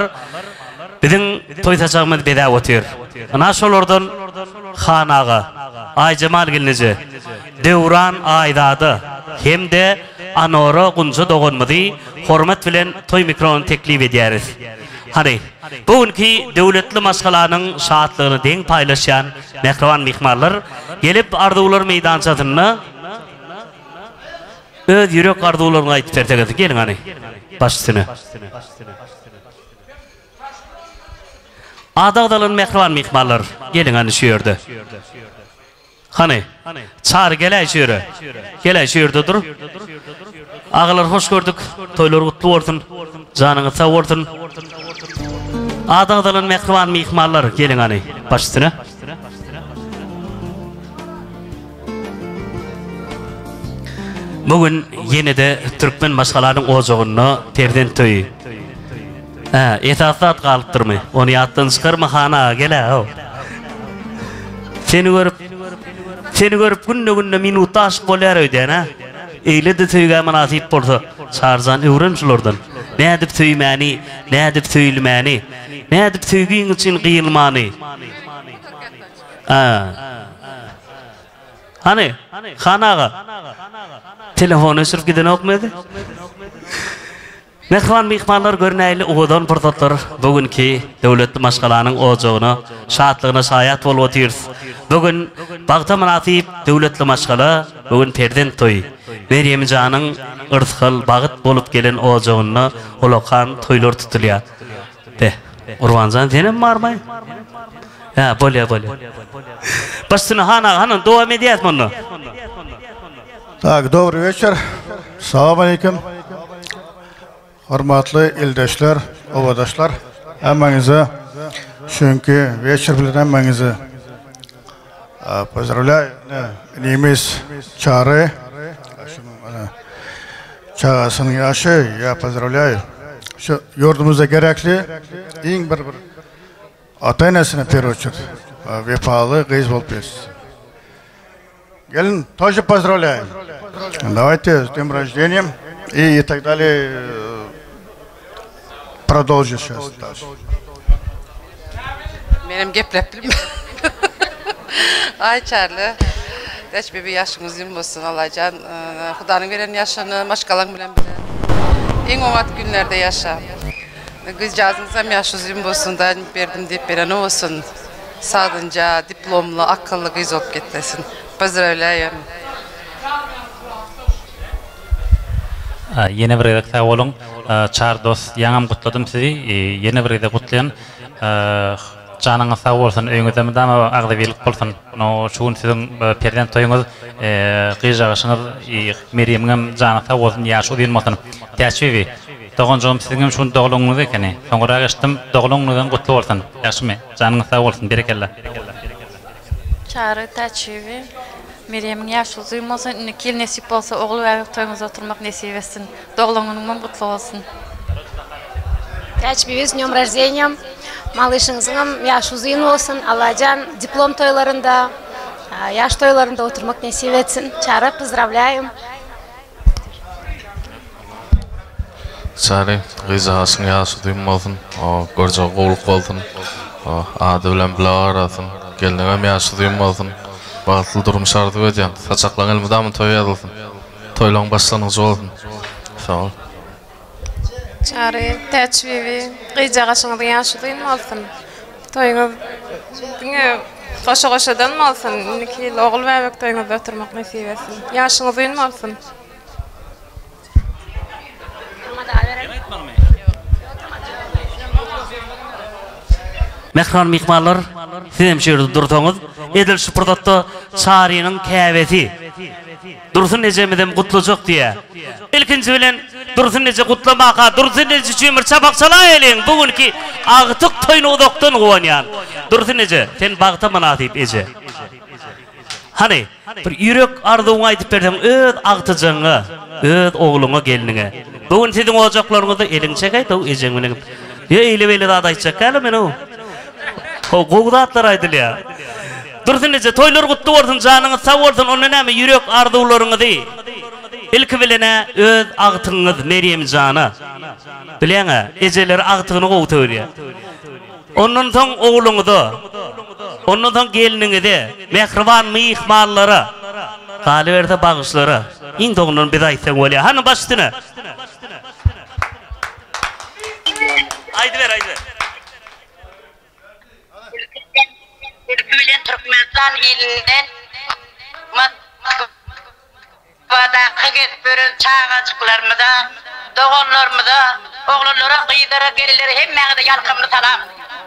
biziň toý saçagymyzy bezäp otyr. Ynha şolardan Han aga, Aýjemal gelneje, Döwran Aýzada hem-de Anora Gunça doganymyzy hormat bilen toý mikrony teklip edýäris. Hany, bu günki döwletli maşgalanyň şatlygyny deň paýlaşýan mähriban myhmanlar gelip arzuwlar meýdançasynda öz ýürek arzuwlaryňy aýdyp berseňiz, geliň hany, baş üstüne. Ady agzalan mähriban myhmanlar, geliň hany şu ýerde. Hany, Çary geläý şu ýere. Geläý şu ýerde dur. Agalar hoş gördük. Toýlar gutly bolsun. Janyňyz sag bolsun. Ady agzalan mähriban myhmanlar geliň hany baş üstüne. Bu gün ýene-de türkmen maşgalanyň ojagynda perzent toýy. Hä, esasy zat galypdyrmy? Ony ýatdan çykarma, han aga, gel-ä-ow. Seni görüp, seni görüp günde-günde minutda aşyk bolýar öýdýän-ä. Eýle-de söýgä mynasyp bolsa, Çaryjan öwren şulardan. Nädip söýmäni, nädip söýülmäni, nädip söýgiň üçin gyýylmany. Hä. Hany, han aga, telefony öçürip gidenokmy özi? Mähriban myhmanlar görnäýli owadan pursatlar bu günki döwletli maşgalanyň ojagyna, şatlygyna şaýat bolup otyrys. Bu gün bagta mynasyp döwletli maşgala, bu gün perzent toýy. Merýemjanyň yrsgal, bagyt bolup gelen ojagynda ulakan toýlar tutulýar. Be, Gurbanjan senem barmaý? Hä, bolýa, bolýa. Baş üstüne han aga, hany dowam edýäs munda. Tak, dobry wieczór. Salam aleýkum. Hormatly ildeşler, obadaşlar, hemmäňize şu günki wieczór bilen hemmäňizi pozdrawlýaý. Inimiz Çary, çagasynyň ýaşy, ýa pozdrawlýaý. Şu ýurdumyzda gerekli iň bir bir ata-enesine w pierwую очередь wepaly gyz bolup ýetişsin. Gelin, тоже поздравляем. Давайте с днем рождения и, и так далее. Продолжи сейчас. Menem gepläp bilmen. Aý Çarly. Täç bibi ýaşyň uzyn bolsun Allajan. Hudanyň beren ýaşyny maşgalaň bilen bile iň oňat günlerde ýaşa. Gyzjagzyňyzam ýaşy uzyn bolsun da berdim diýip bereni bolsun. Sagdynja, diplomly, akylly gyz bolup getlesin. Pozdrawlýaýam. Ýene bir gezek sag boluň Çary dos ýaňam gutladym sizi ýene bir gezek gutlaýan janyňyz sag bolsun öýüňizde mydama agzybirlik bolsun şu gün siziň perzent toýuňyz gyzjagaşyňyz Merýemiňem jany sag bolsun ýaşy uzyn bolsun Täçbibi doganjygym siziňem şu gün doglan günüňiz ekeni soňurak eşitdim doglan günüňizem gutly bolsun ýagşymy janyňyz sag bolsun berekella. Çary Täçiýewi Merýemiň ýaşy uzyn bolsun, indiki ýyl nesip bolsa ogul bäbek toýuňyzda oturmak nesip etsin. Doglan günüňem gutly bolsun. Täçbibi s dnýom roždeniýam malyşyňyzyňam ýaşy uzyn bolsun Allajan diplom toýlarynda ýaş toýlarynda oturmak nesip etsin Çary pozdrawlýaýum. Çary, gyzjagaşyň ýaşy uzyn bolsun, görjegi gowluk bolsun, ady bilen bile garasyn, gelniňem ýaşy uzyn bolsun, bagtly durmuş arzuw edýän, saçaklaň elmydama toý ýazylsyn, toýlaň başlangyjy bolsun. Sag bol. Çary, Täçbibi, gyjagaşyňyzyň ýaşy uzyn bolsun. Toýuňyz diňe goşa-goşadan bolsun. Indiki ýyl ogul bäbek toýuňyzda oturmak nesip etsin. Ýaşyň uzyn bolsun. Mähriban myhmanlar, siz hem şu ýerde dursaňyz, edil şu pursatda Çarynyň käbesi Dursun ejemizem gutlajak diýýär. Ilkinji bilen Dursun eje gutlamaka, Dursun eje üçin bir çapak çalaýalyň, bu günki agtyk toýuna uzakdan guwanýan. Dursun eje, sen bagta mynasyp eje. Hany, bir ýürek arzuwyňy aýdyp berseň öz agtyjagyňa, öz ogluňa, gelniňe. Bu gün siziň ojaklaryňyzda eliňi çekäý-dow ejeň bilen. Ýa eýle-beýle zat aýtjak däl-ä men-ow. How, gowy zatlar aýdylýar. Dursun eje, toýlar gutly bolsun, janyňyz sag bolsun, onda näme ýürek arzuwlaryňyzy ilki bilen-ä öz agtygyňyz Merýemjana. Bilýäň-ä, ejeler agtygyny gowy söýýär. Ondan soň ogluňyza, ondan soň gelniňize, mähriban myhmanlara, galyberse bagyşlara, iň soňundan bize aýtsaň bolýar. Hany baş üstüne. Aýdyber, aýdyber. Ilki bilen Türkmenistan ilinden Moskwadaky gezip ýören çagajyklarymyza, doganlarymyza, oglanlara, gyzlara, gelinlere hemmäňize ýalkymly salam.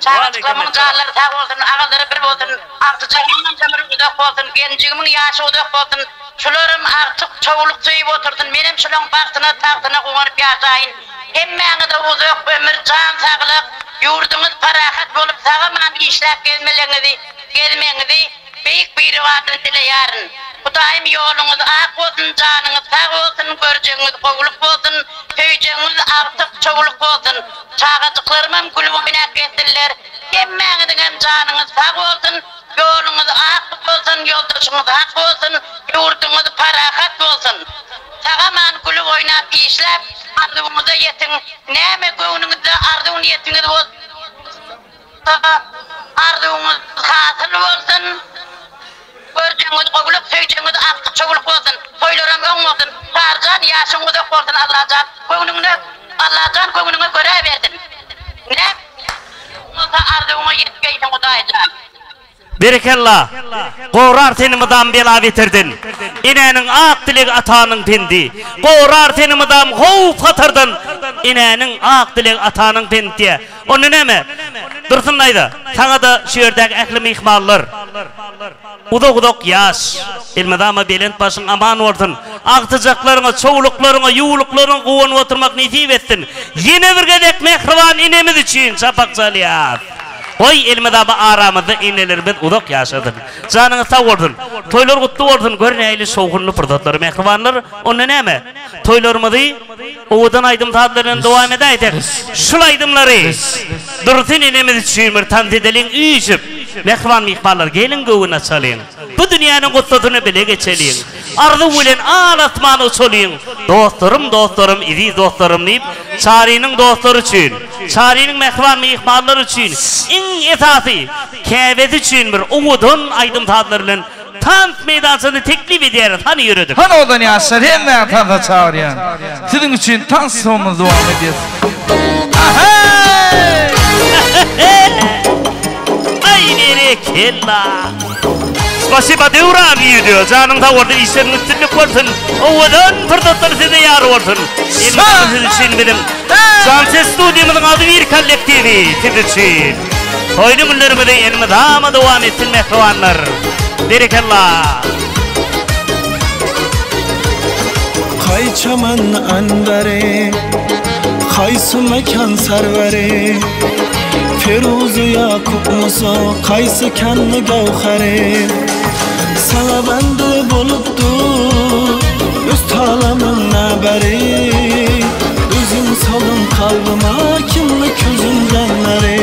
Çagajyklarymyň janlary sag bolsun, agyzlary bir bolsun, agtyjagymyňam ömri uzak bolsun, gelinjigimiň ýaşy uzak bolsun, şularam agtyk, çowluk söýüp otursyn, menem şulaň bagtyna, tagtyna guwanyp ýaşaýyn. Hemmäňize uzak ömür, jan saglyk, ýurduňyz parahat bolup sag-aman işläp gezmeleňizi, gezmegiňizi Beýik Biribardan dileýärin. Hudaýym ýoluňyz ak bolsun, janyňyz sag bolsun, görjegiňiz gowulyk bolsun, söýjegiňiz agtyk, çowluk bolsun. Çagajyklarymam gülüp oýnap gezsinler. Hemmäňiziňem janyňyz sag bolsun, ýoluňyz ak bolsun, ýoldaşyňyz hak bolsun, ýurduňyz parahat bolsun. Sag-aman gülüp oýnap işläp arzuwyňyza ýetiň. Näme göwnüňizde arzuw niýetiňiz bolsa arzuwyňyz hasyl bolsun. Görjegiňiz gowulyk, söýjegiňiz agtyk çowluk bolsun. Toýlaram öň bolsun. Çaryjan ýaşyň uzak bolsun Allajan göwnüňe Allajan göwnüňe görä bersin. Näme bolsa arzuwyňa ýetgeýsiň Hudaýjan. Berekella! Gorar seni mydam bela-beterden, Enäniň ak dilegi atanyň pendi. Gorar seni mydam howp-hatardan, Enäniň ak dilegi atanyň pendi diýýär. Onda näme? Dursun daýza, saňa-da şu ýerdäki ähli myhmanlar uzak-uzak ýaş, elmydama belent başyň aman bolsun, agtyjaklaryňa, çowluklaryňa, ýuwluklaryňa guwanyp oturmak nesip etsin. Ýene bir gezek mähriban enemiz üçin çapak çalýas. Goý elmydama aramyzda enelerimiz uzak ýaşasyn. Janyňyz sag bolsun. Toýlar gutly bolsun gör nähili şowhunly pursatlar mähribanlar. Onda näme? Toýlarymyzy owadan aýdym sazlar bilen dowam edäýsek. Şul aýdymlary Dursun enemiz üçin bir tans edeliň üýşüp. Mähriban myhmanlar geliň göwün açalyň. Bu dünýäniň gussasyny bile geçeliň. Arzuw bilen al asmana uçalyň, Dostlarym, dostlarym, eziz dostlarym diýip, Çarynyň dostlary üçin, Çarynyň mähriban myhmanlary üçin, iň esasy, käbesi üçin bir owadan aýdym-sazlar bilen tans meýdançasyny teklip edýäris. Hany ýöredik. Hany owadan ýaşlar, hemmäňizi tansa çagyrýan. Siziň üçin tans şowumyzy dowam edýäs. Aý berekella. Spasiba Döwran video janyň sag bolsun işleriň üstünlik bolsun owadan pursatlar size ýar bolsun Elmydama siz üçin biziň Jan ses studiýamyzyň agzybir kollektiwi siz üçin Toýly günlerimizi elmydama dowam etsin mähribanlar Berekella. Kaý çaman anbary, Kaýsy mekan sarwary, Firuzy Ýakup Musa, Kaýsy kanny göwheri. Saňa bende bolupdy, Öz talamyň nabary. Özüň saldyň kalbyma, Kimni közüňden nary.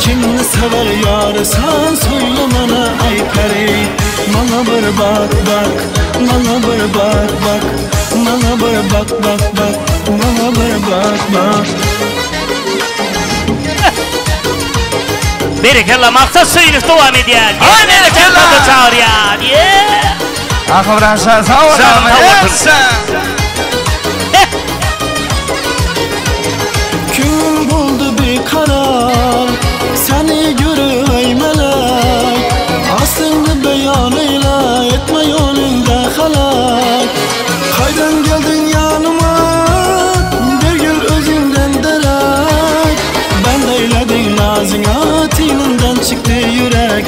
Kimni sewer ýary sen, Söýle mana aý peri. Maňa bir bak bak, Maňa bir bak bak, Maňa bir bak bak bak, Maňa bir bak bak. Berekella Maksat Söýünow dowam edýär. Aý berekella. Çagyrýar. Ahmyran şa sag bol. Sag bolsun. karar Seni görey melek Aslını beyan eyle Etme yolunda halak Kaydan geldin yanıma Bir gül özünden derek Ben eyledin nazına Tininden çıktı yürek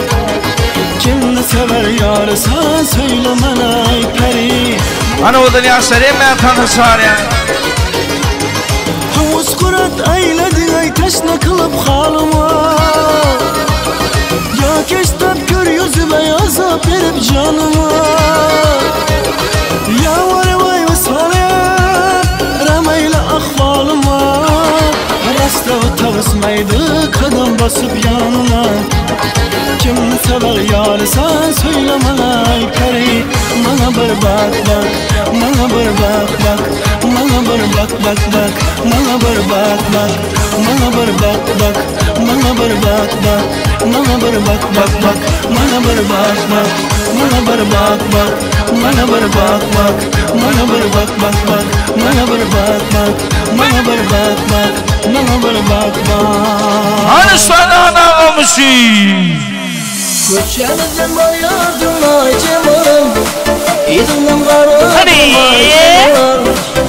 Kimni sever yarı sen söyle bana ey peri Ana odan ýaşlar hemme tansa çağırýan. Havuz kurat eyledin ey teşne kılıp halıma Ya keştep kör yüzü beyaza berip canıma Ya var vay vısale Remeyle ahvalıma Rasta tavısmaydı kadın basıp yanına Kim sever yarı sen söyle bana ey peri Bana bir bak bak Bana bir bak bak Bana bir bak bak bak Bana bir bak bak Bana bir bak bak Bana bir bak bak Bana bir bak bak bak Bana bir bak bak Bana bir bak bak Bana bir bak bak Bana bir bak bak bak Bana bir bak bak Bana bir bak bak Bana bir bak bak Hany şana agamyşy. Köçemizden barýardym Aycemal Yzyňdan garadym Aycemal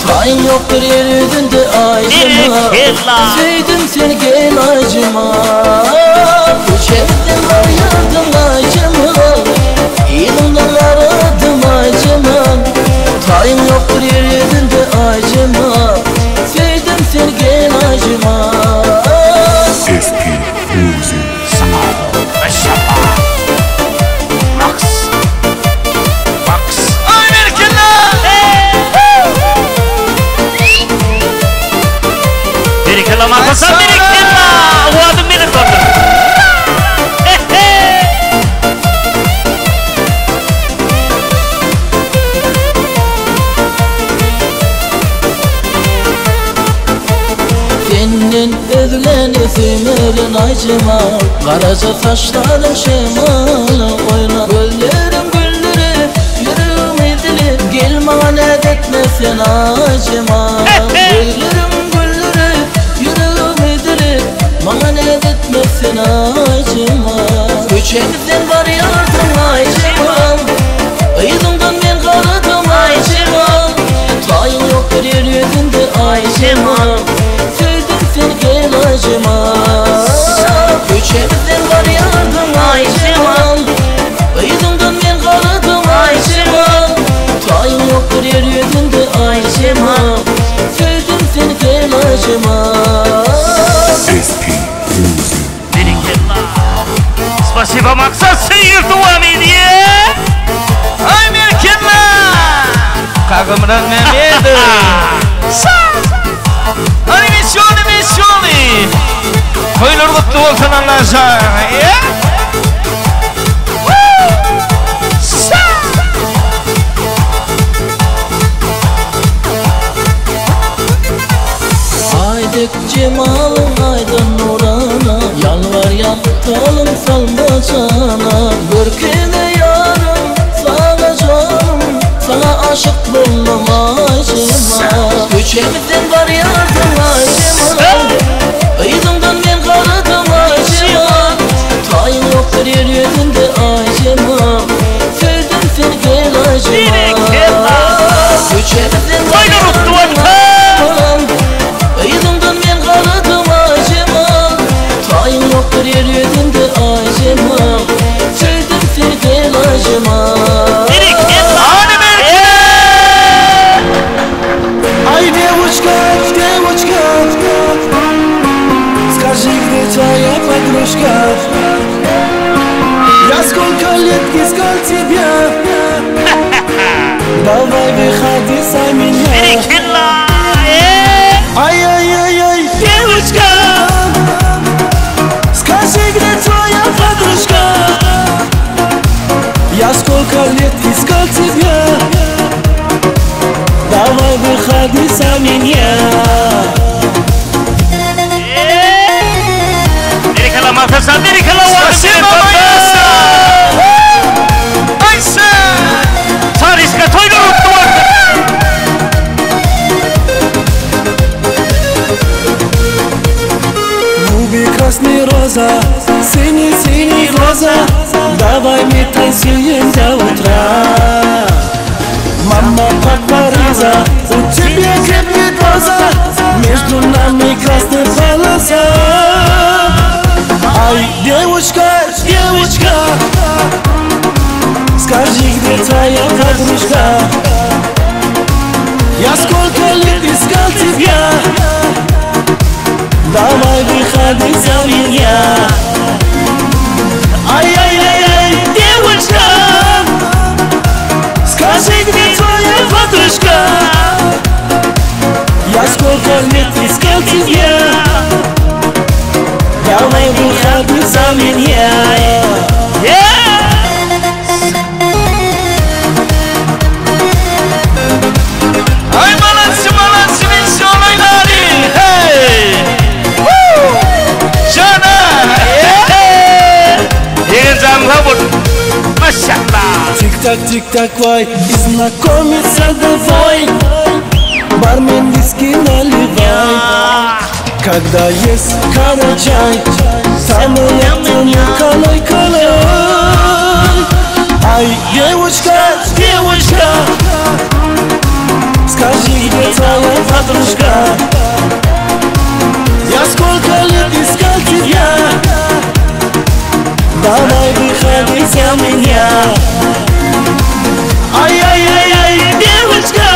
Taýyň ýokdur ýer ýüzünde Aycemal Söýdüm seni gel Aycemal Köçemizden barýardym Aycemal Yzyňdan garadym Aycemal Taýyň ýokdur ýer ýüzünde Aycemal Söýdüm seni gel Aycemal SP Music. Max. Max. Ay berkella. Berekella Maksat berekella. Owazyň belent bolsun. Senden özgeni söýmerin Aycemal Garaja saçların şemalı oyna Gözlerim güldürüp ýüregimi dilip Gel maňa näz etme sen Aycemal Gözlerim güldürüp ýüregimi dilip Maňa näz etme sen Aycemal Köçemizden barýardyň Aycemal Yzyňdan men garadym Aycemal Taýyň ýokdur ýer ýüzünde Aycemal Söýdüm seni gel Aycemal Köçemizden barýardyň Aycemal Yzyňdan men garadym Aycemal Taýyň ýokdur ýer ýüzünde Aycemal Söýdüm seni gel Aycemal SP Music. Berekella. Spasibo Maksat söýür dowam edýär. Ay berkella. Kakamyrat Mehmetov. Hany wesoly wesoly. Toýlar gutly bolsun Allajan. Aýdek jemalyň aýdan nurana Ýalbarýan talym salma jana Görkene ýarym sana janym Sana aşyk boldum Aycemal Köçemizden barýardyň Aycemal Yzyňdan men garadym Aycemal Taýyň ýokdur ýer ýüzünde Aycemal Söýdüm seni gel Aycemal Köçemizden barýardyň Aycemal Yzyňdan men garadym Aycemal Taýyň ýokdur ýer ýüzünde Aycemal Söýdüm seni gel Aycemal Hany berke. Ай, девочка, девочка, скажи, где твоя подружка? Я сколько лет искал тебя, давай выходи за меня. Berekella. Ай-яй-яй-яй, девочка, скажи, где твоя подружка? Я сколько лет искал тебя, давай выходи за меня. Berekella Maksat berekella owazyň Spasibo belent bolsun. Ayşe. Çaryşka toýlar gutly bolsun. Давай мы танцуем до утра. Мама, папа, Риза, у тебя крепнет глаза, между нами красная полоса. Ай, девушка, девушка, скажи, где твоя подружка? Я сколько лет искал тебя, давай выходи за меня. Ай-яй-яй-яй, девушка, скажи, где твоя подружка? Я сколько лет искал тебя, давай выходи за меня. Ay молодцы, молодцы, веселый Лари! Hey! Woo! Jana! Ýegen janla bol. Maşallah. Тик-так, тик-так, вай, и знакомиться давай. Бармен виски наливай. Когда есть карачай, самолетом калай, калай. Ай, девушка, девушка, скажи, где твоя подружка? Я сколько лет искал тебя, давай выходи за меня. Ай-яй-яй-яй, девушка,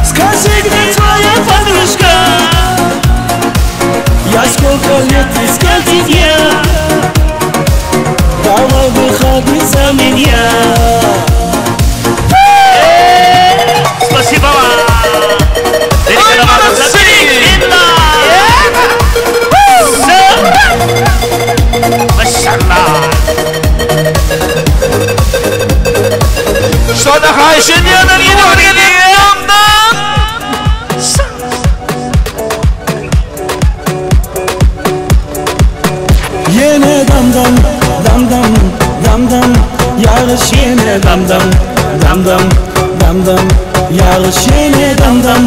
скажи, где твоя подружка? Я сколько лет искал тебя, давай выходи за меня. Спасибо вам. Maşallah. Şoda haýyş edýärler, ýene bir gezek ýamdan. Yine dam dam dam dam dam dam yağış yine dam dam dam dam dam dam yağış yine dam dam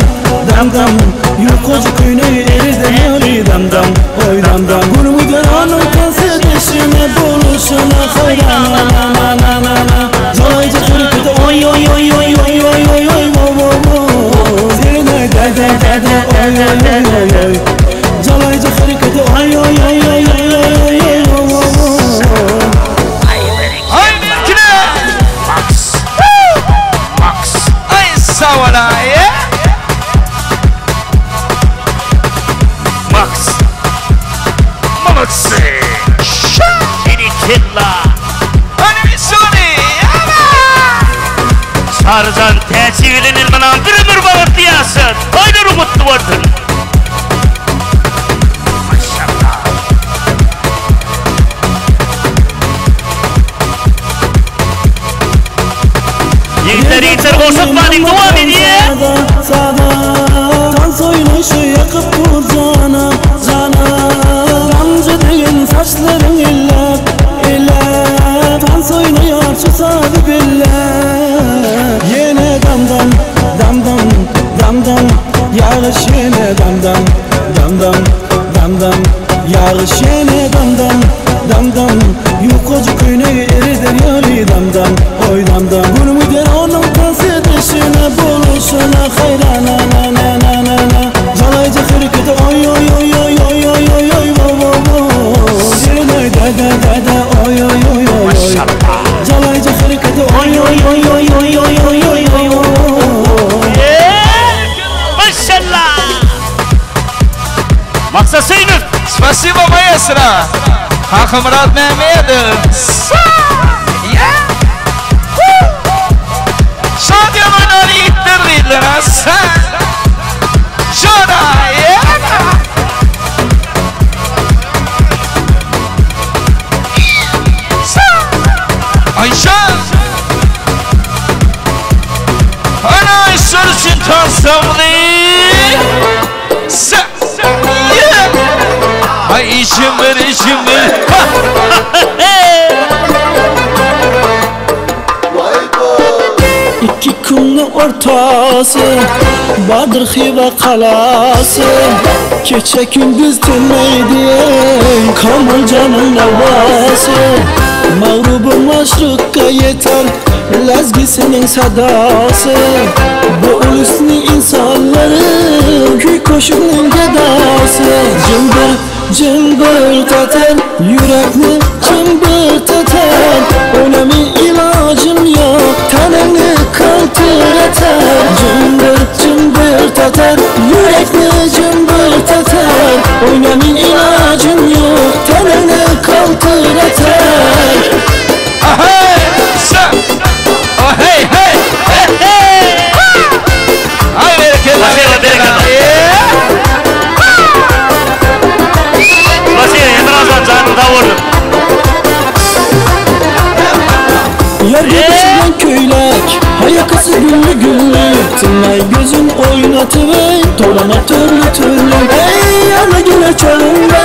dam dam Yukocu köyüne eriden yari dam dam oy dam dam Gurmuden anı kansedeşine buluşuna hayran na na na na na Zalaycı kırkıda oy oy oy oy oy oy oy oy wo wo wo Zine de de de de oy oy oy oy oy Zalaycı kırkıda oy oy oy oy oy oy oy oy wo wo wo Ay Berkine! Max! Max! Ay sawala yeah! Max! Молодцы! Şerikella! Animasyonu! Sarzan täçibilen elmanan bir ömür bagatly ýaşat. Toýlar umutly bolsun. Maşallah. Ýigitler ýigitler goşak balyň dowam edýär. Sada Dans oýnaşy ýakyp dur jana jana Damjy degen saçlaryň elläp elläp Dans oýnaýar şu sady belläp Ýene dam dam dam dam dam dam Ýagyş ýene dam dam dam dam dam dam Ýagyş ýene dam dam dam dam Ýukajyk köýnegi eriden ýaly dam dam oý dam dam Gülmüden onuň dans edişine boluşuna haýrana na na na na na Jalaýjy hareketi oý oý oý oý oý oý oý oý wo wo wo Ýene de de de de oý oý oý oý oý Jalaýjy hareketi oý oý oý oý oý oý oý oý oý wo Maşallah. Maksat Söýünow. Спасибо, маэстро. Hakamyrat Mehmedow. Yeah. Şadiýan oýnar ýigitler gyzlar. Şona. Yeah. Ayşe. Ana işler üçin tansamly. Yeah. Ay işim bir işim bir. İki günde ortası Bardır Xiva qalası Keçe gündüz tinmeydi Komiljonning navosi Mag'rubi mashriqqa yetar Lazgisining sadosi Bu ulusning insonlari Kuy qo'shiqning gadosi Jimbir jimbir tatar Yurakni jimbir tatar O'ylamay ilojim yo'q Tanangni qaltiratar Jimbir jimbir tatar Yurakni jimbir tatar O'ylamay ilojim yo'q Tanangni qaltiratar Hey! Oh, hey, hey! Hey, hey! Ay berekella! Berekella. Spasibo, Emre canım da vurdum. Yerge biçilen köylek Hayakası güllü güllü Tınlay gözün oynatıvey Dolana türlü türlü Ey yana güle çağında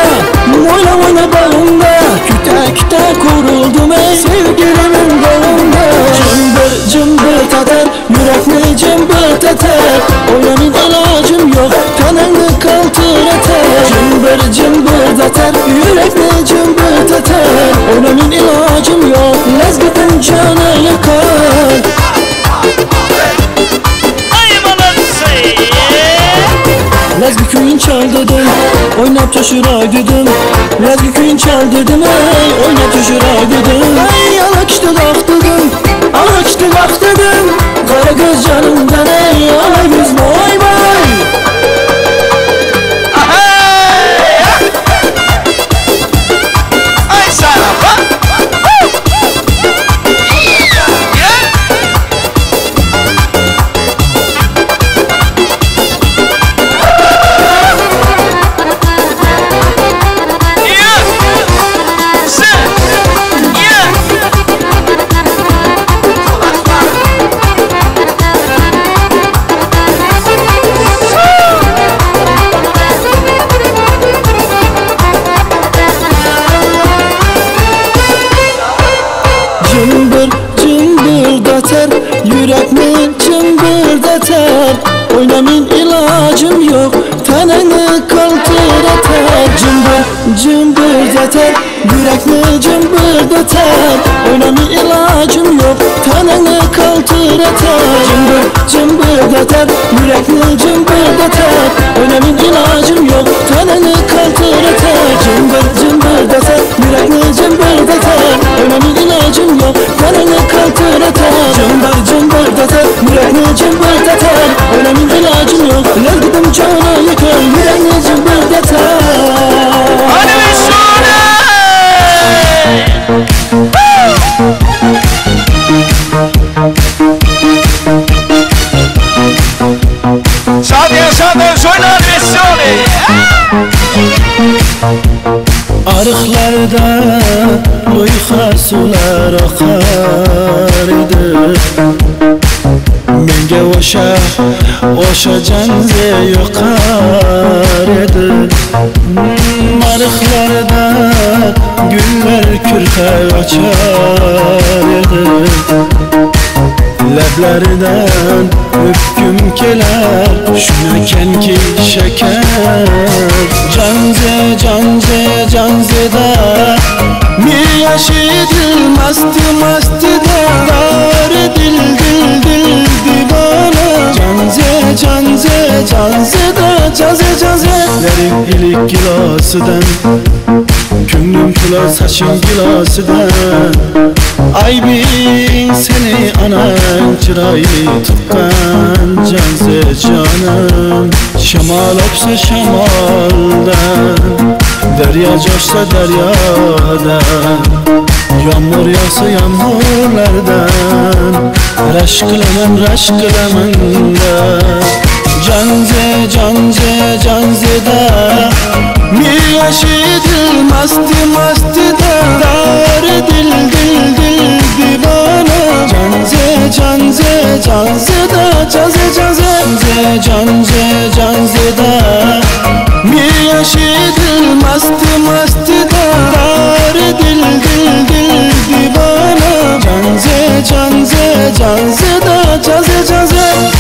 Oyna oyna bağında Küte küte kuruldum ey Sevgilimin bağında Cımbır cımbır tatar Yürekli cımbır tatar Oynamin ilacım yok Tanını kaltıratar Cımbır cımbır tatar Yürekli cımbır tatar Oynamin ilacım yok Lezgitin canı yakar Lezgi küyün çal dedim Oynap taşıray dedim Lezgi küyün çal dedim ey Oynap taşıray dedim Ey alakıştı laf dedim Alakıştı laf dedim Kara göz canımdan ey Ala göz boy boy Ay sana bak! Cımbır cımbırdatar Yürekmi cımbırdatar Oynamin ilacım yok Taneni kaltıratar Cımbır cımbırdatar Yürekmi cımbırdatar Oynamin ilacım yok Taneni kaltıratar Cımbır cımbırdatar Yürekmi cımbırdatar Oynamin ilacım yok Taneni kaltıratar Cımbır cımbırdatar Yürekmi cımbırdatar Oynamin ilacım yok Taneni kaltıratar Cımbır cımbırdatar Yürekmi cımbırdatar Oynamin ilacım yok Lezgidim cana yakar Yürekmi cımbırdatar Hadi Mesut! Şadiye şadiye şöyle Mesut! Arıqlarda loyha sular oqar edi Menga o'sha o'sha janze yoqar edi Arıqlarda gullar kurta ochar edi Leblerinden öpküm kelar Şunakanki şeker Canze canze canze da Mi yaşidil masti masti da Dar dil dil dil divana Canze canze canze da Canze canze Lerin ilik gilosidan Ko'nglim to'lar saching gilosidan Aybing seni anang chiroyli tuqqan janze jonim Shamol o'psa shamoldan Daryo jo'shsa daryodan Yomg'ir yog'sa yomg'irlardan Rashk qilaman rashk qilaman da Janze janze janze da Mi yaşidil masti masti da Dar dil dil dil divana Janze janze janze da Janze janze janze janze da Mi yaşidil masti masti da Dar dil dil dil divana Janze janze janze da Janze janze.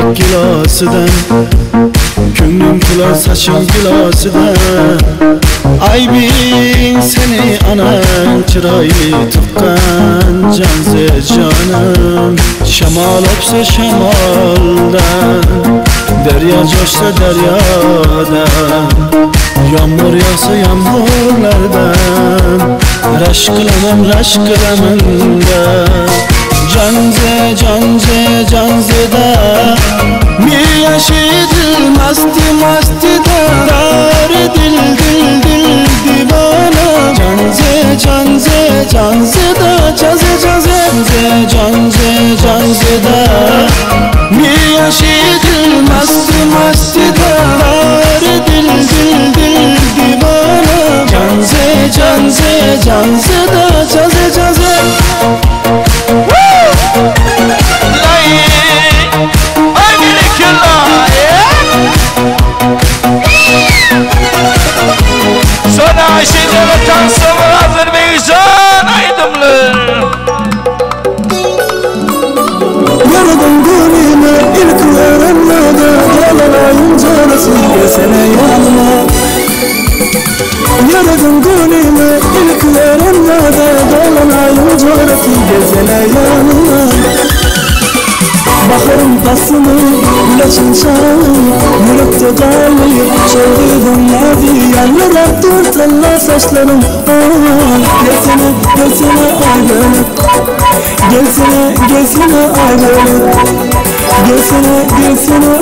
Yirek kilosidan Ko'nglim to'la saching gilosidan Aybing seni anang chiroyli tuqqan Janze jonim Shamol o'psa shamoldan Daryo jo'shsa daryodan Yomg'ir yog'sa yomg'irlardan Rashk qilaman rashk qilaman da Janze janze janzeda Mi dil masti masti da Dar dil dil dil divana Janze janze janzeda Janze janze janze janzeda Mi dil masti masti da Dar dil dil dil divana Janze janze janzeda Janze janze Sona Ayşe'yle tansımı Azerbaycan aydımlı. Yaradan gönlüme ilk öğrenmede Dolanayım canısı gelsene yanıma Yaradan gönlüme ilk öğrenmede Dolanayım canısı gelsene yanıma Baharın pasını güleşin çağı Yürekte kalıyor Çağırdım nazi Yanlara dur tella saçlarım oh, Gelsene gelsene ayrılık Gelsene gelsene ayrılık Gelsene gelsene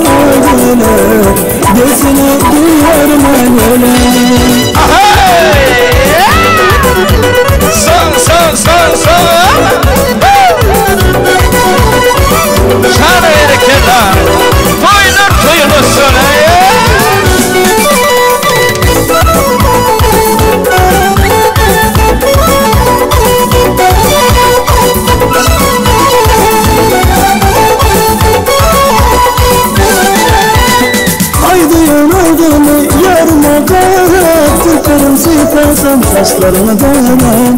ayrılık Gelsene duyarım ayrılık Son son son son. Şana berekella. Toylar toyulsun. Haydi yanardığımı yarıma karat Tırkarım sıparsam saçlarımı dağılan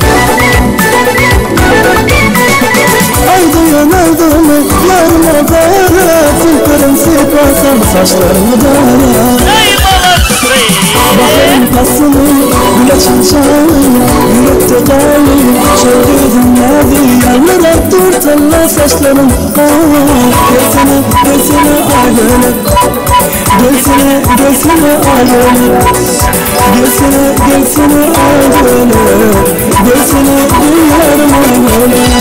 Haydi yanardığımı yarıma karat Tırkarım sıparsam saçlarımı dağılan Baharın pasını güleçin çağı Yürekte kalıyor Çağırdım nazi Yanlara dur tella saçlarım oh, Gelsene gelsene ayrılık Gelsene gelsene ayrılık Gelsene gelsene ayrılık Gelsene duyarım ayrılık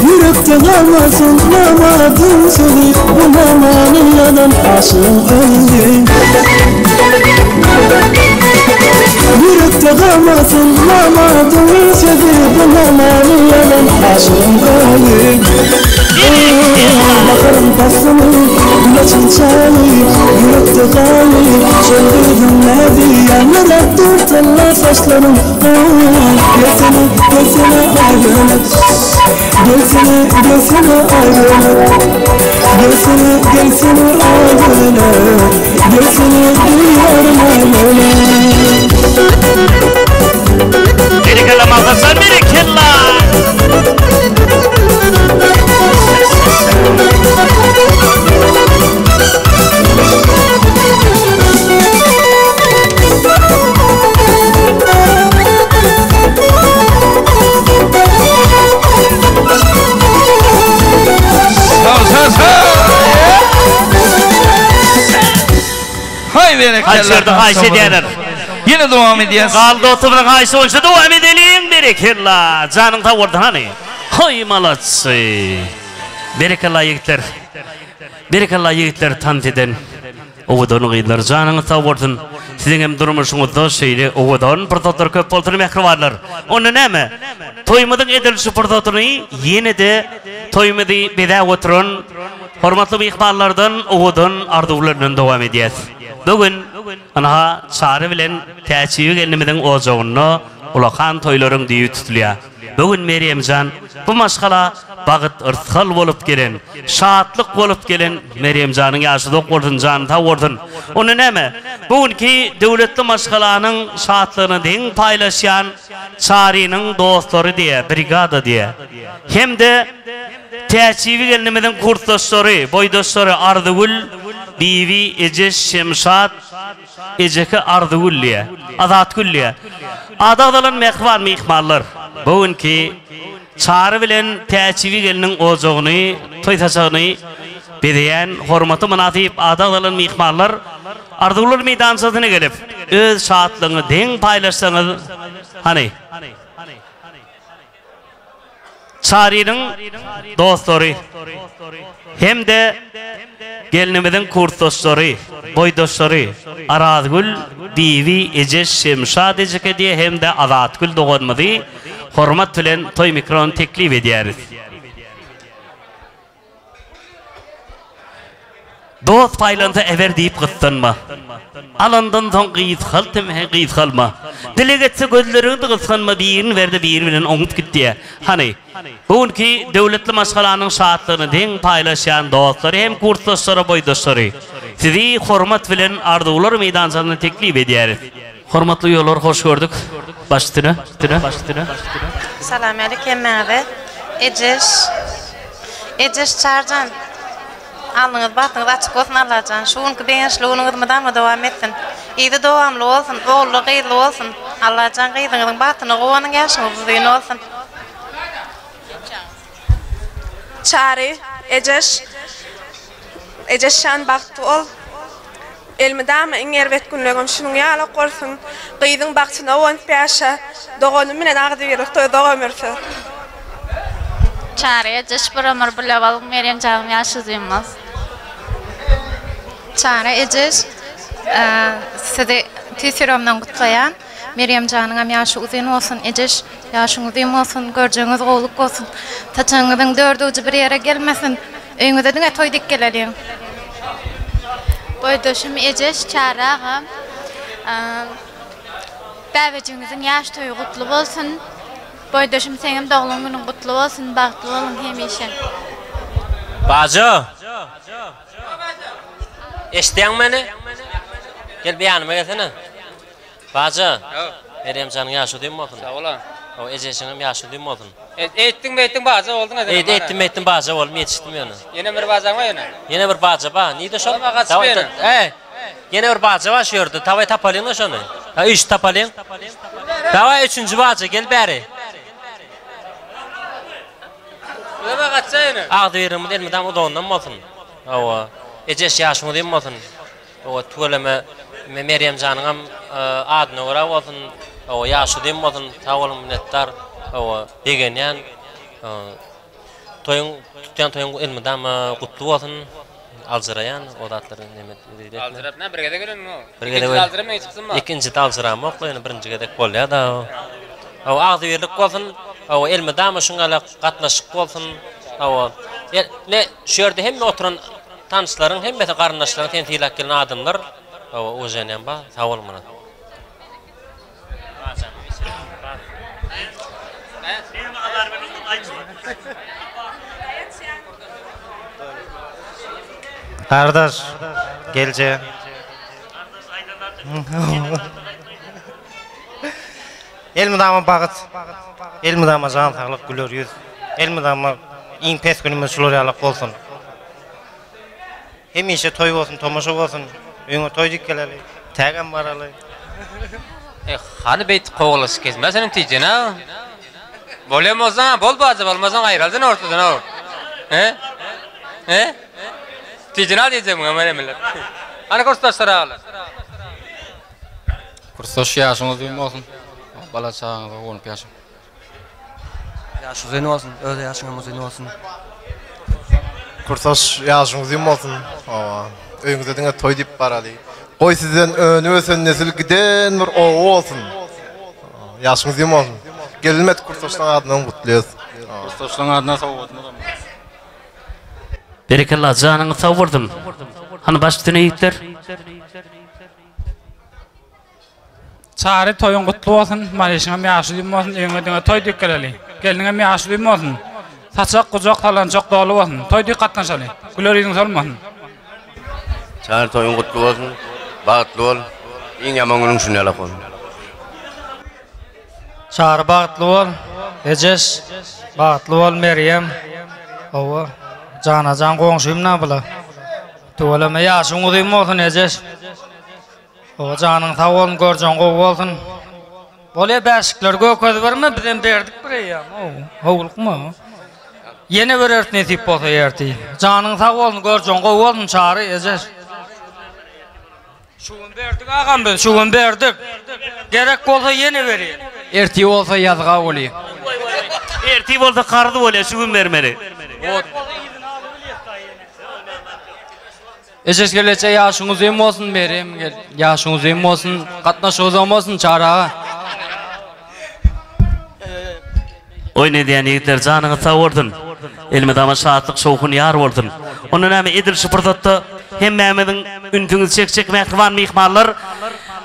Yürekte kalmasın namadın seni Bu namanı yanan aşığın öldü Yürekte kalmasın namadın seni Bu namanı yanan aşığın öldü Bakarım pasını güleçin çayı Yürekte kalıyor Çöldürdüm nedi Yanlara dur tella saçlarım oh, Gelsene gelsene ayrılık Gelsene gelsene ayrılık Gelsene gelsene ayrılık Gelsene duyarım ayrılık Berekella Malhasan berekella. Sağ sağ sağ. Hay berekella. Kaçırdı Ayşe diyenler. Yine devam edeceğiz. Kaldı oturun Ayşe olsa devam edelim berekella. Canın da orada hani. Hay malatsı. Berekella yiğitler. Berekella yiğitler tant eden. Owadan gyzlar janyňyz sag bolsun. Siziň hem durmuşyňyzda şeýle owadan pursatlar köp bolsun mähribanlar. Onda näme? Toýumyzyň edil şu pursatyny ýene-de toýumyzy bezäp oturan hormatly myhmanlardan owadan arzuwlaryndan dowam edýäs. Bu gün ynha Çary bilen Täçbibi gelnimiziň ojagynda ulakan toýlaryň düýbi tutulýar. Bu gün Merýemjan bu maşgala bagyt yrsgal bolup gelen, şatlyk bolup gelen Merýemjanyň ýaşy uzak bolsun, jany sag bolsun. Onda näme, bu günki döwletli maşgalanyň şatlygyny deň paýlaşýan Çarynyň dostlary diýe, brigada diýe. Hem-de Täçbibi gelnimiziň kursdaşlary, boýdaşlary Arzygül, Bibi, Ejeş, Şemşat, Ejeke Arzygül diýe, Azatgül diýe. Ady agzalan mähriban myhmanlar, bu günki Çary bilen Täçbibi gelniň ojagyny, toý saçagyny bezeýän hormata mynasyp ady agzalan myhmanlar Arzuwlar meýdançasyna gelip, öz şatlygyňy deň paýlaşsaňyz, hany? Çarynyň dostlary hem-de gelnimiziň kursdaşlary, boýdaşlary Arazgül, Bibi, Ejeş, Şemşat ejeke diýe hem-de Azatgül doganymyzy hormat bilen toý mikrony teklip edýäris. Dost paýlansa äber diýip gyssanma. Alandan soň gysgalt hem gysgalma. Dileg etse gözleriňi gysganma birini berde biri bilen oňup git diýýär. Hany, bu günki döwletli maşgalanyň şatlygyny deň paýlaşýan dostlary hem kursdaşlary boýdaşlary sizi hormat bilen arzuwlar meýdançasyna teklip edýäris. Hormatly uýalar hoş gördük. Baş üstüne, üstüne, baş üstüne. Salam älik hemmäňize. Ejeş Ejeş Çarjan Alnyňyz bagtyňyz açyk bolsun Allajan şu günki begençli günüňiz mydama dowam etsin. Yzy dowamly bolsun, ogully gyzly bolsun. Allajan gyzyňyzyň bagtyna guwanyň ýaşyňyz uzyn bolsun. Çary, Ejeş, Ejeşjan bagtly bol. Elmydama iň erbet günleňem şunuň ýalak bolsun. Gyzyň bagtyna guwanyp ýaşa. Doganym bilen agzybirlikde uzak ömür sür. Çary, Ejeş bir ömür bile boluň Merýem janyň ýaşy uzyn bolsun. Çary, Ejeş, sizi tüýs ýüregimden gutlaýan. Merýem janyňam ýaşy uzyn bolsun. Ejeş, ýaşyň uzyn bolsun, görjegiňiz gowluk bolsun. Saçagyňyzyň dört ujy bir ýere gelmesin. Öýüňize diňe toý dik geleliň. Boýdaşym Ejeş Çary aga bäbejigiňiziň ýaş toýy gutly bolsun. Boýdaşym seňem doglan günüň gutly bolsun bagtly boluň hemişe. Bajo! Eşidýäňmi meni? Gel bir ýanyma gelsene. Baja, Merýem janyň ýaşy uzyn bolsun. Sag bol-a. Hawa, ejeşiňem ýaşy uzyn bolsun. Eýtdiň, beýtdiň, baja bolduň edil. Eýt, eýtdim, beýtdim, baja boldum, ýetişdim ýöne. Ýene bir bajaň bar ýöne. Ýene bir baja bar. Nirde şol? Olam agaç ýöne. Eý, ýene bir baja bar şu ýerde. Daway tapalyň-da şony. Ha, üýşüp tapalyň. Daway üçünji baja, gel bäri. Olam agaçja ýöne. Agzybirligimiz elmydam uzagyndan bolsun. Hawa, ejeş ýaşyň uzyn bolsun. Owa tüweleme Merýem janyňam adyna görä bolsun owa ýaşy uzyn bolsun sag boluň minnetdar owa begenýän toýuň tutýan toýuň elmydama gutly bolsun aljyraýan o zatlary neme etme Aljyrap nä bir gezek ölenmi o? Bir gezek Ikinjide aljyramyň çyksynma. Ikinjide aljyramok ýöne birinji gezek bolýa da owa agzybirlik bolsun owa elmydama şuň ýaly gatnaşyk bolsun owa ne şu ýerde hemme oturan Tanyşlaryň hemmesi garyndaşlaryň seni sylap gelen adamlar hawa uwženýam bar sag bol Myrat. Gardaş gelje. Elmydama bagyt, elmydama jan saglyk, güler ýüz. Elmydama iň pes günümiz şular ýalak bolsun. Hemişe toý bolsun, tomaşa bolsun. Öýüňe toý dik geleli, tägem baraly. E hany beýtip kowalaşyp gezme senem tijen-a. Bolýan bolsaň-a bol barja bolmasaň aýralsana ortadan-ow. He? He? Tijen al diýjek muňa men emele. Hany kursdaşlar agalar. Kursdaş ýaşyň uzyn bolsun. Bala çagaňyza guwanyp ýaşaň. Ýaş uzyn bolsun, öz ýaşyňam uzyn bolsun. Kursdaş ýaşyň uzyn bolsun. Hawa. Öýüňize diňe toý diýip baraly. Goý sizden önüp ösen nesil giden bir oba bolsun. Ýaşyň uzyn bolsun. Gelinmedik kursdaşlaryň adyndan gutlaýas. Kursdaşlaryň adyndan sowgadymyzam bar. Berekella janyňyz sag bolsun. Hany baş üstüne ýigitler. Çary toýuň gutly bolsun, Maryşyňam ýaşy uzyn bolsun, öýüňe diňe toý diýip geleli. Gelniňem ýaşy uzyn bolsun. Saçak, gujak, salançak doly bolsun. Toý diýip gatnaşaly. Güler ýüzüň solmasyn. Çary toýuň gutly bolsun, bagtly bol. Iň ýaman günüň şun ýalak bolsun. Çary bagtly bol, Ejeş, bagtly bol Merýem. Hawa, janajan goňşym na bula. Tüweleme ýaşyň uzyn bolsun Ejeş. Hawa janyň sag bolsun görjeň gowy bolsun. Bolýa bäşikleri gökeziberme bizem berdik bir eýýäm. Howlukma. Ýene bereris nesip bolsa ertir. Janyň sag bolsun görjeň gowy bolsun Çary Ejeş. Şu gün berdik agam biz şu gün berdik. Gerek bolsa ýene berýän. Ertir bolsa ýazga bolýa. Ertir bolsa karz bolýa şu gün bermeli. Ejeş geleçe ýaşyň uzyn bolsun Meryem gel ýaşyň uzyn bolsun gatnaşyk uzak bolsun Çary aga. Oýun edýän ýigitler janyňyz sag bolsun. Elmydama şatlyk şowhun ýar bolsun. Onda näme edil şu pursatda hemmämiziň ünsüňizi çekjek mähriban myhmanlar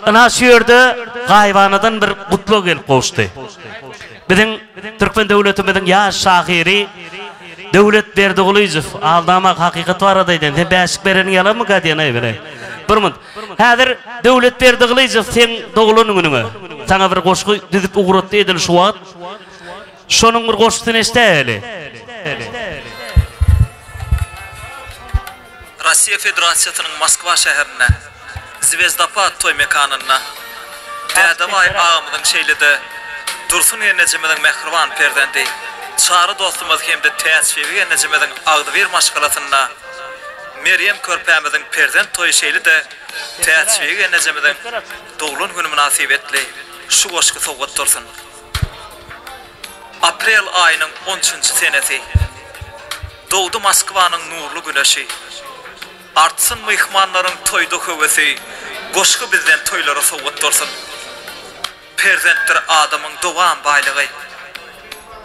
ynha şu ýerde gaýybanadan bir gutlag gelip gowuşdy. Biziň türkmen döwletimiziň ýaş şahyry Döwlet Berdigulyjow aldamak hakykat barada aýdýan sen bäşik bereniň ýalanmyka diýen-aý bile. Bir munt. Häzir Döwlet Berdigylyjow seň doglan günüňe saňa bir goşgy düzüp ugratdy edil şu wagt. Şonuň bir goşgusyny eşidäýeli. Russiýa Federasiýasynyň Moskwa şäherinde, Zwezdopad toý mekanynda Dädebaý agamyzyň şeýle-de Dursun gelnejemiziň mähriban perzendi Çary dostumyz hem-de Täçbibi gelnejemiziň agzybir maşgalasynda Merýem körpämiziň perzent toýy şeýle-de Täçbibi gelnejemiziň doglan güni mynasybetli şu goşgy sowgat dursun. Aprel aýynyň on üçünji senesi. Dogdy Moskwanyň nurly güneşi. Artsyn myhmanlaryň toýda höwesi, Goşgy bizden toýlara sowgat bolsun. Perzentdir adamyň dowam baýlygy.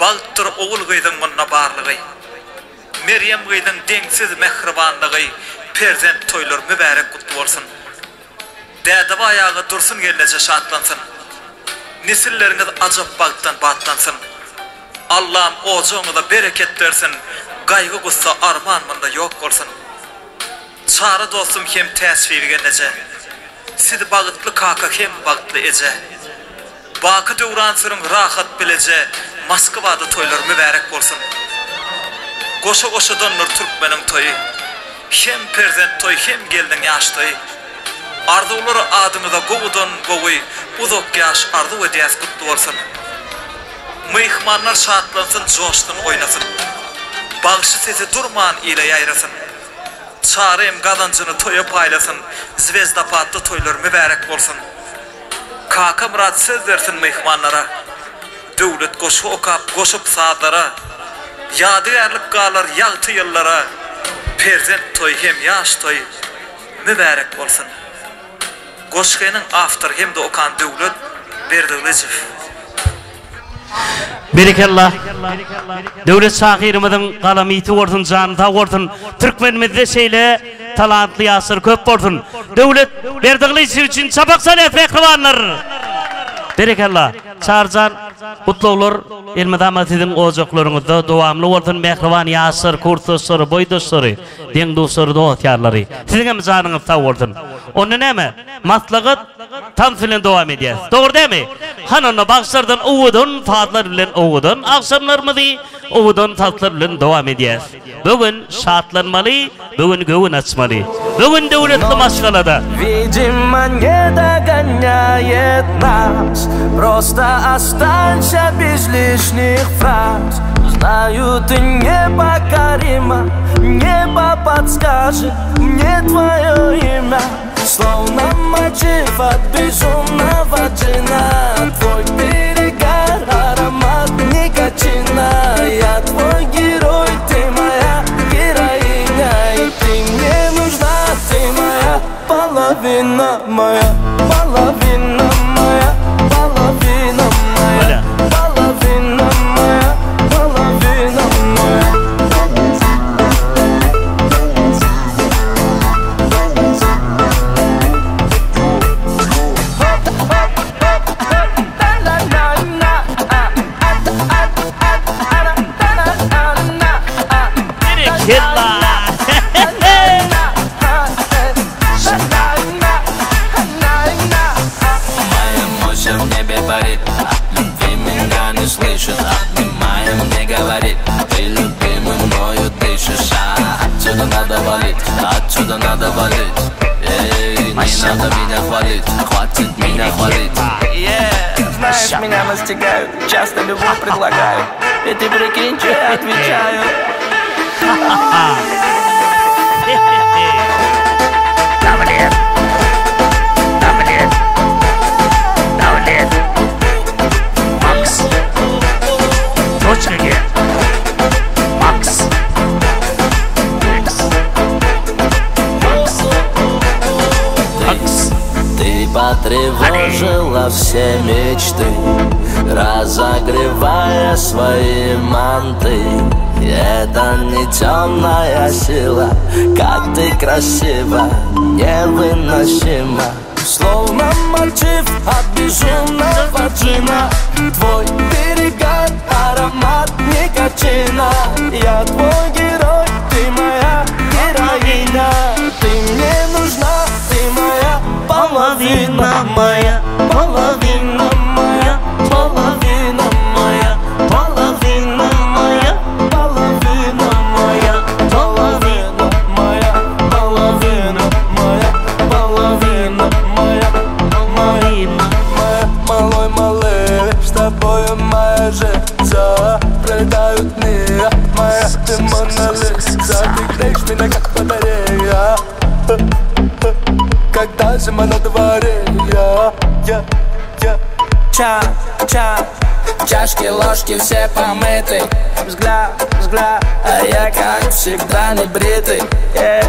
Bagtdyr ogul-gyzyň munda barlygy. Merýem gyzyň deňsiz mähribanlygy Perzent toýlar mübärek gutly bolsun. Dädebaý aga Dursun gelneje şatlansyn. Nesilleriňiz ajap bagtdan batlansyn. Allam ojagyňyza bereket bersin, gaýgy-gussa arman munda ýok bolsun. Çary dostum hem Täçbibi gelneje. Siz bagytly kaka hem bagtly eje. Baky döwran sürüň rahat bileje Moskwada toýlar mübärek bolsun. Goşa goşadandyr türkmeniň toýy. Hem perzent toý hem gelniň ýaş toýy. Arzuwlar adyňyza gowudan gowy uzak ýaş arzuw edýäs gutly bolsun. Myhmanlar şatlansyn joşsun oýnasyn. Bagşy sesi durman ile ýaýrasyn. Çary hem gazanjyny toýa paýlasyn Zwezdapatda toýlar mübärek bolsun. Kakamyrat söz bersin myhmanlara. Döwlet goşgy okap goşup sazlara. Ýadygärlik galar ýagty ýyllara. Perzent toýy hem ýaş toýy mübärek bolsun. Goşgynyň awtory hem-de okan Döwlet Berdigylyjow. Berekella. Döwlet şahyrymyzyň galamy ýiti bolsun, jany sag bolsun. Türkmenimizde şeýle talantly ýaşlar köp bolsun. Döwlet Berdigylyjow üçin çapak çalýas mähribanlar. Berekella. Çaryjan, gutlaglar elmydama siziň ojaklaryňyzda dowamly bolsun mähriban ýaşlar, kursdaşlary, boýdaşlary, deň-duşlary, dost-ýarlary. Siziňem janyňyz sag bolsun. Onda näme? Maslahat tans bilen dowam edýäs. Dogry dämi? Hany onda bagşylardan owadan sazlar bilen owadan agşamlarymyzy owadan tanslar bilen dowam edýäs. Bu gün şatlanmaly, bu gün göwün açmaly. Bu gün döwletli maşgalada. Видимо, не догоняет нас Просто останься без лишних фраз Знаю, ты непокорима Небо подскажет мне твое имя Словно мотив от безумного джина Твой перегар, аромат никотина Я твой герой, ты моя героиня И ты мне нужна, ты моя половина моя Половина моя, половина моя Половина моя, половина моя надо валить, отсюда надо валить. Эй, не надо меня хвалить, хватит меня хвалить. Знаешь, меня настигают, часто любовь предлагают. И ты прикинь, что я отвечаю. Dawlet. Dawlet. Dawlet. Max. Toçka G. Max. Max. Max. Ты потревожила все мечты, разогревая свои манты. Это не темная сила, как ты красива, невыносимо. Словно мотив от безумного джина Твой перегар, аромат никотина Я твой герой, ты моя героиня Ты мне нужна, ты моя половина моя Половина моя, половина моя Половина моя, половина моя Половина моя, половина моя Половина моя, половина моя Малой малый, с тобою моя жизнь Пролетают дни, моя ты Мона Лиза Ты греешь меня как батарея Когда зима на дворе, я, я, я Ча, ча, чашки, ложки все помыты. Взгляд, взгляд, а я как всегда не бритый. Yeah.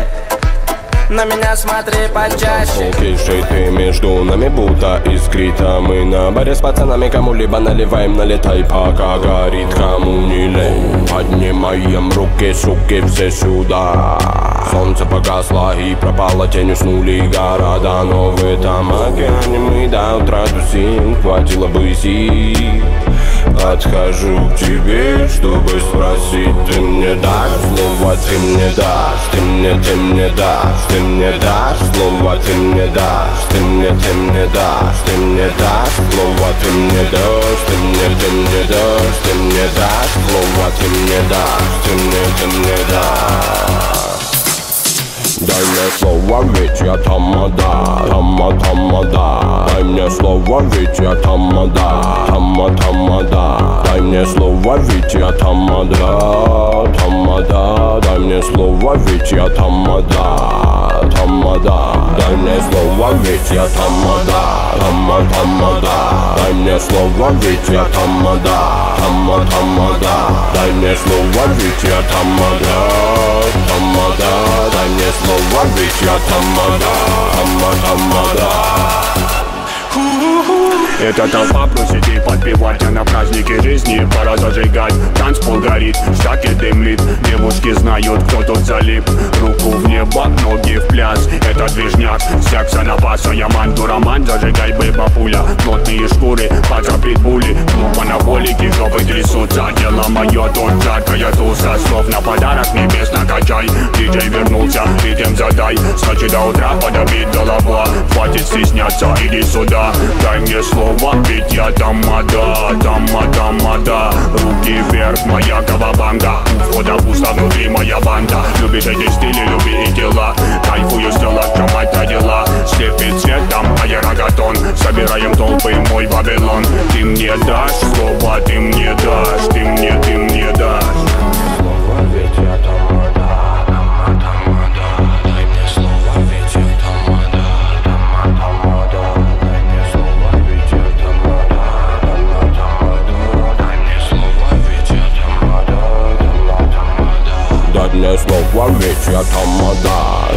На меня смотри почаще. Окей, ты между нами будто искрит А мы на баре с пацанами кому-либо наливаем Налетай, пока горит, кому не лень Поднимаем руки, суки, все сюда Солнце погасло и пропало, тень уснули города Но в этом океане мы до утра тусим Хватило бы сил Подхожу к тебе, чтобы спросить Ты мне дашь слово, ты мне дашь Ты мне, ты мне дашь, ты мне дашь слово, ты мне дашь Ты мне, ты мне дашь, ты мне дашь слово, ты мне дашь Ты мне, ты мне дашь, ты мне дашь слово, ты мне дашь Ты мне, ты мне дашь Дай мне слово, ведь я тамада, тама, тамада Дай мне слово, ведь я тамада, тама, тамада Дай мне слово, ведь я тамада, тамада Дай мне слово, ведь я тамада, тамада Дай мне слово, ведь я тамада, тама, тамада Дай мне слово, ведь я тамада, тама, тамада Дай мне слово, ведь я тамада, тамада Дай мне слово, ведь я тамада, тама, тамада Эта толпа просит ей подпевать, а на празднике жизни пора зажигать. Танцпол горит, штаки дымит, девушки знают, кто тут залип. Руку в небо, ноги в пляс, это движняк, секса на паса, я манту роман, зажигай быба пуля. Плотные шкуры, пачка питбули, клуб анаболики, жопы трясутся. Дело мое тут жаркая туса, словно подарок небес накачай. Диджей вернулся, ритм задай, скачи до утра, подобит голова. Хватит стесняться, иди сюда, дай мне слово, ведь я тамада, тама, тамада. Руки вверх, моя кавабанга, у входа пусто, внутри моя банда. Любишь эти стили, люби и дела, кайфую с тела, что мать родила. Слепит цветом, аэрогатон, собираем толпы, мой Вавилон. Ты мне дашь слово, ты мне дашь, ты мне, ты мне дашь. Слово, ведь я тамада, тама, тамада Дай мне слово, ведь я тамада, тама, тамада Дай мне слово, ведь я тамада, тама, тамада Дай мне слово, ведь я тамада, тама, тамада Дай мне слово, ведь я тамада,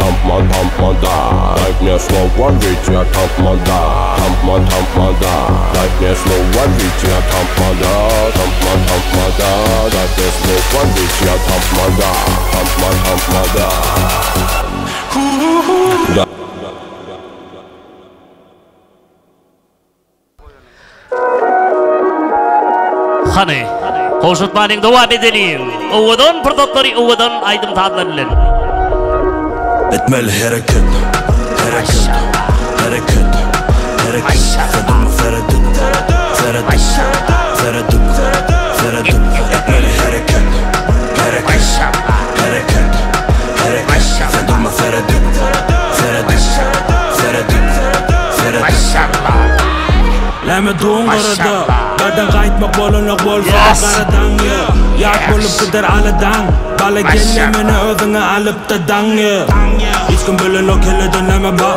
тама, тамада Дай мне слово, ведь я тамада, тама, тамада Дай мне слово, ведь я тамада, тама, тамада Дай мне слово, ведь я тамада, тама, тамада Да. Hany, gowşutmanyň dowam edeliň. Owadan pursatlary owadan aýdym-sazlar bilen. Etmeli hereket, hereket, hereket, hereket Fedum, feredut, feredut, feredut, feredut Etmeli hereket, hereket, hereket, Hereket Sen durma seredip Seredip Seredip Seredip Näme duň garada Gardan gaýtmak bolanok bolsa-da garadan ýa Ýat bolup gider aladaň Bala gelle meni özüňe alypda daň ýa Hiç kim bilenok kellede näme bar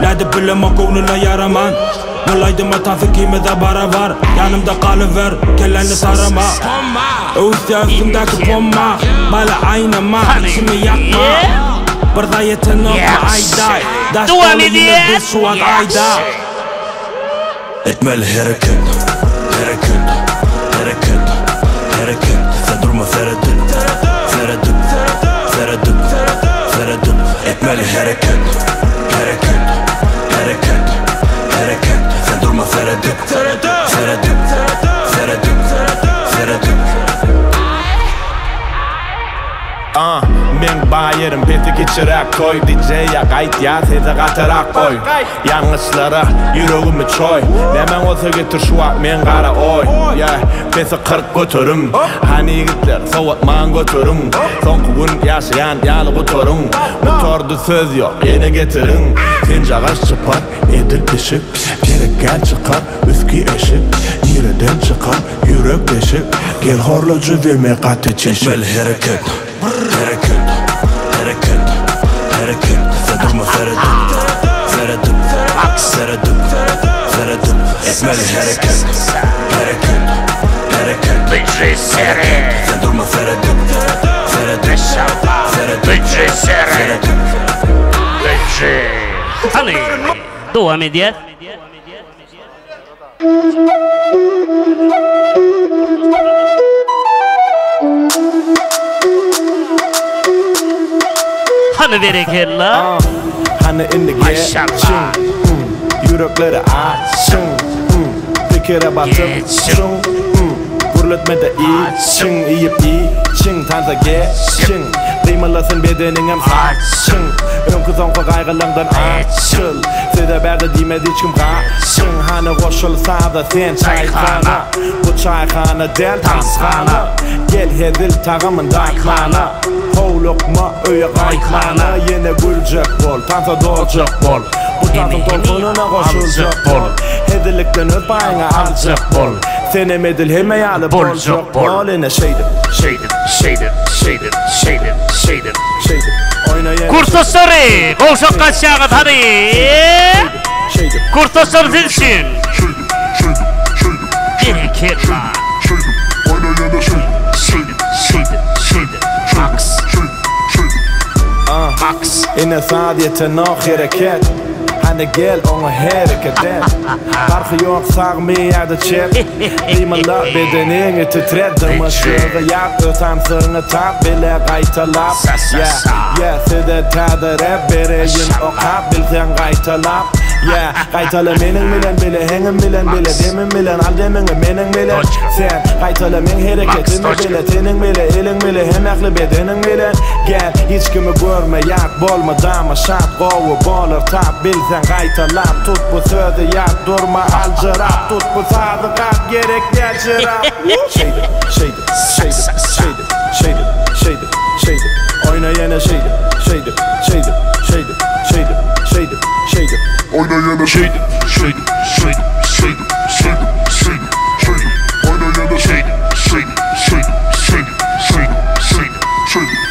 Nädip bilemok göwnüne ýaraman Bul aýdyma tans ikimize barabar Ýanymda galyber kelläni sarama Öwüsýär üstüňdäki pomma Bala aýnama içimi ýakma Bir zaý ýetenokmy aýdaý Daş doly ýüňe biz şu wagt aýda. Etmeli hereket, hereket, hereket, hereket Sen durma seredip, seredip, seredip, seredip Etmeli hereket, hereket, hereket, hereket Sen durma seredip, seredip, seredip, seredip Ah, meň baýerym pesi kiçiräk toý DJ-a gaýtýa sesi gatyrak goý Ýalňyşlara ýüregimi çoý Nämäň bolsa getir şu wagt men gara oý Yeah, pesi 40 göterim Hany ýigitler sowatman göteriň Soňky gün ýaşaýan ýaly gutaryň Gutardy söz ýok ýene getiriň Senjagaş çypar edil pişik Gerekgä çykar üstki eşik Nireden çykar ýürek deşik Gel horla jübime gaty çişik Etmeli hereket Hereket Hereket Hereket Sen durma seredip Seredip Seredip Seredip Etmeli hereket Hereket Hereket Hereket Sen durma seredip Seredip Seredip Seredip Hany, dowam edýäs. Hany berekella. Hany indi geçiň Ýürekleri açyň Pikire batyp çuň Gürletmede içiň Iýip içiň Tansa geçiň Gymyldasyn bedeniňem saçyň Öňki soňky gaýgylaňdan açyl Size bärde diýmez hiç kim gaçyň Hany goşul saza sen çaýhana Bu çaýhana däl tanshana Gel hezil tagamyn datmana Howlukma öýe gaýtmana Ýene güljek bol tansa doljak bol Bu tansyň tolkunyna goşuljak bol Hezillikden öz paýyňy aljak bol Senem edil hemme ýaly boljak bol Ine şeýdip Şeýdip şeýdip şeýdip şeýdip şeýdip. Şeýdip oýna ýene Kursdaşlary gowşak gaçýaňyz hany Şeýdip Kursdaşlar siz üçin. Berekella. Şeýdip şeýdip şeýdip Max. Max. Ine saz ýetenok hereket Hany gel oňa hereket et Parhy ýok sagmy ýa-da çep Gymylda bedeniňi titret Dymyşlygy ýap öz tansyňy tap Bile gaýtalap Yeah yeah size täze rap bereýin okap bilseň gaýtalap Yeah gaýtala meniň bilen bile heňim bilen bile demim bilen al demiňi meniň bilen Sen gaýtala meň hereketimi bile teniň bile eliň bile hem ähli bedeniň bilen Gel hiç kimi görme ýat bolma dama şat gowy bolar tap bilseň gaýtalap tut bu sözi ýat durma aljyrap tut bu sazy gap gerek däl şerap Şeýdip şeýdip şeýdip şeýdip şeýdip şeýdip şeýdip oýna ýene şeýdip şeýdip şeýdip şeýdip şeýdip şeýdip şeýdip oýna ýene şeýdip şeýdip şeýdip şeýdip şeýdip şeýdip şeýdip oýna ýene şeýdip şeýdip şeýdip şeýdip şeýdip şeýdip şeýdip.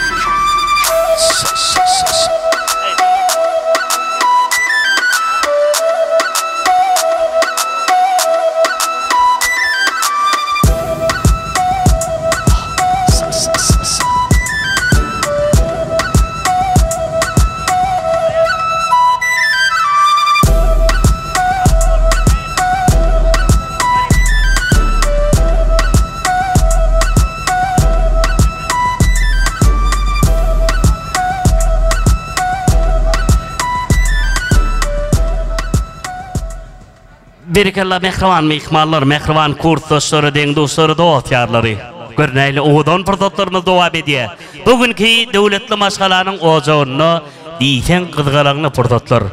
Berekella mähriban myhmanlar, mähriban kursdaşlary, deň-duşlary, dost-ýarlary. Gör nähili owadan pursatlarymyz dowam edýär. Bu günki döwletli maşgalanyň ojagynda diýseň gyzgalaňly pursatlar.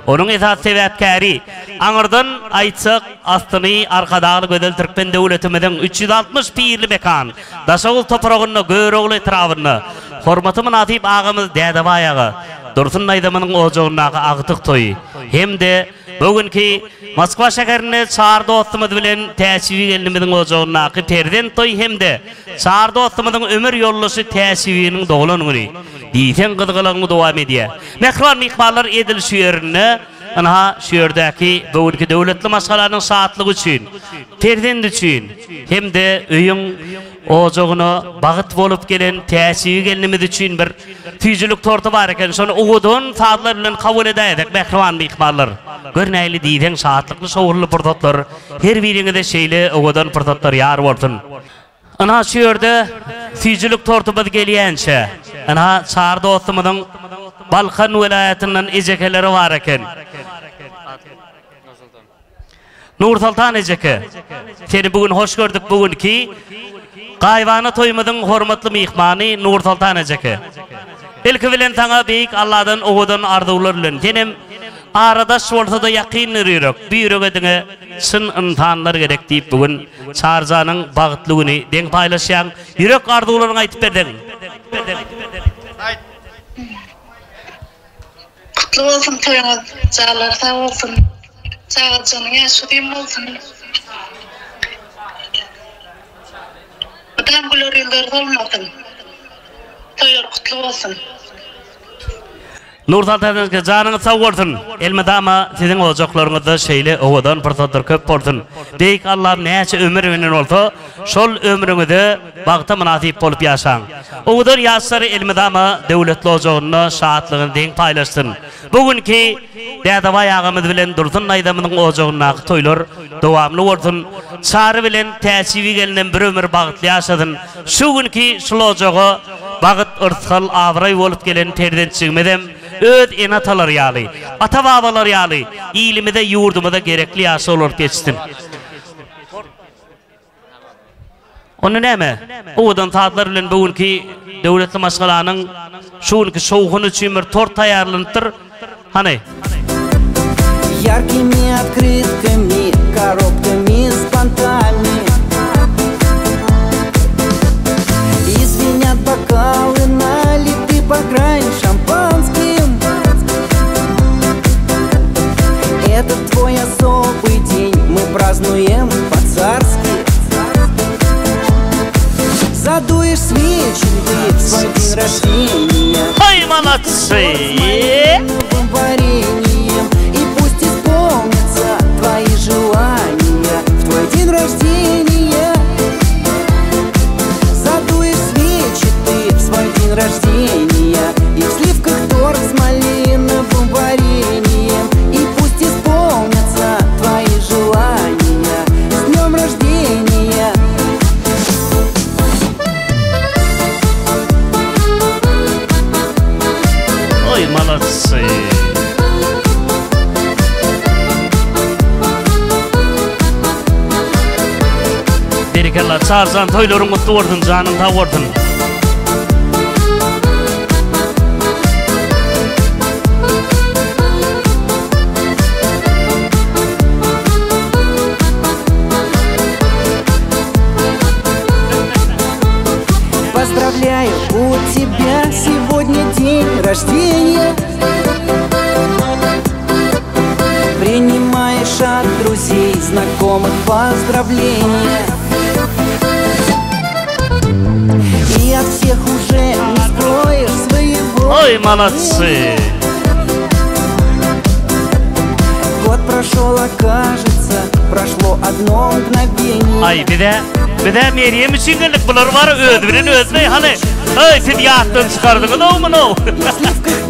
Onuň esasy sebäpkäri, aňyrdan aýtsak, aslyny Arkadagly gözel türkmen döwletimiziň 360 pirli mekan, Daşoguz topragynda, Görogly etrabynda. Hormata mynasyp agamyz Dädebaý aga, Dursun daýzamyzyň ojagyndaky agtyk toýy hem-de bu günki Moskwa şäherinde Çary dostumyz bilen Täçbibi gelnimiziň ojagyndaky perzent toýy hem-de Çary dostumyzyň ömür ýoldaşy Täçbibiniň doglan güni diýseň gyzgalaňly dowam edýär. Mähriban myhmanlar edil şu ýerinde Ynha, şu ýerdäki bu günki döwletli maşgalanyň şatlygy üçin, perzendi üçin hem-de öýüň ojagyna bagt bolup gelen Täçbibi gelnimiz üçin bir süýjülik torty bar eken, şony owadan sazlar bilen kabul edäýsek, mähriban myhmanlar. Gör nähili diýseň şatlykly-şowhunly pursatlar, her biriňize şeýle owadan pursatlar ýar bolsun! Ynha şu ýerde süýjülik tortumyz gelýänçä, ynha Çary dostumyzyň Balkan welaýatyndan ejekeleri bar eken. Nursoltan ejeke, seni bu gün hoş gördük bu günki gaýybana toýumyzyň hormatly myhmany Nursoltan ejeke. Ilki bilen saňa beýik Alladan owadan arzuwlar bilen senem ara daş bolsa-da ýakyndyr ýürek, bu ýürege diňe Çyn ynsanlar gerek diýip bu gün Çaryjanyň bagtly güni deň paýlaşýaň ýürek arzuwlaryňy aýtyp berseň. Gutly bolsun toýuňyz janlary sag bolsun çagajygynyň ýaşy uzyn bolsun mydam güler ýüzleri solmasyn toýlar gutly bolsun. Nursoltan ejeke janyňyz sag bolsun! Elmydama siziň ojaklaryňyzda şeýle owadan pursatlar köp bolsun! Beýik Allam näçe ömür beren bolsa, şol ömrüňize bagta mynasyp bolup ýaşaň! Owadan ýaşlar elmydama döwletli ojagynda şatlygyny deň paýlaşsyn! Bu günki Dädebaý agamyz bilen Dursun daýzamyzyň ojagyndaky toýlar dowamly bolsun! Çary bilen Täçbibi gelinem bir ömür bagtly ýaşasyn! Şu günki şul ojaga Bagyt, yrsgal, abraý bolup gelen perzentjigimizem öz ene-atalary ýaly, ata-babalary ýaly ilimize, ýurdumyza gerekli ýaşlar bolup ýetişsin. Onda näme, owadan sazlar bilen bu günki döwletli maşgalanyň şu günki şowhuny üçin bir tort taýýarlanypdyr. Hany. Яркими открытками, коробками с понтами И звенят бокалы, налиты по краю шампанским Это твой особый день, мы празднуем по-царски Задуешь свечи ты в свой день рождения Ой, молодцы! Вареньем И пусть исполнятся твои желания В твой день рождения Задуешь свечи ты в свой день рождения И в сливках торт с малиновым вареньем И пусть исполнятся твои желания С днем рождения! Oý молодцы. Berekella Çarjan toýlaryň gutly bolsun janyň sag bolsun. Поздравляю, у тебя сегодня день рождения Принимаешь от друзей, знакомых поздравления И от всех уже не скроешь своего Ой, молодцы! Год прошел, окажется, прошло одно мгновение Aý bize bize Merýem üçin geldik bular bar özi bilen özüne hany Öý siz ýatdan çykardyňyz-ow muny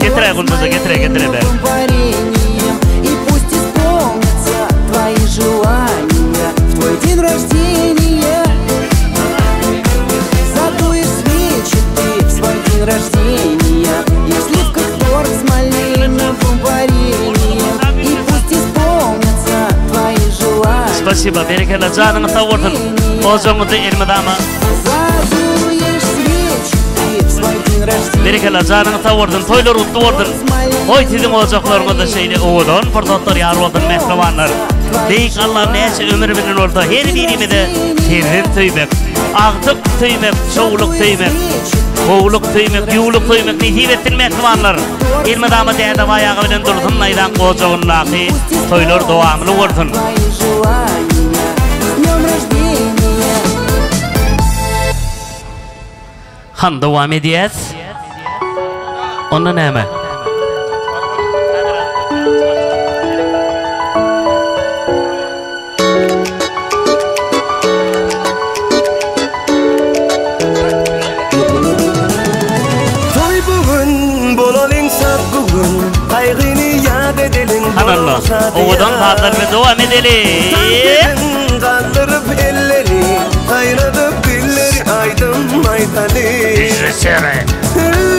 Getiräý Gulnaza getiräý getiräý bäri. Вареньем И пусть исполнятся твои желания В твой день рождения Задуешь свечи ты в свой день рождения И в сливках торт с малиновым вареньем И пусть исполнятся твои желания Spasiba berekella janyňyz sag bolsun Ojagyňyzda elmydama Задуешь свечи ты в свой день рождения Berekella janyňyz sag bolsun toýlar gutly bolsun Goý siziň ojaklaryňyzda şeýle owadan pursatlar ýar bolsun mähribanlar Beýik Allam näçe ömür beren bolsa her birimize perzent söýmek agtyk söýmek çowluk söýmek. Gowulyk söýmek, ýuwluk söýmek nesip etsin mähribanlar. Elmydama Dädebaý aga bilen Dursun daýzaň ojagyndaky toýlar dowamly bolsun. Hany dowam edýäs. Onda näme? Toý bu gün, bolalyň şat bu gün, Gaýgyny ýat edeliň, Hany onda, owadan sazlar bilen dowam edeli. Galdyryp elleri, saýradyp dilleri, aýdym aýdaly. Režissýory.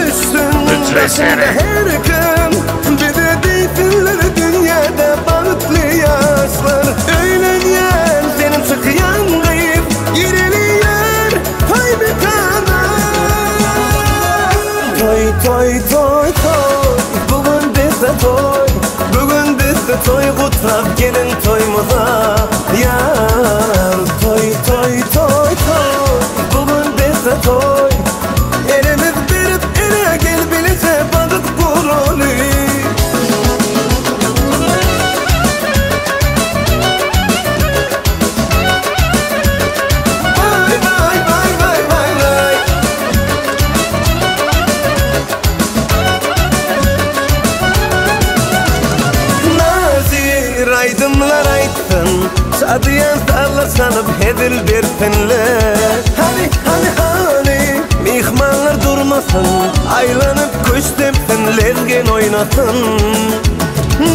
Üstün başynda her kim, bize diýsinler dünýäde bagtly ýaşlar. Öýlenýän seniň çykýan gyz, gireli ýer toý mekana. Toý, toý, toý, toý, bu gün bizde toý, Bu gün bizde toý gutlap geliň toýumyza ýar. Toý, toý, toý, toý, bu gün bizde toý, Elimiz berip ele gel bileje bagt guraly. Waý, waý, waý, waý, waý, waý. Nazir aýdymlar aýtsyn, Şadyýan sazlar çalyp hezil bersinler. Hany, hany, hany, myhmanlar durmasyn, Aýlanyp küşt depsin, lezgin oýnasyn.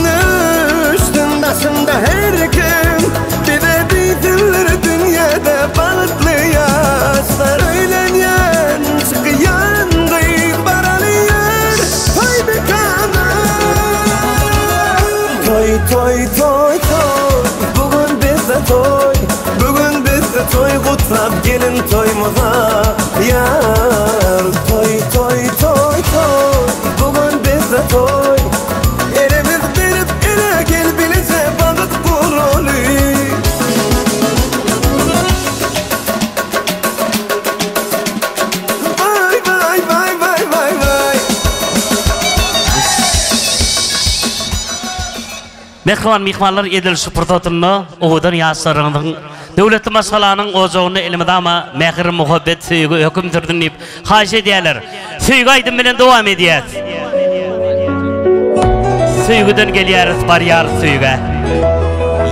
Nüştüň daşynda her kim, Bize diýsinler dünýäde bagtly ýaşlar. Öýlenýän, çykýan gyz baraly ýör toý mekana. Toý, toý, toý, toý, bu gün bizde toý, Bu gün bizde toý gutlap geliň toýumyza ýar. Toý, toý, toý, toý, bu gün bizde toý, Elimiz berip ele gel bileje bagt guraly. Waý, waý, waý, waý, waý, waý. Mähriban myhmanlar edil şu pursatynda owadan ýaşlaryňyzyň döwletli maşgalanyň ojagynda elmydama mähir, muhabbet, söýgi höküm sürsün diýip haýyş edýärler. Söýgi aýdym bilen dowam edýäs. Söýgüden gelýäris barýarys söýgä.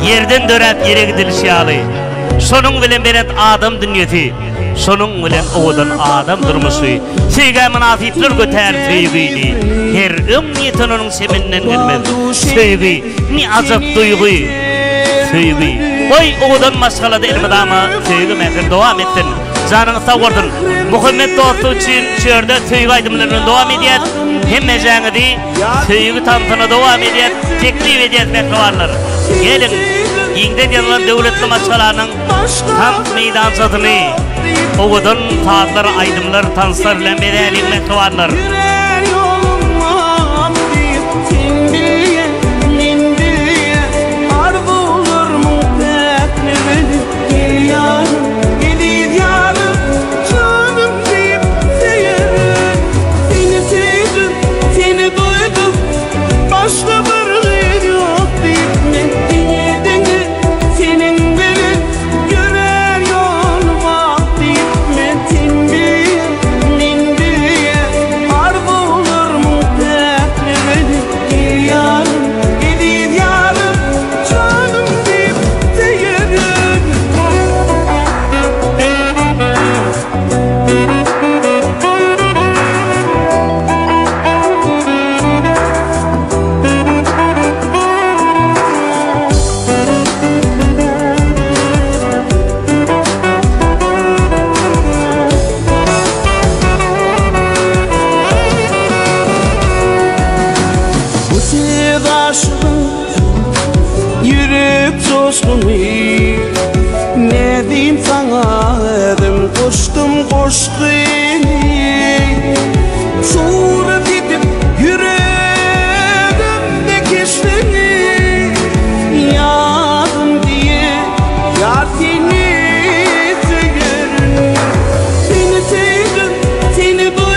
Ýerden döräp ýere gidilişi ýaly. Şonuň bilen belent adam dünýesi, şonuň bilen owadan adam durmuşy. Söýgä mynasyplar götär söýgini. Her öň ýeten onuň çeminden gelmez. Söýgi, ne ajap duýgy. Söýgi. Goý, owadan maşgalada elmydama söýgi mähir dowam etsin. Janyňyz sag bolsun. Muhammet dosty üçin şu ýerde söýgi aýdymlary bilen dowam edýäs. Hemmejaňyzy söýgi tansyna dowam edýäs. Teklip edýäs mähribanlar. Geliň, giňden ýazylan döwletli maşgalanyň tans meýdançasyny owadan sazlar, aýdymlar, tanslar bilen bezäliň mähribanlar. Bu söz aşygyň ýürek joşguny Nädeyim saňa özüm goşdum goşgyny Surat edip ýüregimde keşbiňi Ýadym diýe ýar seni söýerin Seni söýdüm, seni duýdum.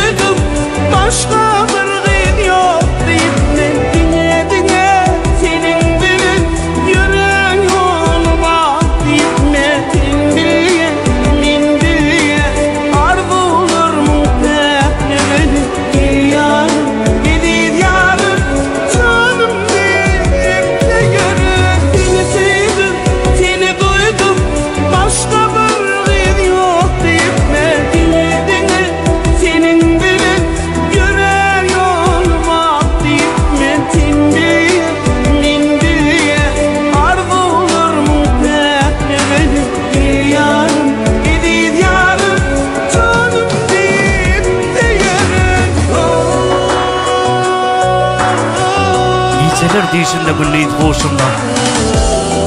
Gijeler düýşümde gündiz huşumda.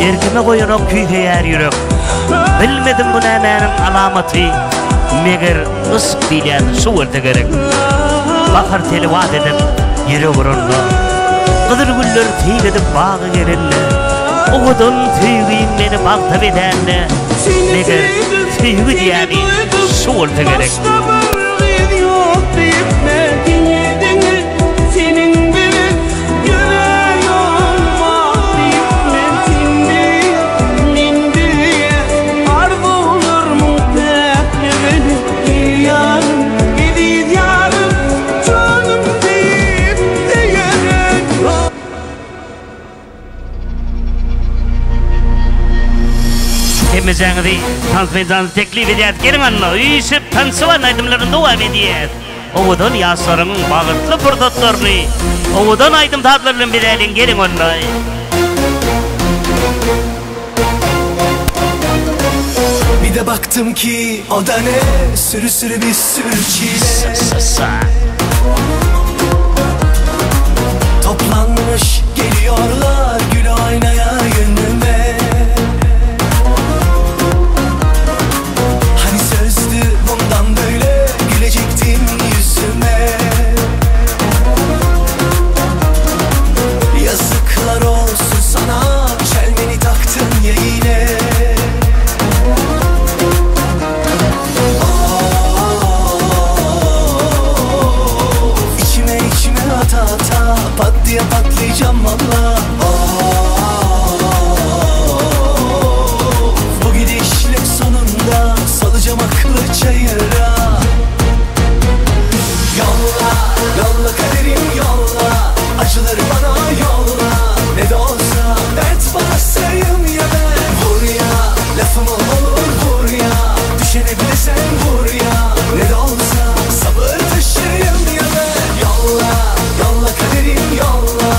Erkime goýanok küýseýär ýürek. Bilmedim bu nämäniň alamaty, Meger yşk diýilýän şu bolsa gerek. Bahar telewat edip ýürek uranda, Gyzyl güller seýil edip baga gelende, Owadan söýgiň meni bagta bezände, Meger söýgi diýýäni şu bolsa gerek. Hemmejäňizi tans meýdanyna teklip edýäs. Geliň anna, üýşüp tanşyban aýdymlaryny dowam edýäs. Owadan ýaşlaryň bagtly pursatlaryny owadan aýdym-sazlar bilen bezäliň, geliň onda. Bir de baktım ki o da ne sürü sürü bir sürü çile Toplanmış geliyorlar gül oynaya yönüme Hani sözdü bundan böyle gülecektin yüzüme Yazıklar olsun sana çelmeni taktın ya yine Of içime içime ata ata pat diye patlayacağım valla Of bu gidişle sonunda salacağım aklı çayıra Yolla yolla kaderim yolla acıları bana yolla Ne de olsa dert balasıyım ya ben Vur ya lafımı olur vur ya Düşene bile sen vur ya Ne de olsa sabır taşıyım ya ben Yolla yolla kaderim yolla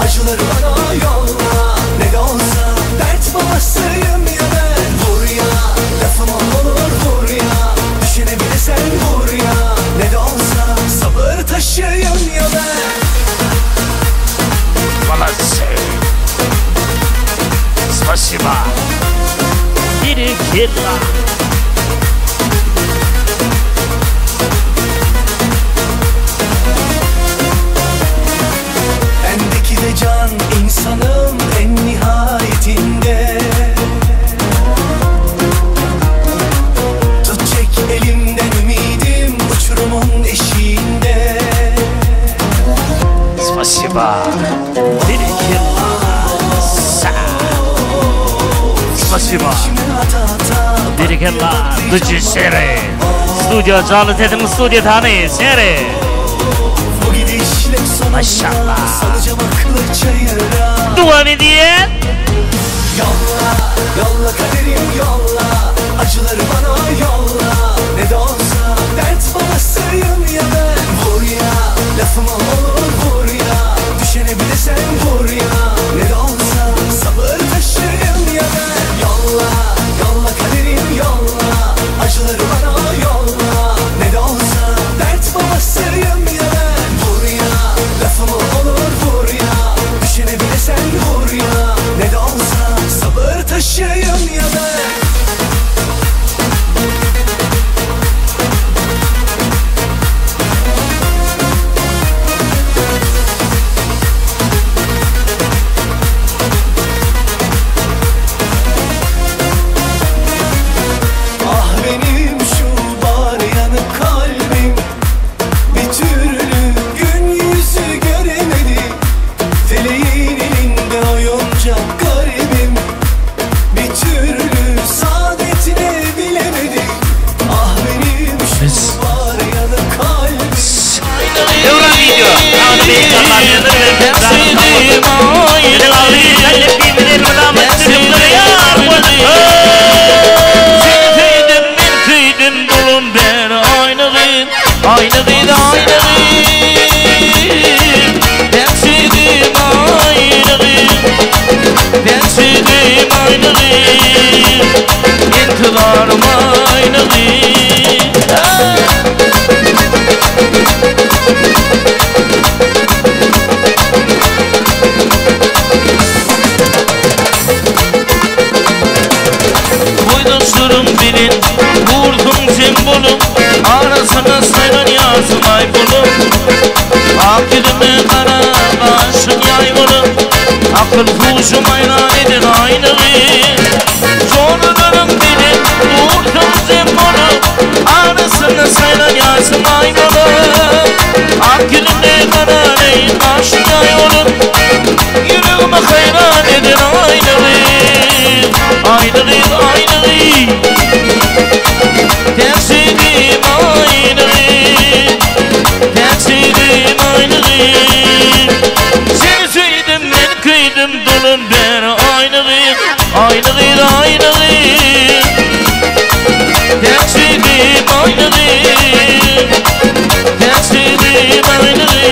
Acıları bana yolla Ne de olsa dert babasıyım ya ben Vur ya lafımı olur vur ya Düşene bile sen vur ya Ne de olsa sabır taşıyım ya ben Молодцы. Спасибо. Berekella. Bendeki de can insanım en nihayetinde Tut çek elimden ümidim uçurumun eşiğinde Spasiba. Berekella. Spasiba. Berekella. Duçy Şeri. Studio janly sesiň studio tany Şeri. Bu gidişle sonunda Maşallah. salacağım aklı çayıra Dowam edýän. Yolla, yolla kaderim yolla Acıları bana yolla Ne de olsa dert babasıyım ya ben Vur ya, lafımı olur vur ya Düşene bile sen vur ya Ne de olsa sabır taşıyım ya ben Yolla, yolla kaderim yolla Acıları bana yolla Ne de olsa dert babasıyım ya ben Vur ya, lafımı olur vur ya Düşene bile sen vur ya Ne de olsa sabır taşıyım ya ben. ýaşyň aý bolup. Ak ýüzüme gara gaşyň ýaý bolup, Akyl huşum aýran eden aýlygy. Joralaryň bile dursaň jem bolup, Arasynda saýlan ýaşyň aý bolup. Ak ýüzüme gara gaşyň ýaý bolup, Ýüregimi haýran eden aýlygy. Aýlygy, aýlygy. Täk söýgim aýlygy. Täk söýgim aýlygy. Seni söýdüm men köýdüm dolan bäri aýlygy. Aýlygy, aýlygy. Täk söýgim aýlygy. Täk söýgim aýlygy.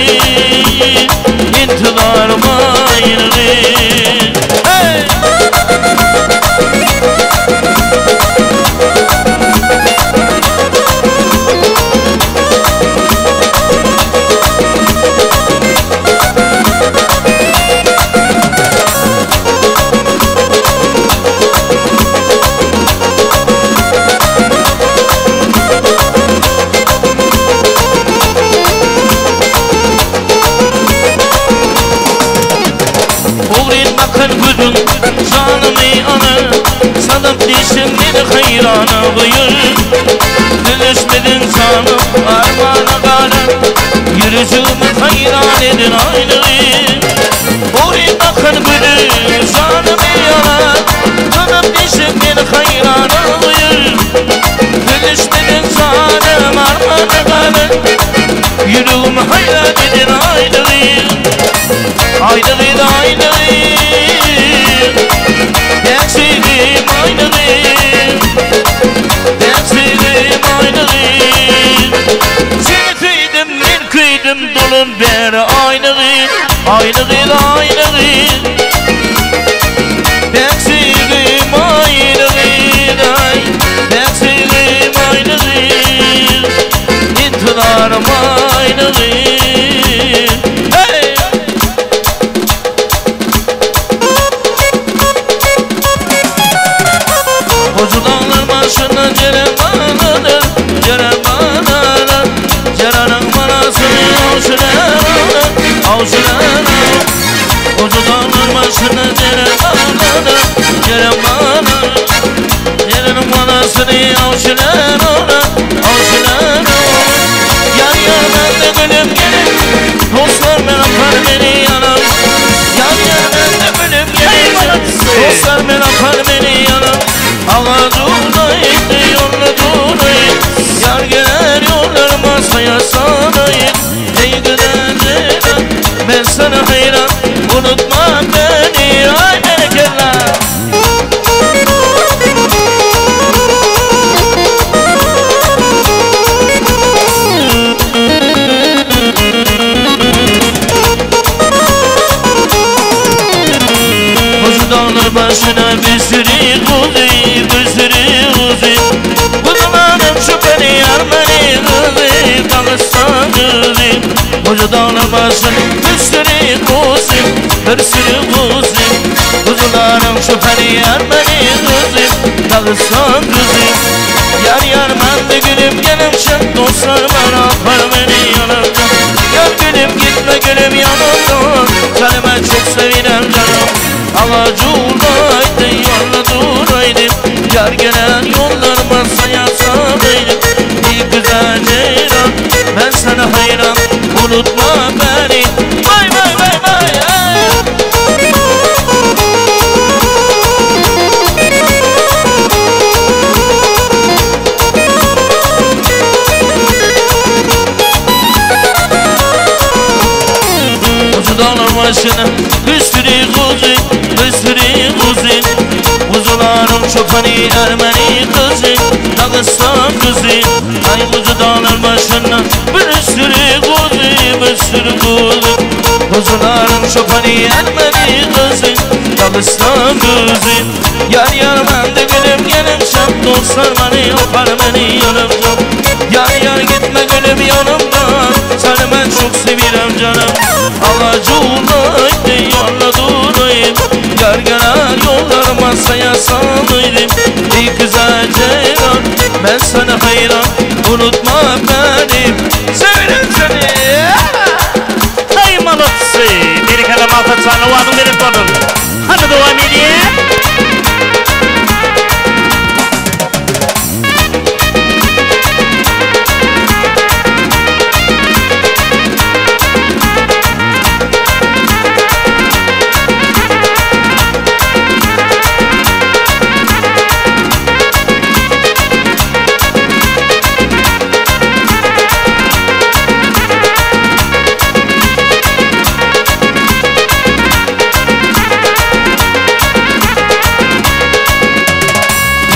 Intizarym aýlygy. Hey! Ogryn bakan gözüň janymy alar, Sadap dişiň meni haýrana goýar. Sözleşmediň janym armana galar, Ýürejigimi haýran eden aýlygy. Ogryn bakan gözüň janymy alar, Sadap dişiň meni haýrana goýar. Sözleşmediň janym armana galar, Ýüregimi haýran eden aýlygy. Aýlygy, aýlygy. Täk söýgim aýlygy. Täk söýgim aýlygy. Seni söýdüm men köýdüm dolan bäri aýlygy. Aýlygy, aýlygy. Täk söýgim aýlygy. Täk söýgim aýlygy. Intizarym aýlygy. Hey! Goja daglar başynda jeren banalar, jeren banalar. Jereniň banasyny awçylar alar, awçylar alar. Goja daglar başynda jeren banalar, jeren banalar. Jereniň banasyny awçylar alar, awçylar alar. Ýar ýar mende gülüm gelin, dostlar men apar meni ýalan. Ýar ýar mende gülüm gelin, dostlar men apar meni ýalan. Aga duraýyn, ýolda duraýyn, ýar geler ýollaryma saýa salaýyn. Eý güzel jeýran, men sana haýran, unutma meni, aý berekella. Koca dağlar başına bir sürü kuzu, bir sürü kuzu. Kuzularım şu beni yar beni kızı, Dağıstan kızı. Koca dağlar başına bir sürü kuzu, bir sürü kuzu. Kuzularım şu beni yar beni kızı, Dağıstan kızı. Yar yar ben de gülüm gelimşem, dostlar bana apar beni yanımda. Yar gülüm gitme gülüm yanımda, seni ben çok sevirem canım. Alacı olaydı yolla duraydım, yar gelen yollarıma saya salaydım. Bir güzel ceylan, ben sana hayran, unutma beni. Vay vay vay vay hey. Koca dağlar başına bir sürü kuzu, bir sürü kuzu. Kuzularım çobanı Ermeni kızı, Dağıstan kızı. Ay koca dağlar başına bir sürü kuzu, bir sürü kuzu. Kuzularım çobanı Ermeni kızı, Dağıstan kızı. Yar yar ben de gülüm gelimşem, dostlar beni yapar beni yanımda. Yar yar gitme gülüm yanımdan, seni ben çok sevirem canım. Alacı olaydı yolla durayım, yar gelen yollarıma saya salaydım. Ey güzel ceylan, ben sana hayran, unutma beni. Sevilen Maksat jan owazyň belent bolsun. Hany dowam edýär.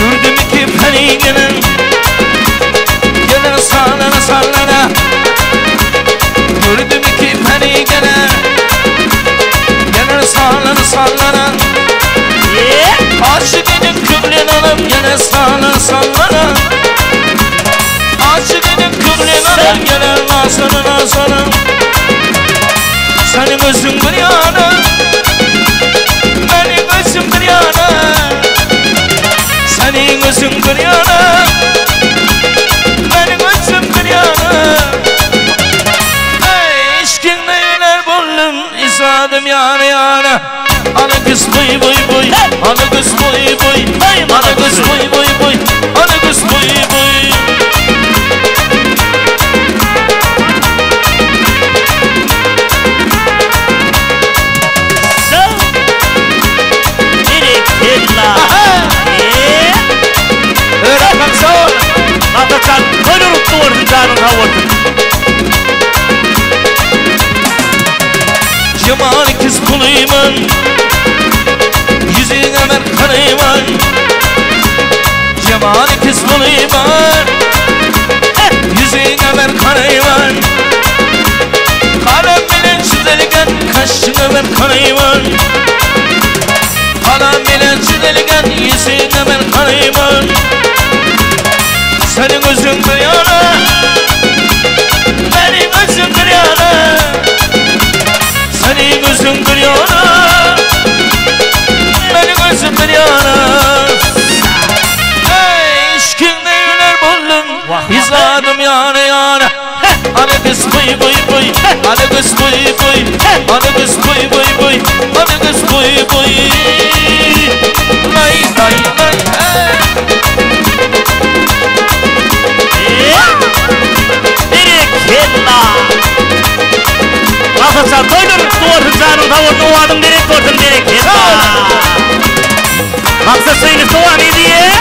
Gördüm ki peri gelin Gelir sallana sallana Gördüm ki peri gelin Gelir sallana sallana Aşık edin kıblin alıp gene sallana sallana Aşık edin kıblin alıp gene nasana nasana Senin gözün bir yana Benim gözüm bir yana Senin gözün bir yana Benim gözüm bir yana Ey işkinle öler buldum İzadım yana yana Ana kız buy buy buy Ana kız buy buy Ana kız buy buy buy Ana kız buy buy Berekella. Öğretmen sag bol. Maksat jan toýlar gutly bolsun janyň sag bolsun. Cemal kız puluyman Yüzüne ben kanıyman Cemal kız puluyman Yüzüne ben kanıyman Kalem bilen çizelgen Kaşına ben kanıyman Kalem bilen çizelgen Yüzüne ben kanıyman Senin gözün bir yana Benim gözüm bir yana Senin gözün bir yana Benim gözüm bir yana Ey işkinde öler buldum İzladım yana yana Ana kız buy buy buy Ana kız buy buy Ana kız buy buy buy Ana kız buy buy Lay lay lay Berekella. Maksat jan toýlar gutly bolsun janyň sag bolsun owazyň belent bolsun berekella. Maksat şeýle dowam edýär.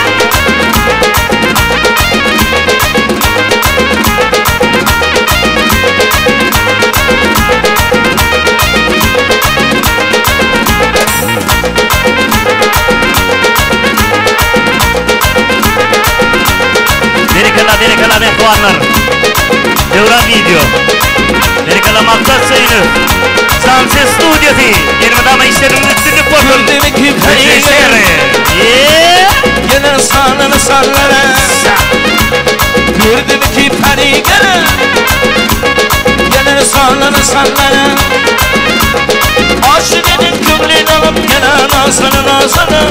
Berekella berekella mähribanlar. Döwran wideo. Berekella Maksat Söýünow. Samse studiýasy. Elmydama işleriňizde üstünlik bolsun. Režisseri. Gelir sallana sallana Gördüm ki peri gelir Gelir sallana sallana Aşık edin köňlün alyp gene nazını nazını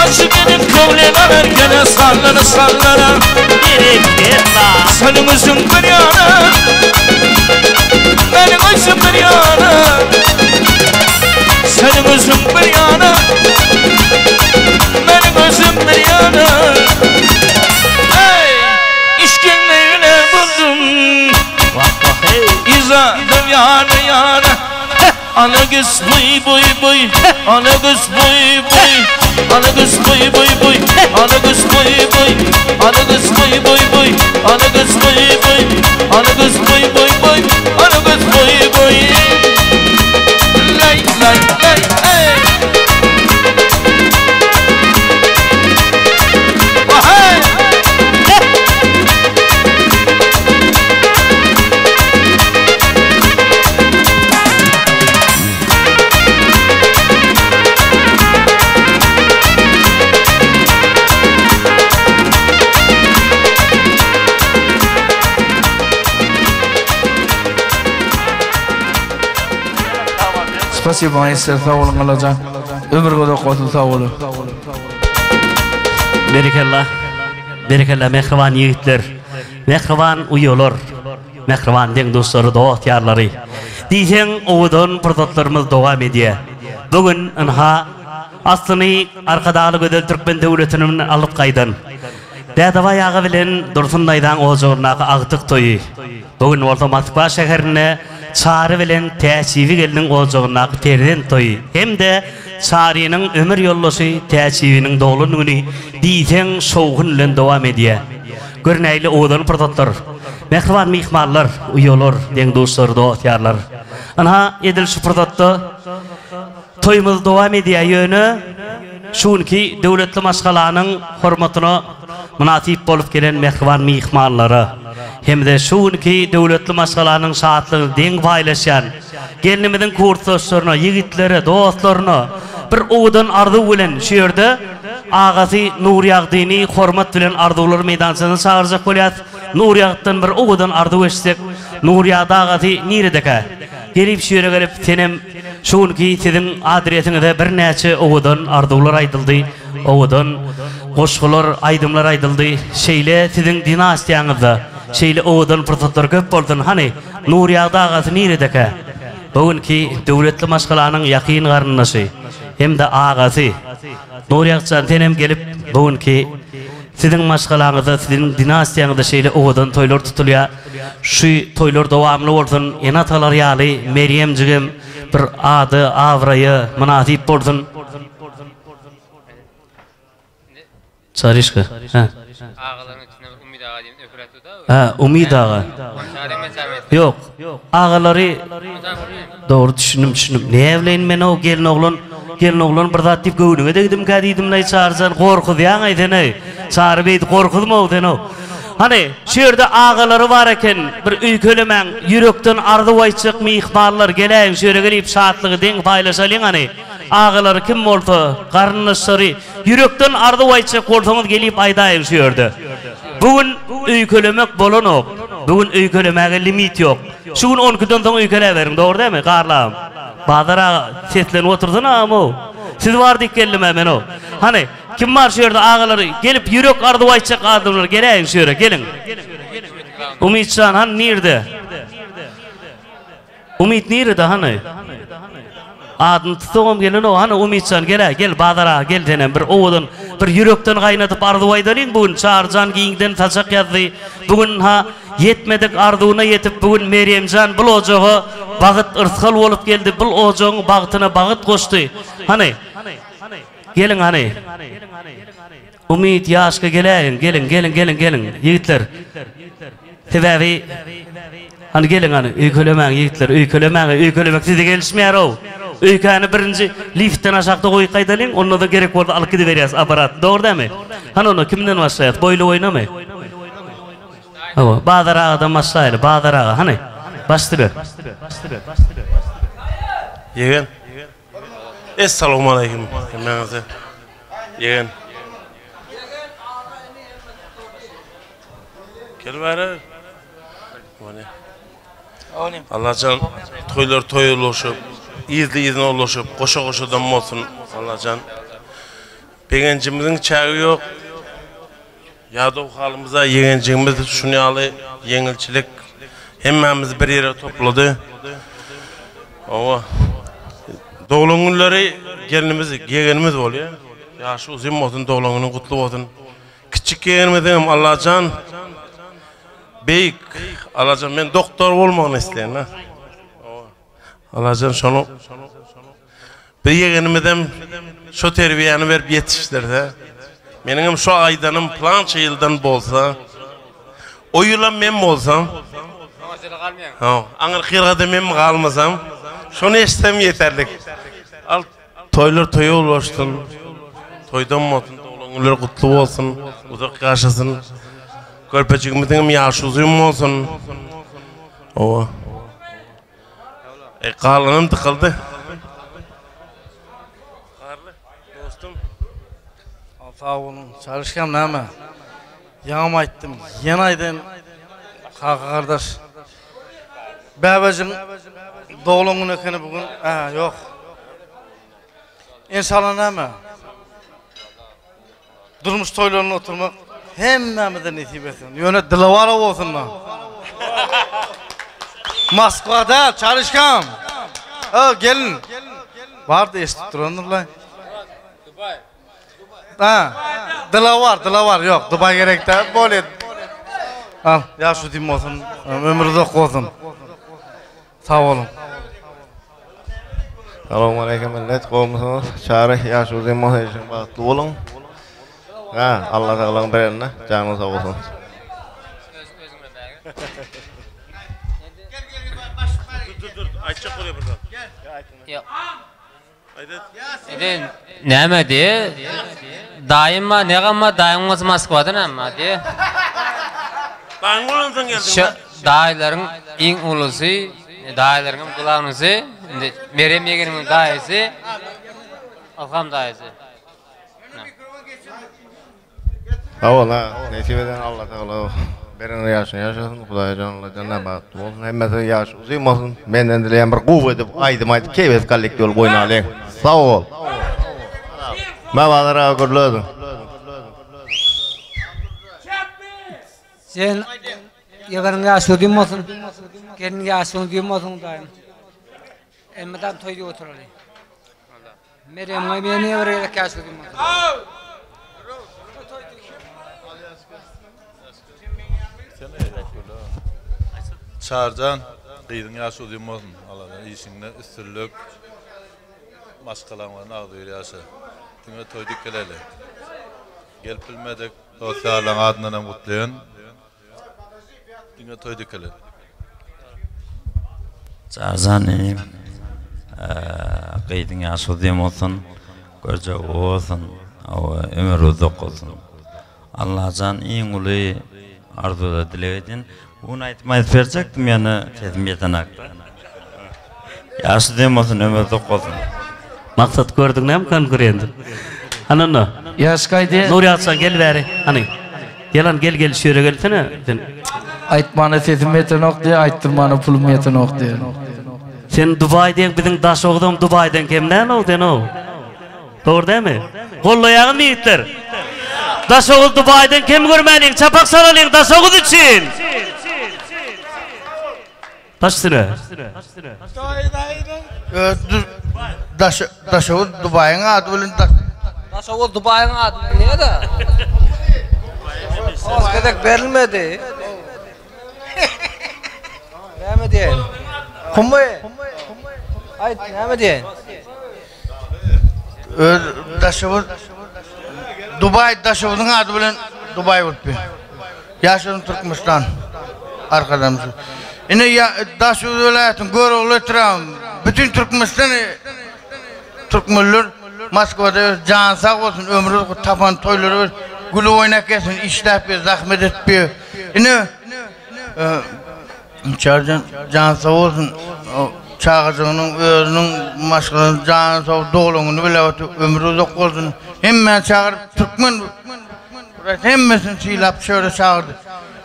Aşık edin köňlün alyp gene sallana sallana Berekella. Seniň özüň bir ýana Meniň özüm bir ýana Seniň özüň bir ýana Meniň özüm bir ýana Ey işkiňde ýüne buldum Wah wah hey. Yzadım ýana ýana Ana gyz buý buý buý Ana gyz buý buý Ana gyz buý buý buý Ana gyz buý buý Ana gyz buý buý buý Ana gyz buý buý Ana gyz buý buý buý Ana gyz buý buý Lay lay lay ey Wah-hey! Spasibo maestro sag boluň Allajan ömür uzak bolsun sag boluň. Berekella. Berekella mähriban ýigitler. Mähriban uýalar. Mähriban deň-duşlary, dost-ýarlary. Diýseň owadan pursatlarymyz dowam edýär. Bu gün ynha, aslyny Arkadagly gözel türkmen döwletinden alyp gaýdan Dädebaý aga bilen Dursun daýzaň ojagyndaky agtyk toýy, bu gün bolsa Moskwa şäherinde Çary bilen Täçbibi gelniň ojagyndaky perzent toýy hem-de Çarynyň ömür ýoldaşy Täçbibiniň doglan güni diýseň şowhun bilen dowam edýär. Gör nähili owadan pursatlar. Mähriban myhmanlar, uýalar, deň-duşlar, dost-ýarlar. Ynha, edil şu pursatda toýumyz dowam edýär, ýöne şu günki döwletli maşgalanyň hormatyna mynasyp bolup gelen mähriban myhmanlara hem-de şu günki döwletli maşgalanyň şatlygyny deň paýlaşýan gelnimiziň kursdaşlaryna, ýigitlere, dostlaryna bir owadan arzuw bilen şu ýerde agasy Nurýagdyny hormat bilen arzuwlar meýdançasyna çagyrjak bolýas. Nurýagtdan bir owadan arzuw eşitsek. Nurýagdy agasy niredekä? Gelip şu ýere gelip senem şu günki siziň adresiňize birnäçe owadan arzuwlar aýdyldy, owadan goşgular, aýdymlar aýdyldy. Şeýle siziň dinastiýaňyzda şeýle owadan pursatlar köp bolsun. Hany, Nurýagdy agasy niredekä? Bu günki döwletli maşgalanyň ýakyn garyndaşy hem-de agasy. Nurýagtjan senem gelip bu günki Siziň maşgalaňyzda, siziň dinastiýaňyzda şeýle owadan toýlar tutulýar. Şu toýlar dowamly bolsun, ene-atalar ýaly Merýemjigem bir ada, abraýa mynasyp bolsun. Çaryşka, hä. Agalaryň içinde bir Umyt aga diýen öküräp dur-da. Hä, Umyt aga. Ýok, agalary dogry düşündim, düşündim. Näbileýin men-ow, gelin-oglan, gelin-oglan bir zat diýip göwnüňe degdimkä diýdim-leý, Çaryjan, gorkuzýaň-aý sen-eý. Çary beýdip gorkuzma-ow sen-ow. Hany, şu ýerde agalary bar eken, bir öýkelemäň, ýürekden arzuw aýtjak myhmanlar, geläýiň şu ýere gelip şatlygy deň paýlaşalyň hany. Agalary kim bolsa, garyndaşlary, Ýürekden arzuw aýtjak bolsaňyz gelip aýdaýyň şu ýerde. Bu gün öýkelemek bolanok. Bu gün öýkelemäge limit ýok. Şu gün on ikiden soň öýkeläberiň dogry dälmi Garly agam. Bazar aga seslenip otursana agam-ow. Siz bar diýip geldim-ä men-ow. Hany kim bar şu ýerde agalary gelip ýürek arzuw aýtjak adamlar geläýiň şu ýere geliň. Umytjan hany nirde? Umyt nirede hany? Adyny tutsagam gelenok hany Umytjan gel-ä gel Bazar aga gel senem bir owadan bir ýürekden gaýnadyp arzuw aýdalyň bu gün Çaryjan giňden saçak ýazdy bu gün ha ýetmedik arzuwyna ýetip bu gün Merýemjan bul ojaga bagyt yrsgal bolup geldi bul ojagyň bagtyna bagyt goşdy hany geliň hany Umyt ýaşka geläýiň geliň geliň geliň geliň ýigitler sebäbi hany geliň hany öýkelemäň ýigitler öýkelemäň öýkelemek size gelişmeýär-ow öýkäni birinji liftden aşakda goýup gaýdalyň ondan soň gerek bolsa alyp gidiberýäs aparat dogry dämi hany onda kimden başlaýas boýly boýunamy hawa Bazar agadan başlaýaly Bazar aga hany başdyber. Ýegen. Essalawmaleýkim hemmäňize. Ýegen. Gel bäri. Bolýa. Allajan toýlar toýa ulaşyp, yzly-yzyna ulaşyp, goşa-goşadan bolsun. Allajan. Begenjimiziň çägi ýok. Ýadaw halymyza ýegenjigimiz şuny ýaly ýeňilçilik hemmämizi bir ýere toplady. Owa. Doglan günleri gelnimiz, ýegenimiz bolýar. Ýaşy uzyn bolsun, doglan güni gutly bolsun. Kiçjik ýegenimiziňem Allajan beýik, Allajan men doktor bolmagyny isleýän. Owa. Allajan şony bir ýegenimizem şo terbiýäni berip ýetişdirse, meniňem şo aýdanym pylança ýyldan bolsa, o ýylam men bolsam, haw, aňyrky ýylgada men galmasam, şony eşitsem ýeterlik. Al, toýlar toýa ulaşsyn, toýdan bolsun, doglan günleri gutly bolsun, uzak ýaşasyn. Körpejigimiziňem ýaşy uzyn bolsun. Hawa. E, galanam dykyldy. Garly, dostum. Sag boluň. Çalyşkam näme? Ýaňam aýtdym, ýene aýdaýyn. Kaka gardaş. Bäbejiň doglan güni ekeni bu gün. Hä, ýok. Enşalla näme? Durmuş toýlarynda oturmak hemmämize nesip etsin. Ýöne dilewara bolsun-da. Moskwa däl, Çaryşkam. O, gelin. Bardy eşidip durandyr-laý. Dubaý. Ha. Dilawar, Dilawar ýok, Dubaý gerek däl. Bolýa. Al, ýaş uzyn bolsun, ömür uzak bolsun. Sag boluň. Salowmaleýkim millet, gowumysyňyz? Çary, ýaş uzyn bolsun, işiň bagtly boluň. Ha, Allah saglygyň berenine, janyň sag bolsun. Dur dur dur, aýtjak bolýar bir zat. Ýok. Eden näme diýe? Daýym bar, ne gam bar, daýyň bolsa Moskwada näme bar diýe. Daýyň bolansoň geldiň. Şu daýylaryň iň ulusy, daýylaryň gulagnysy, indi Merýem ýegenimiň daýysy, Ylham daýysy. Sag bol ha, nesip eden Alla tagala beren ýaşyny ýaşasyn, Hudaýjan Allajan bagtly bolsun, hemmesi ýaşy uzyn bolsun. Menden dileýän bir gowy edip aýdym aýdyp keýp edip kollektiw bolup oýnalyň. Sag bol. Mä Bazar aga gürle özüň. Sen ýegeniň ýaşy uzyn bolsun, gelniň ýaşy uzyn bolsun Hudaýym. Elmydam toýda oturaly. Merýemge meni bir gezek ýaş uzyn bolsun. Çaryjan gyzyň ýaşy uzyn bolsun Allajan işiňde üstünlik maşgalaň bilen agzybir ýaşa diňe toý dikeleli gelip bilmedik dost ýarlaň adyndan hem gutlaýan Diňe toý dikeleli. Çaryjan inim gyzyň ýaşy uzyn bolsun görjegi bolsun ömür uzak bolsun. Allajan iň uly arzuwda dileg edýän. Bu gün aýdym aýdyp berjekdim ýöne sesim ýetenokda. Ýaşy uzyn bolsun ömür uzak bolsun. Maksat gördüň näme konkurenti. Hany onda. Ýaş gaýdy. Nury Arslan gel bäri. Hany. Gel han gel gel şu ýere gelsene sen. Aýtmana sesim ýetenok diýýär, aýtdyrmana pulum ýetenok diýýär. Sen Dubaý diýeň biziň Daşoguzam Dubaýdan kem däl-ow sen-ow. Dogry dälmi? Gollaýaňyzmy ýigitler? Daşoguz Dubaýdan kem görmäliň, çapak çalalyň Daşoguz üçin! Baş üstüne. Daşoguz Dubaýyň ady bilen Daşoguz Dubaýyň ady bilen nirede? Ol gezek berilmedi. Näme diýeýin? Hummy. Aýt, näme diýeýin? Öz Daşoguz Dubaý Daşoguzyň ady bilen Dubaý bolupdy. Ýaşasyn Türkmenistan. Arkadagymyz. Ine Daşoguz welaýatynyň Görogly etrabynyň bütin Türkmenistan türkmenler Moskwada jany sag bolsun, ömri uzak, tapan toýlary gülüp oýnap gelsin, işläp ýör, zahmet edip ýör. Ine Çarjan jany sag bolsun, çagajygynyň özüniň maşgalasynyň jany sag, doglan güni bile ömri uzak bolsun. Hemmäni çagyryp türkmen hemmesini sylap şöyle çagyrdy.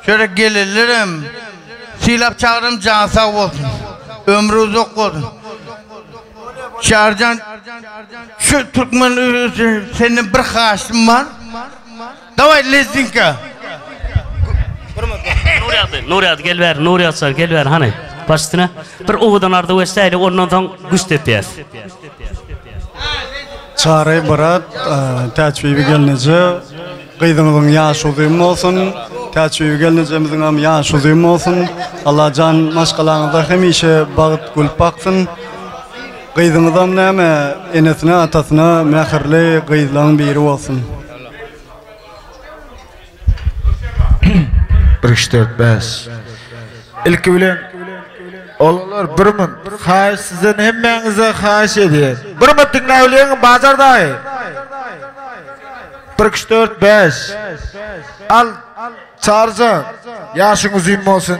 Şöyle gelenlerem sylap çagyram jany sag bolsun. Ömri uzak bolsun. Çarjan şu türkmen senden bir haýyşym bar. Daway lezginka. Nurýagdy, Nurýagdy gel bäri, Nurýagdy gel bäri hany. Baş üstüne. Bir owadan arzuw etsäýli, ondan soň güç depýäs. Çary myrat Täçbibi gelneje gyzyňyzyň ýaşy uzyn bolsun Täçbibi gelnejemiziňem ýaşy uzyn bolsun Allajan maşgalaňyzda hemişe bagt gülüp baksyn gyzyňyzam näme enesine atasyna mähirli gyzlaň biri bolsun. Bir üç dört bäş. Ilki bilen Olalar bir münt. Haýyş sizden hemmäňize haýyş edýän. Bir münt diňläbilýäňmi Bazar daýy? Bir üç dört bäş. Al Çaryjan ýaşyň uzyn bolsun.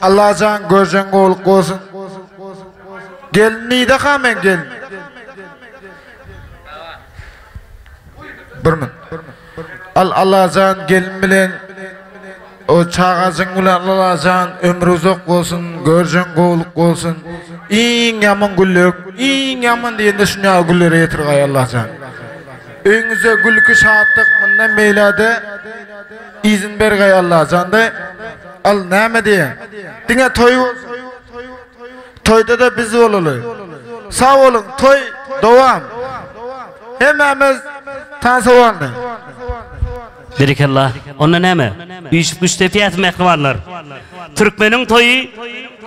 Allajan görjeň gowluk bolsun. Gelin nideka men gelin? Bir münt. Al Allajan gelin bilen o çagajyň bilen Allajan ömri uzak bolsun, görjeň gowluk bolsun. Iň ýaman güllük, iň ýaman diýende şuny ýaly güllere ýetirgaý Allajan. Öýüňize gülki şatlyk mundan beýläde izin bergaý Allajan-da. Al näme diýen? Diňe toý bolsun. Toýda-da biz bolaly. Sag boluň, toý dowam. Hemmämiz tansa boldy. Berekella. Onda näme? Üýşüp güç depýäs mähribanlar. Türkmeniň toýy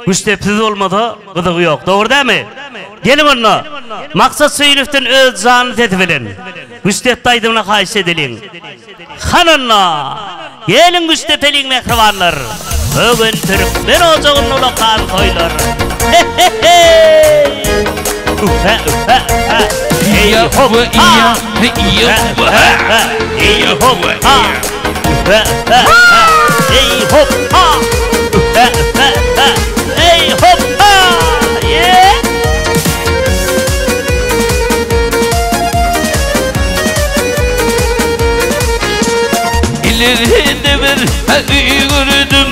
güçdepsiz bolmasa gyzygy ýok. Dogry dämi? Geliň onda. Maksat Söýünowden öz janly sesi bilen Güçdepdi aýdymyny haýyşt edeliň. Hany onda. Geliň güçdepeliň mähribanlar. Bu gün türkmen ojagynda ulakan toýlar. He-he-heý! Ühä ühä ühä. Eý hop ha. Ühä ühä ühä. Eý hop ha. Ühä ühä ühä. Eý hop ha. Ühä ühä ühä. Eý hop ha. Ýe! Ileride bir öý gördüm,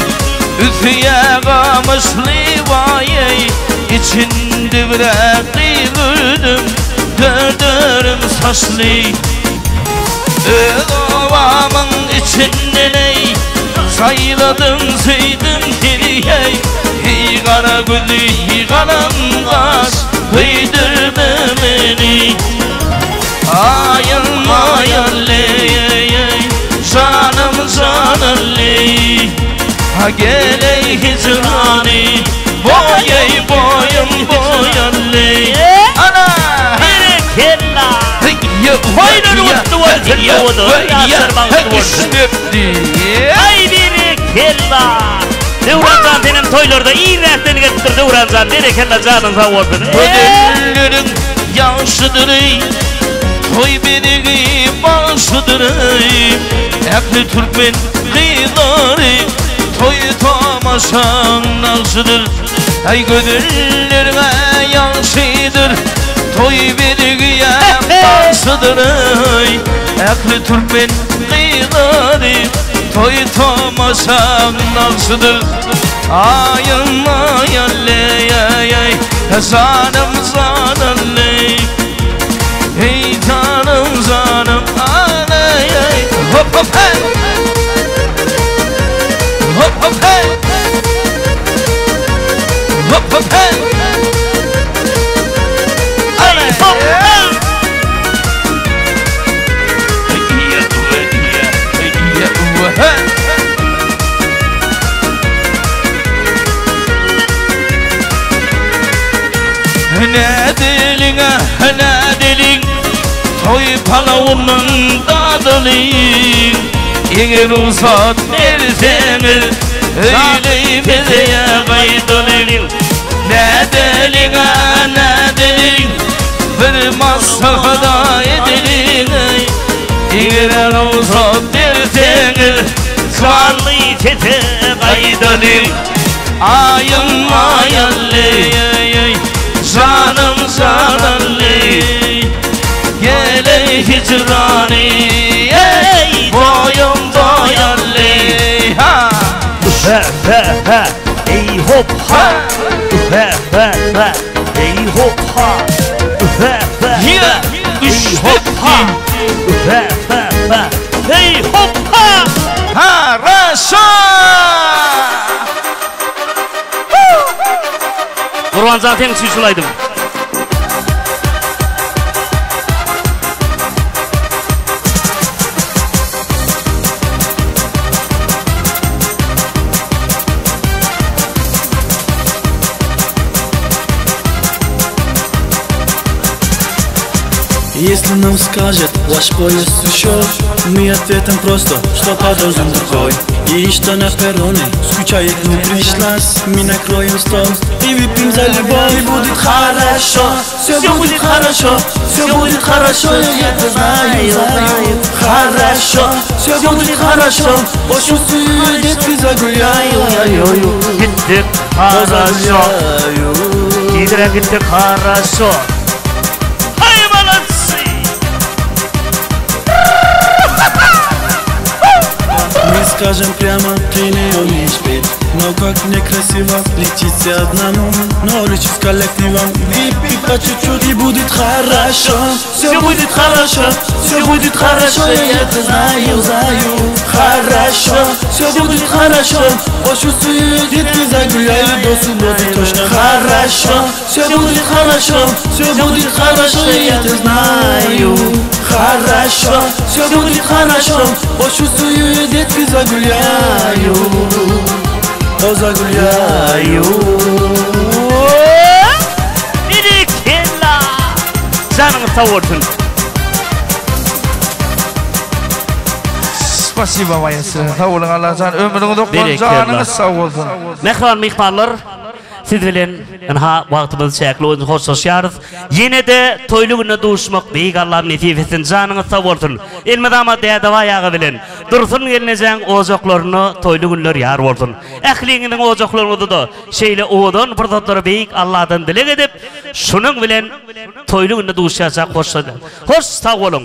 Üsýä gamyşly waý-eý, Içinde bir gyz gördüm, Dört-örüm saçly. Öz obamyň içinden-eý, Saýladym, söýdüm seni-eý, Heý, gara gözli galam gaş, Söýdürme meni. Aýal maýal-eý, Janym janal-eý, Ha gel-eý hijrany, Boý-eý boýum boýal-eý. Ana! Berekella! Toýlar gutly bolsun owadan ýaşlar bagtly bolsun. Aý berekella! Döwranjan senem toýlarda irräkden gelipdir Döwranjan berekella janyň sag bolsun. Gözelleriň ýagşydyr-eý, Toý bezegi bagşydyr-eý. Ähli türkmen gyzlary Toý tomaşaň nagşydyr. Äý gözelleriň-ä ýagşydyr, Toý bezegi-ä bagşydyr-eý. Ähli türkmen gyzlary Toý tomaşaň nagşydyr. Aýym aýalleý, janym janalleý. Eý janym janym aleý. Hop hop hey. Hop hop hey. Hop hop hey. Aý hop hey. Nädeliň-ä, nädeliň, Toý palawyndan dadalyň. Eger rugsat berseňiz, Öýlümize gaýdalyň. Nädeliň-ä, nädeliň, Bir maslahat edeliň. Eger rugsat berseňiz, Janly sese gaýdalyň. Aýym aýally, janym janally, Gel-eý hijrany, eý, boýum doýally, ha! Hä hä hä, eý hop ha! Hä hä hä, eý hop ha! Hä hä hä, eý hop ha! Hä hä hä, eý hop ha! Haraşo! Gurbanjan seň üçin şul aýdym. Если нам скажет, ваш поезд ушел, Мы ответим просто, что подождем другой. И что на перроне скучает, но пришлась. Мы накроем стол и выпьем за любовь. И будет хорошо, все будет хорошо, все будет хорошо, я это знаю, знаю. Хорошо, все будет хорошо, очень детки загуляю. Gitdik haraşo. Gidire gitdik haraşo. Haý молодцы! Мы скажем прямо, ты не умеешь петь. Но как некрасиво летите одному Но лечить с коллективом Выпить по чуть-чуть и будет хорошо Все будет хорошо, все будет хорошо Я это знаю, знаю Хорошо, все будет хорошо Почувствую, детки загуляю до субботы точно Хорошо, все будет хорошо, все будет хорошо Я это знаю Хорошо, все будет хорошо Почувствую, детки загуляю О, загуляю Berekella! Janyňyz sag bolsun. Spasiba Maýa Sag boluň Allajan ömrüňiz uzak bolsun janyňyz sag bolsun. Mähriban myhmanlar, siz bilen ynha wagtymyz çäkli bolsun hoşlaşýarys. Ýene-de toýly günde duşmak Beýik Allam nesip etsin. Janyňyz sag bolsun. Elmydama Dädebaý aga bilen Dursun gelnejäň ojaklarynda toýly günler ýar bolsun. Ähliňiziň ojaklaryňyzda-da şeýle owadan pursatlary Beýik Alladan dileg edip, şunuň bilen toýly günde duşýançak hoşlaşýarys. Hoş sag boluň!